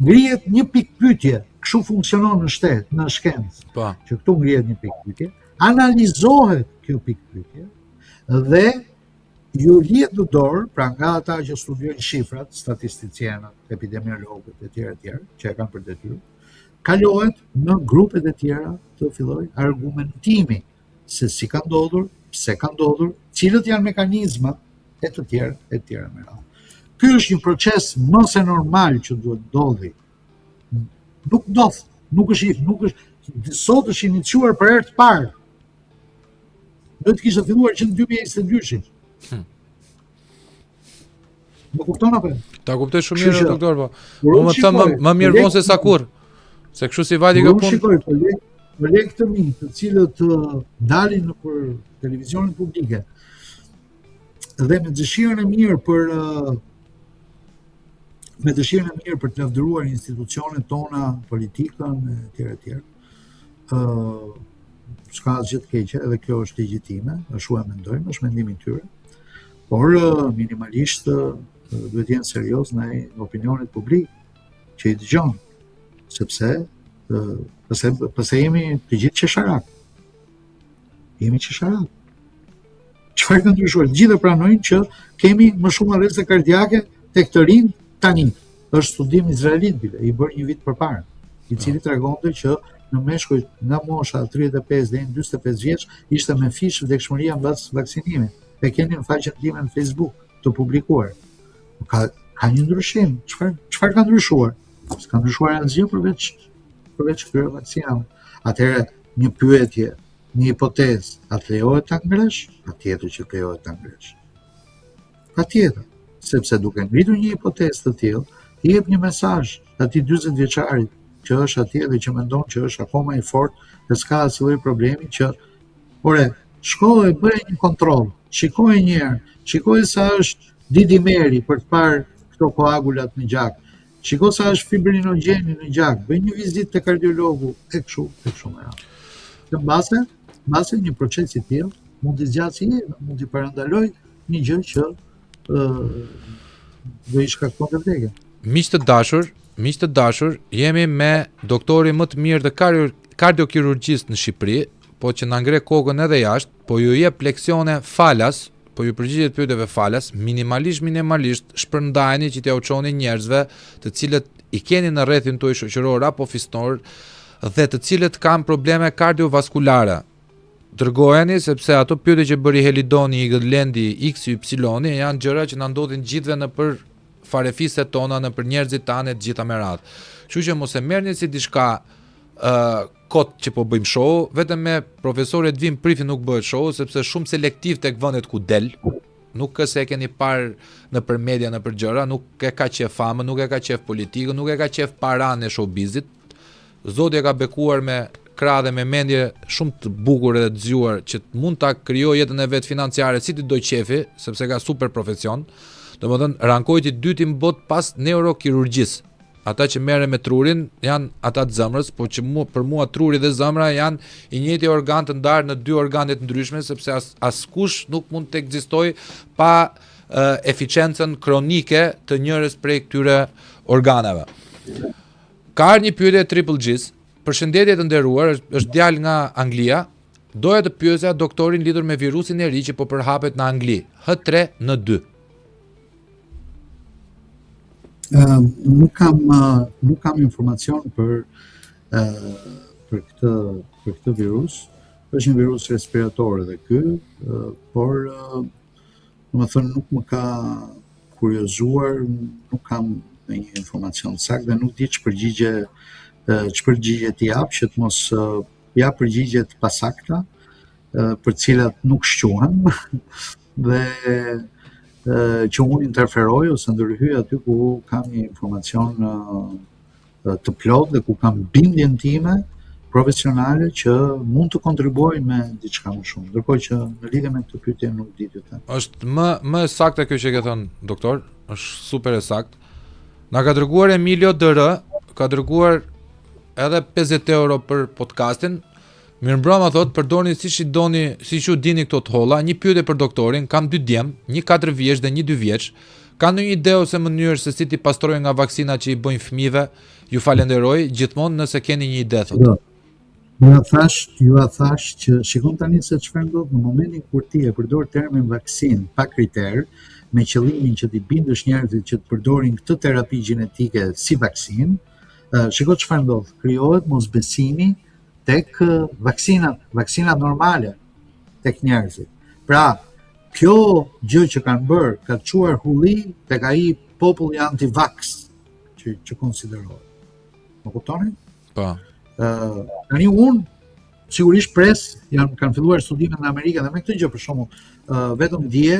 ngrihet një pikëpyetje, kështu funksionon në shtet, në shkencë. Po. Që këtu ngrihet një pikëpyetje, analizohet kjo pikëpyetje dhe ju lihet në dorë, pra nga ata që studiojnë shifrat, statisticienët, epidemiologët e tjerë e tjerë, që e kanë për detyrë, kalohet në grupet e tjera të fillojë argumentimi se si ka ndodhur, pse ka ndodhur, cilët janë mekanizmat e të tjerë e të tjera me radhë. Ky është një proces më se normal që duhet ndodhi. Nuk ndodh, nuk është nuk është sot është iniciuar për herë të parë. Duhet të kishte filluar që në 2022-shin. Hmm. Më kupton apo? Jo? Ta kuptoj shumë mirë doktor, po. Po më thëm më, më mirë vonë se sa kurrë. Se kështu si vajti kjo punë. Shikoj kolegë, kolegë të mi, të cilët dalin nëpër televizionet publike dhe me dëshirën e mirë për me dëshirën e mirë për të lavdëruar institucionet tona, politikën e tjera e tjera. Ë s'ka asgjë të keqe, edhe kjo është legjitime, ashtu e mendojmë, është mendimi i tyre. Por minimalisht duhet të jenë serioz ndaj opinionit publik që i dëgjon, sepse pse pse jemi të gjithë qesharak. Jemi qesharak. Çfarë ka ndryshuar? Të gjithë e pranojnë që kemi më shumë arreste kardiake tek të rinj tani. Është studim izraelit bile, i bërë një vit përpara, i cili tregonte që në meshkujt nga mosha 35 deri në 45 vjeç ishte me fish vdekshmëria mbas vaksinimit. E keni në faqen time në Facebook të publikuar. Ka ka një ndryshim. Çfarë çfarë ka ndryshuar? S'ka ndryshuar asgjë përveç përveç këtyre vaksinave. Atëherë një pyetje, një hipotezë, a të lejohet ta ngresh? Patjetër që të lejohet ta ngresh. Patjetër, sepse duke ngritur një hipotezë të tillë, i jep një mesazh atij 40 vjeçarit që është atje dhe që mendon që është akoma i fortë dhe s'ka asnjë lloj problemi që ore, shko e bëj një kontroll, shikoje një herë, shikoje sa është D-dimeri për të parë këto koagulat në gjak. Shiko sa është fibrinogjeni në gjak, bëj një vizitë te kardiologu e kështu, e kështu me radhë. Dhe mbase, mbase një proces i tillë mund t'i zgjasë jetën, mund t'i parandalojë një gjë që ë do i shkaktonte vdekjen. Miq të dashur, miq të dashur, jemi me doktorin më të mirë të kardiokirurgjisë në Shqipëri, po që na ngre kokën edhe jashtë, po ju jep leksione falas, po ju përgjigjet pyetjeve falas, minimalisht minimalisht shpërndajeni që t'jua çoni njerëzve të cilët i keni në rrethin tuaj shoqëror apo fisnor dhe të cilët kanë probleme kardiovaskulare. Dërgojeni sepse ato pyetje që bëri Helidoni, Igëlendi, X, Y janë gjëra që na ndodhin gjithëve nëpër farefiset tona, nëpër njerëzit tanë e të gjitha me radhë. Kështu që mos e merrni si diçka ë uh, kot që po bëjmë show, vetëm me profesor Edvin Priftin nuk bëhet show sepse shumë selektiv tek vendet ku del. Nuk është se e keni parë nëpër media, nëpër gjëra, nuk e ka qef famën, nuk e ka qef politikën, nuk e ka qef paranë e showbizit. Zoti e ka bekuar me krah dhe me mendje shumë të bukur edhe të zgjuar që mund ta krijojë jetën e vet financiare si t'i dojë qefi, sepse ka super profesion. Domethënë rankohet i dyti në botë pas neurokirurgjisë. Ata që merren me trurin janë ata të zemrës, po që mu, për mua truri dhe zemra janë i njëjti organ të ndarë në dy organe të ndryshme, sepse as, askush nuk mund të ekzistojë pa uh, eficiencën kronike të njërës prej këtyre organeve. Ka ardhur një pyetje Triple G's. Përshëndetje të nderuar, është, është djalë nga Anglia. Doja të pyesja doktorin lidhur me virusin e ri që po përhapet në Angli, H3N2. Uh, nuk kam uh, nuk kam informacion për uh, për këtë për këtë virus. Është një virus respirator edhe ky, uh, por uh, domethënë nuk më ka kuriozuar, nuk kam ndonjë informacion të saktë dhe nuk di ç'përgjigje. ç'përgjigje të jap që të mos jap përgjigje të pasakta, për të cilat nuk shquhem dhe që unë interferoj ose ndërhyj aty ku kam një informacion të plotë dhe ku kam bindjen time profesionale që mund të kontribuoj me diçka më shumë. Ndërkohë që në lidhje me këtë pyetje nuk di të them. Është më më e saktë kjo që ke thënë doktor, është super e saktë. Na ka dërguar Emilio DR, ka dërguar edhe 50 euro për podcastin. Mirëmbrëma thotë, përdorni siç i doni, siç ju dini këto të holla, një pyetje për doktorin, kam dy djem, një 4 vjeç dhe një 2 vjeç. Ka ndonjë ide ose mënyrë se si t'i pastroj nga vaksina që i bëjnë fëmijëve? Ju falenderoj gjithmonë nëse keni një ide thotë. Jo. Jua thash, jua thash që shikon tani se çfarë ndodh në momentin kur ti e përdor termin vaksinë pa kriter, me qëllimin që t'i bindësh njerëzit që të përdorin këtë terapi gjenetike si vaksinë, shiko çfarë ndodh, krijohet mosbesimi tek vaksinat, vaksinat normale tek njerëzit. Pra, kjo gjë që kanë bërë ka çuar hulli tek ai populli anti-vax që që konsiderohet. Më kuptoni? Po. Ë, uh, tani unë sigurisht pres, janë kanë filluar studimet në Amerikë dhe me këtë gjë për shembull, uh, vetëm dje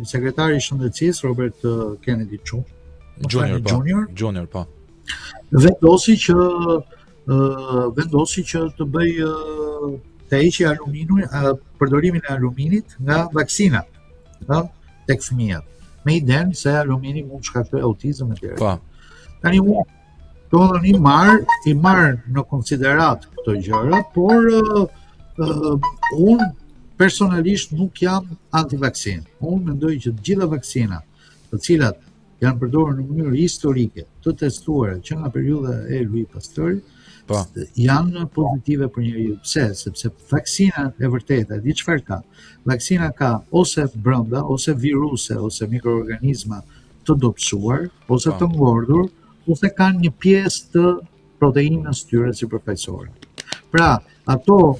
sekretari i shëndetësisë Robert Kennedy Jr. Junior, po. Junior, Junior, po. Vendosi që uh, vendosi që të bëjë uh, të heqë aluminin, uh, përdorimin e aluminit nga vaksinat, ë, tek fëmijët, me idenë se alumini mund të shkaktojë autizëm etj. Po. Tani unë Domethënë i marr, i marr në konsideratë këto gjëra, por uh, uh, unë personalisht nuk jam antivaksinë. Unë mendoj që të gjitha vaksinat, të cilat janë përdorur në mënyrë historike, të testuara që nga periudha e Louis Pasteur, po. janë pozitive për njeriun. Pse? Sepse vaksina e vërtetë, e di çfarë ka? Vaksina ka ose brenda, ose viruse, ose mikroorganizma të dobësuar, ose po. të ngordhur, ose kanë një pjesë të proteinës tyre sipërfaqësore. Pra, ato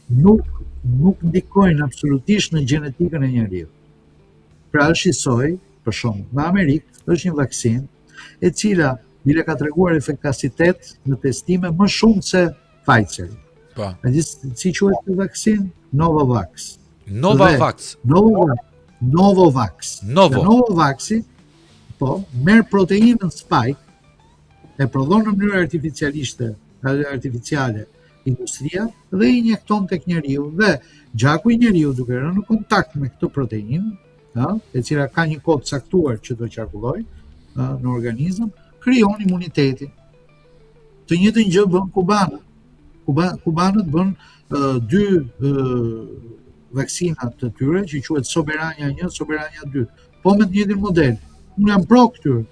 nuk nuk ndikojnë absolutisht në gjenetikën e njeriut. Pra është njësoj, për shembull, në Amerikë është një vaksinë e cila bile ka treguar efikasitet në testime më shumë se Pfizer. Po. E di si quhet kjo vaksinë? Novavax. Novavax. Novavax. Novavax. Novo. Novavaxi, po, merr proteinën spike, e prodhon në mënyrë artificialiste, artificiale industria dhe e injekton tek njeriu dhe gjaku i njeriut duke rënë në kontakt me këtë proteinë, ë, e cila ka një kohë të caktuar që do qarkullojë në organizëm, krijon imunitetin. Të njëjtën gjë bënë kubanët. Kuba, kubanët bënë uh, dy uh, vaksina të tyre që quhet Soberania 1, Soberania 2. Po me të njëjtin model. Unë jam pro këtyre.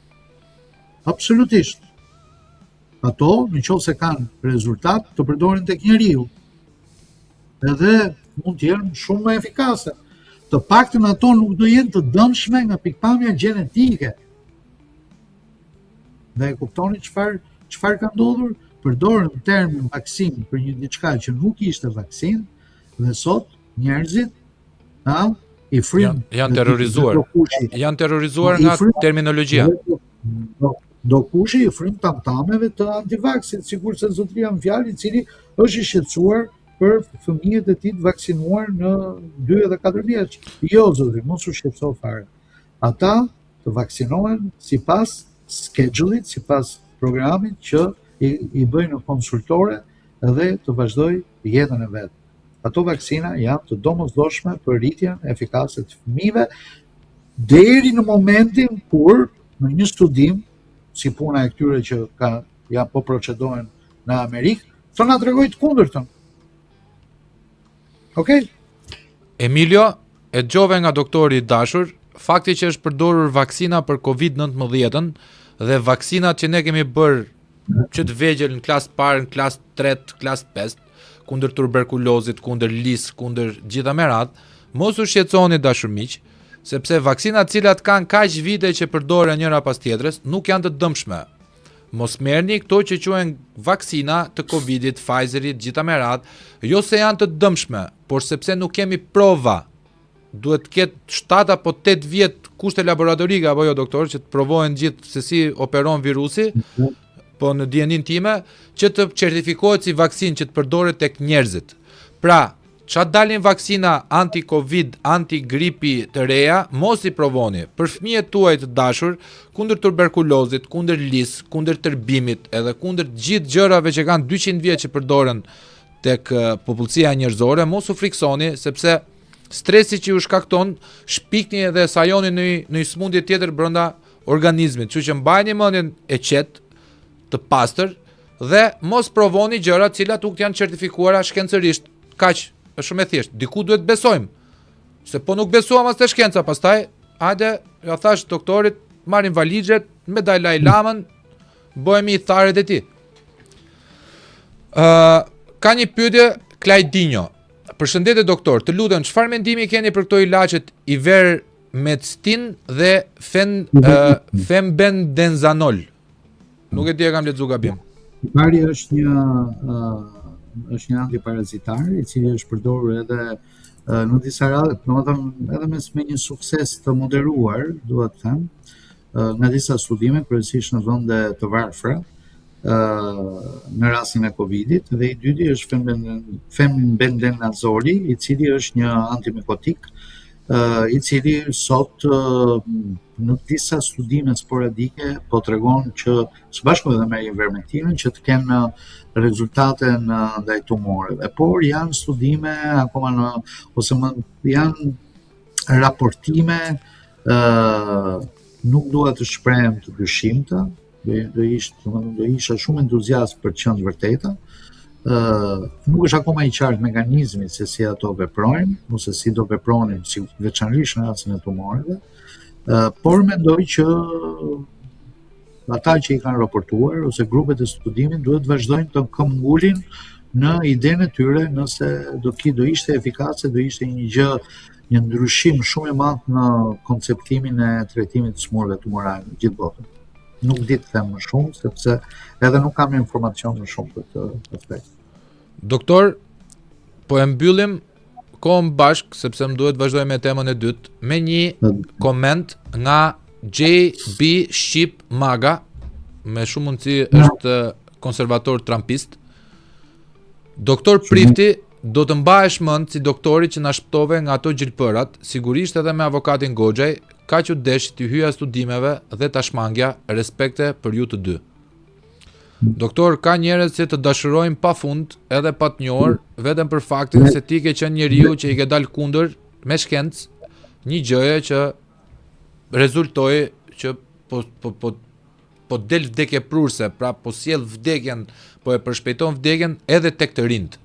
Absolutisht. Ato, në qoftë se kanë rezultat, të përdoren tek njeriu. Edhe mund të jenë shumë më efikase. Të paktën ato nuk do jenë të dëmshme nga pikëpamja gjenetike. Dhe e kuptoni çfarë çfarë ka ndodhur? Përdorën termin vaksinë për një diçka që nuk ishte vaksinë dhe sot njerëzit ha i fryn janë, janë terrorizuar. Janë terrorizuar nga terminologjia. Do, ndokushi i fryn tamtameve të antivaksit, sikurse zotëria në fjalë i cili është i shqetësuar për fëmijët e tij të vaksinuar në 2 dhe 4 vjeç. Jo zotëri, mos u shqetëso fare. Ata të vaksinohen sipas schedule-it, sipas programit që i, i bëjnë në konsultore dhe të vazhdojë jetën e vet. Ato vaksina janë të domosdoshme për rritjen efikase të fëmijëve deri në momentin kur në një studim si puna e këtyre që ka ja po procedohen në Amerikë, të na tregojë të kundërtën. Okej? Okay? Emilio, e dëgjove nga doktori i dashur, fakti që është përdorur vaksina për Covid-19-ën dhe vaksinat që ne kemi bërë që të vegjël në klasë të parë, në klasë të tretë, klasë të pestë, kundër tuberkulozit, kundër lisë, kundër gjitha me radhë, mos u shqetësoni dashur miq, sepse vaksinat të cilat kanë kaq vite që përdoren njëra pas tjetrës, nuk janë të dëmshme. Mos merrni këto që quhen vaksina të Covidit, Pfizerit, gjitha me radhë, jo se janë të dëmshme, por sepse nuk kemi prova. Duhet të ketë 7 apo 8 vjet kushte laboratorike apo jo doktor që të provohen gjithë se si operon virusi. po në dijeninë time, që të certifikohet si vaksinë që të përdoret tek njerëzit. Pra, ça dalin vaksina anti-Covid, anti-gripi të reja, mos i provoni. Për fëmijët tuaj të dashur, kundër tuberkulozit, kundër lisë, kundër tërbimit, edhe kundër gjithë gjërave që kanë 200 vjet që përdoren tek popullsia njerëzore, mos u friksoni sepse stresi që ju shkakton, shpikni edhe sajoni në një, në një sëmundje tjetër brenda organizmit. Kështu që mbajeni mendjen e qetë, të pastër dhe mos provoni gjëra të cilat nuk janë certifikuara shkencërisht. Kaq, është shumë e thjeshtë. Diku duhet të besojmë. Se po nuk besuam as te shkenca, pastaj, hajde, ja thash doktorit, marrim valixhet me Dalai Lamën, bëhemi ithtarët e tij. Ë, uh, ka një pyetje Klajdinho. Përshëndetje doktor, të lutem, çfarë mendimi keni për këto ilaçet Ivermectin dhe fen uh, Fenbendazol? Nuk e di e kam lexuar gabim. I pari është një uh, është një antiparazitar i cili është përdorur edhe uh, në disa raste, domethënë edhe me me një sukses të moderuar, dua të them, uh, nga disa studime, kryesisht në vende të varfra, uh, në rastin e Covidit dhe i dyti është fenbendazoli, i cili është një antimikotik, uh, i cili sot uh, në disa studime sporadike po tregon që së bashku edhe me ivermectinën që të kenë rezultate në ndaj tumoreve, por janë studime akoma në ose më janë raportime ë uh, nuk dua të shprehem të dyshimta, do do ishte, domethënë do isha shumë entuziast për të qenë të vërteta. Ë uh, nuk është akoma i qartë mekanizmi se si ato veprojnë ose si do vepronin, si veçanërisht në rastin e tumoreve. Ë uh, por mendoj që ata që i kanë raportuar ose grupet e studimit duhet të vazhdojnë të këmbgulin në idenë e tyre nëse do ki do ishte efikase, do ishte një gjë një ndryshim shumë i madh në konceptimin e trajtimit të sëmurëve tumorale në gjithë botën. Nuk di të them më shumë sepse edhe nuk kam informacion më shumë për këtë aspekt. Doktor, po e mbyllim kohën bashk sepse më duhet vazhdoj me temën e dytë me një koment nga JB Shqip Maga, me shumë mundësi është konservator trumpist. Doktor Prifti do të mbahesh mend si doktori që na shpëtove nga ato gjilpërat, sigurisht edhe me avokatin Goxhaj, kaq u desh t'i hyja studimeve dhe ta shmangja, respekte për ju të dy. Doktor, ka njerëz që të dashurojnë pa fund edhe pa të njohur, vetëm për faktin se ti ke qenë njeriu që i ke dalë kundër me shkencë një gjëje që rezultoi që po po po po del vdekjeprurëse, pra po sjell vdekjen, po e përshpejton vdekjen edhe tek të rinjtë.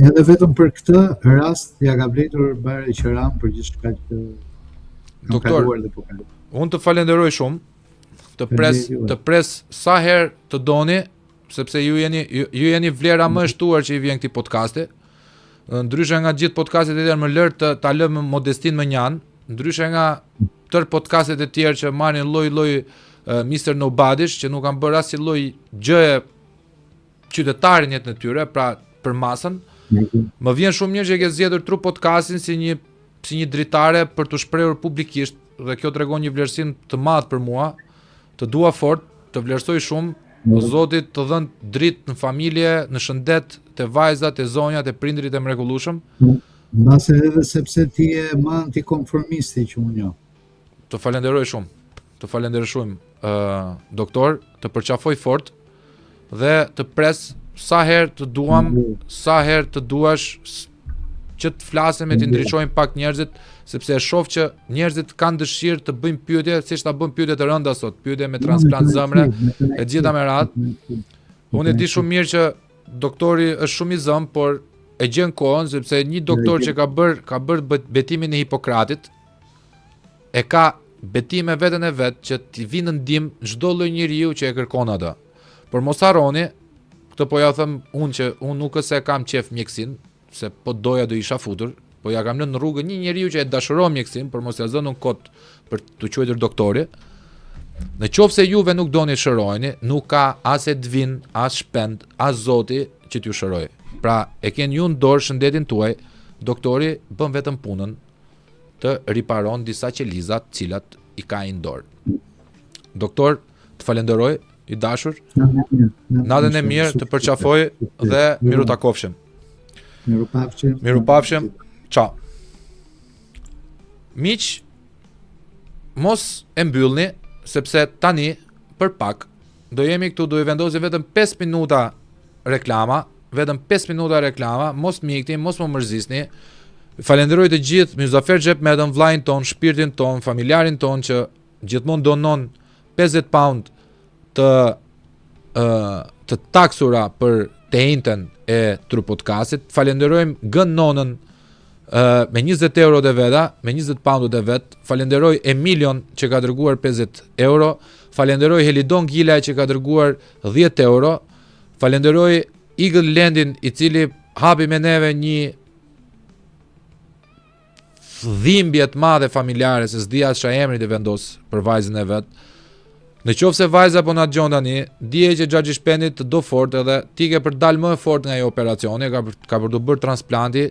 Edhe vetëm për këtë rast ja ka vlejtur bare qeran për gjithçka që kam Doktor, kaluar dhe po kaloj. Unë të falenderoj shumë. Të pres, të pres sa herë të doni, sepse ju jeni ju, ju jeni vlera më e shtuar që i vjen këtij podcasti. Ndryshe nga gjithë podcastet e tjerë, më lër të ta lë modestinë mënjanë, ndryshe nga tërë podcastet e tjerë që marrin lloj-lloj uh, Mr. Nobodysh që nuk kanë bërë asnjë lloj gjëje qytetari në jetën e tyre, pra për masën. Më vjen shumë mirë që e ke zgjedhur Tru Podcastin si një si një dritare për t'u shprehur publikisht dhe kjo tregon një vlerësim të madh për mua. Të dua fort, të vlerësoj shumë. O Zoti të dhëntë dritë në familje, në shëndet, te vajzat, te zonjat, te prindërit e mrekullueshëm. Mbase edhe sepse ti je më antikonformisti që unë njoh. Të falenderoj shumë. Të falenderoj shumë, ë uh, doktor, të përqafoj fort dhe të pres sa herë të duam, sa herë të duash që të flasim e të ndriçojmë pak njerëzit, sepse e shoh që njerëzit kanë dëshirë të bëjnë pyetje, siç ta bën pyetje të rënda sot, pyetje me transplant zemre e gjitha me radhë. Unë e di shumë mirë që doktori është shumë i zënë, por e gjen kohën sepse një doktor që ka bër ka bër betimin e Hipokratit e ka betim me veten e vet që t'i vinë në ndihmë çdo lloj njeriu që e kërkon atë. Por mos harroni, këtë po ja them unë që unë nuk është se e kam qejf mjekësinë, se po doja do isha futur, po ja kam lënë rrugën një njeriu që e dashuron mjekësinë, por mos ja zënë unë kot për t'u quajtur doktori. Në qoftë se juve nuk doni të shëroheni, nuk ka as Edvin, as Shpend, as Zoti që t'ju shërojë. Pra, e keni ju në dorë shëndetin tuaj, doktori bën vetëm punën të riparon disa qeliza të cilat i ka ai në dorë. Doktor, të falenderoj. i dashur. Natën e mirë, të përqafoj dhe mirutakofshim. Mirupafshim. Mirupafshim. Ciao. Miq, mos e mbyllni sepse tani për pak do jemi këtu do i vendosim vetëm 5 minuta reklama, vetëm 5 minuta reklama, mos më ikni, mos më mërzisni. Falenderoj të gjithë Myzafer Xhepmetën, vllajin ton, shpirtin ton, familjarin ton që gjithmonë donon 50 pound të ë të taksura për të enjten e True Podcastit. Falenderojmë Gën Nonën ë me 20 euro të veta, me 20 poundët e vet. Falenderoj Emilion që ka dërguar 50 euro. Falenderoj Helidon Gila që ka dërguar 10 euro. Falenderoj Eagle Landin i cili hapi me neve një dhimbje të madhe familjare se s'di as çfarë emri të vendos për vajzën e vet. Në qoftë se vajza po na dëgjon tani, dije që xhaxhi Shpendi të do fort edhe ti ke për të dalë më e fortë nga ai operacioni, ka për, ka për të bërë transplanti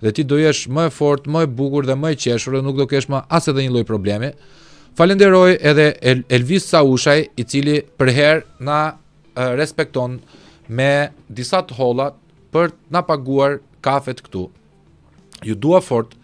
dhe ti do jesh më e fortë, më e bukur dhe më e qeshur dhe nuk do kesh më as edhe një lloj problemi. Falenderoj edhe El Elvis Saushaj, i cili përherë na respekton me disa të holla për të na paguar kafet këtu. Ju dua fort.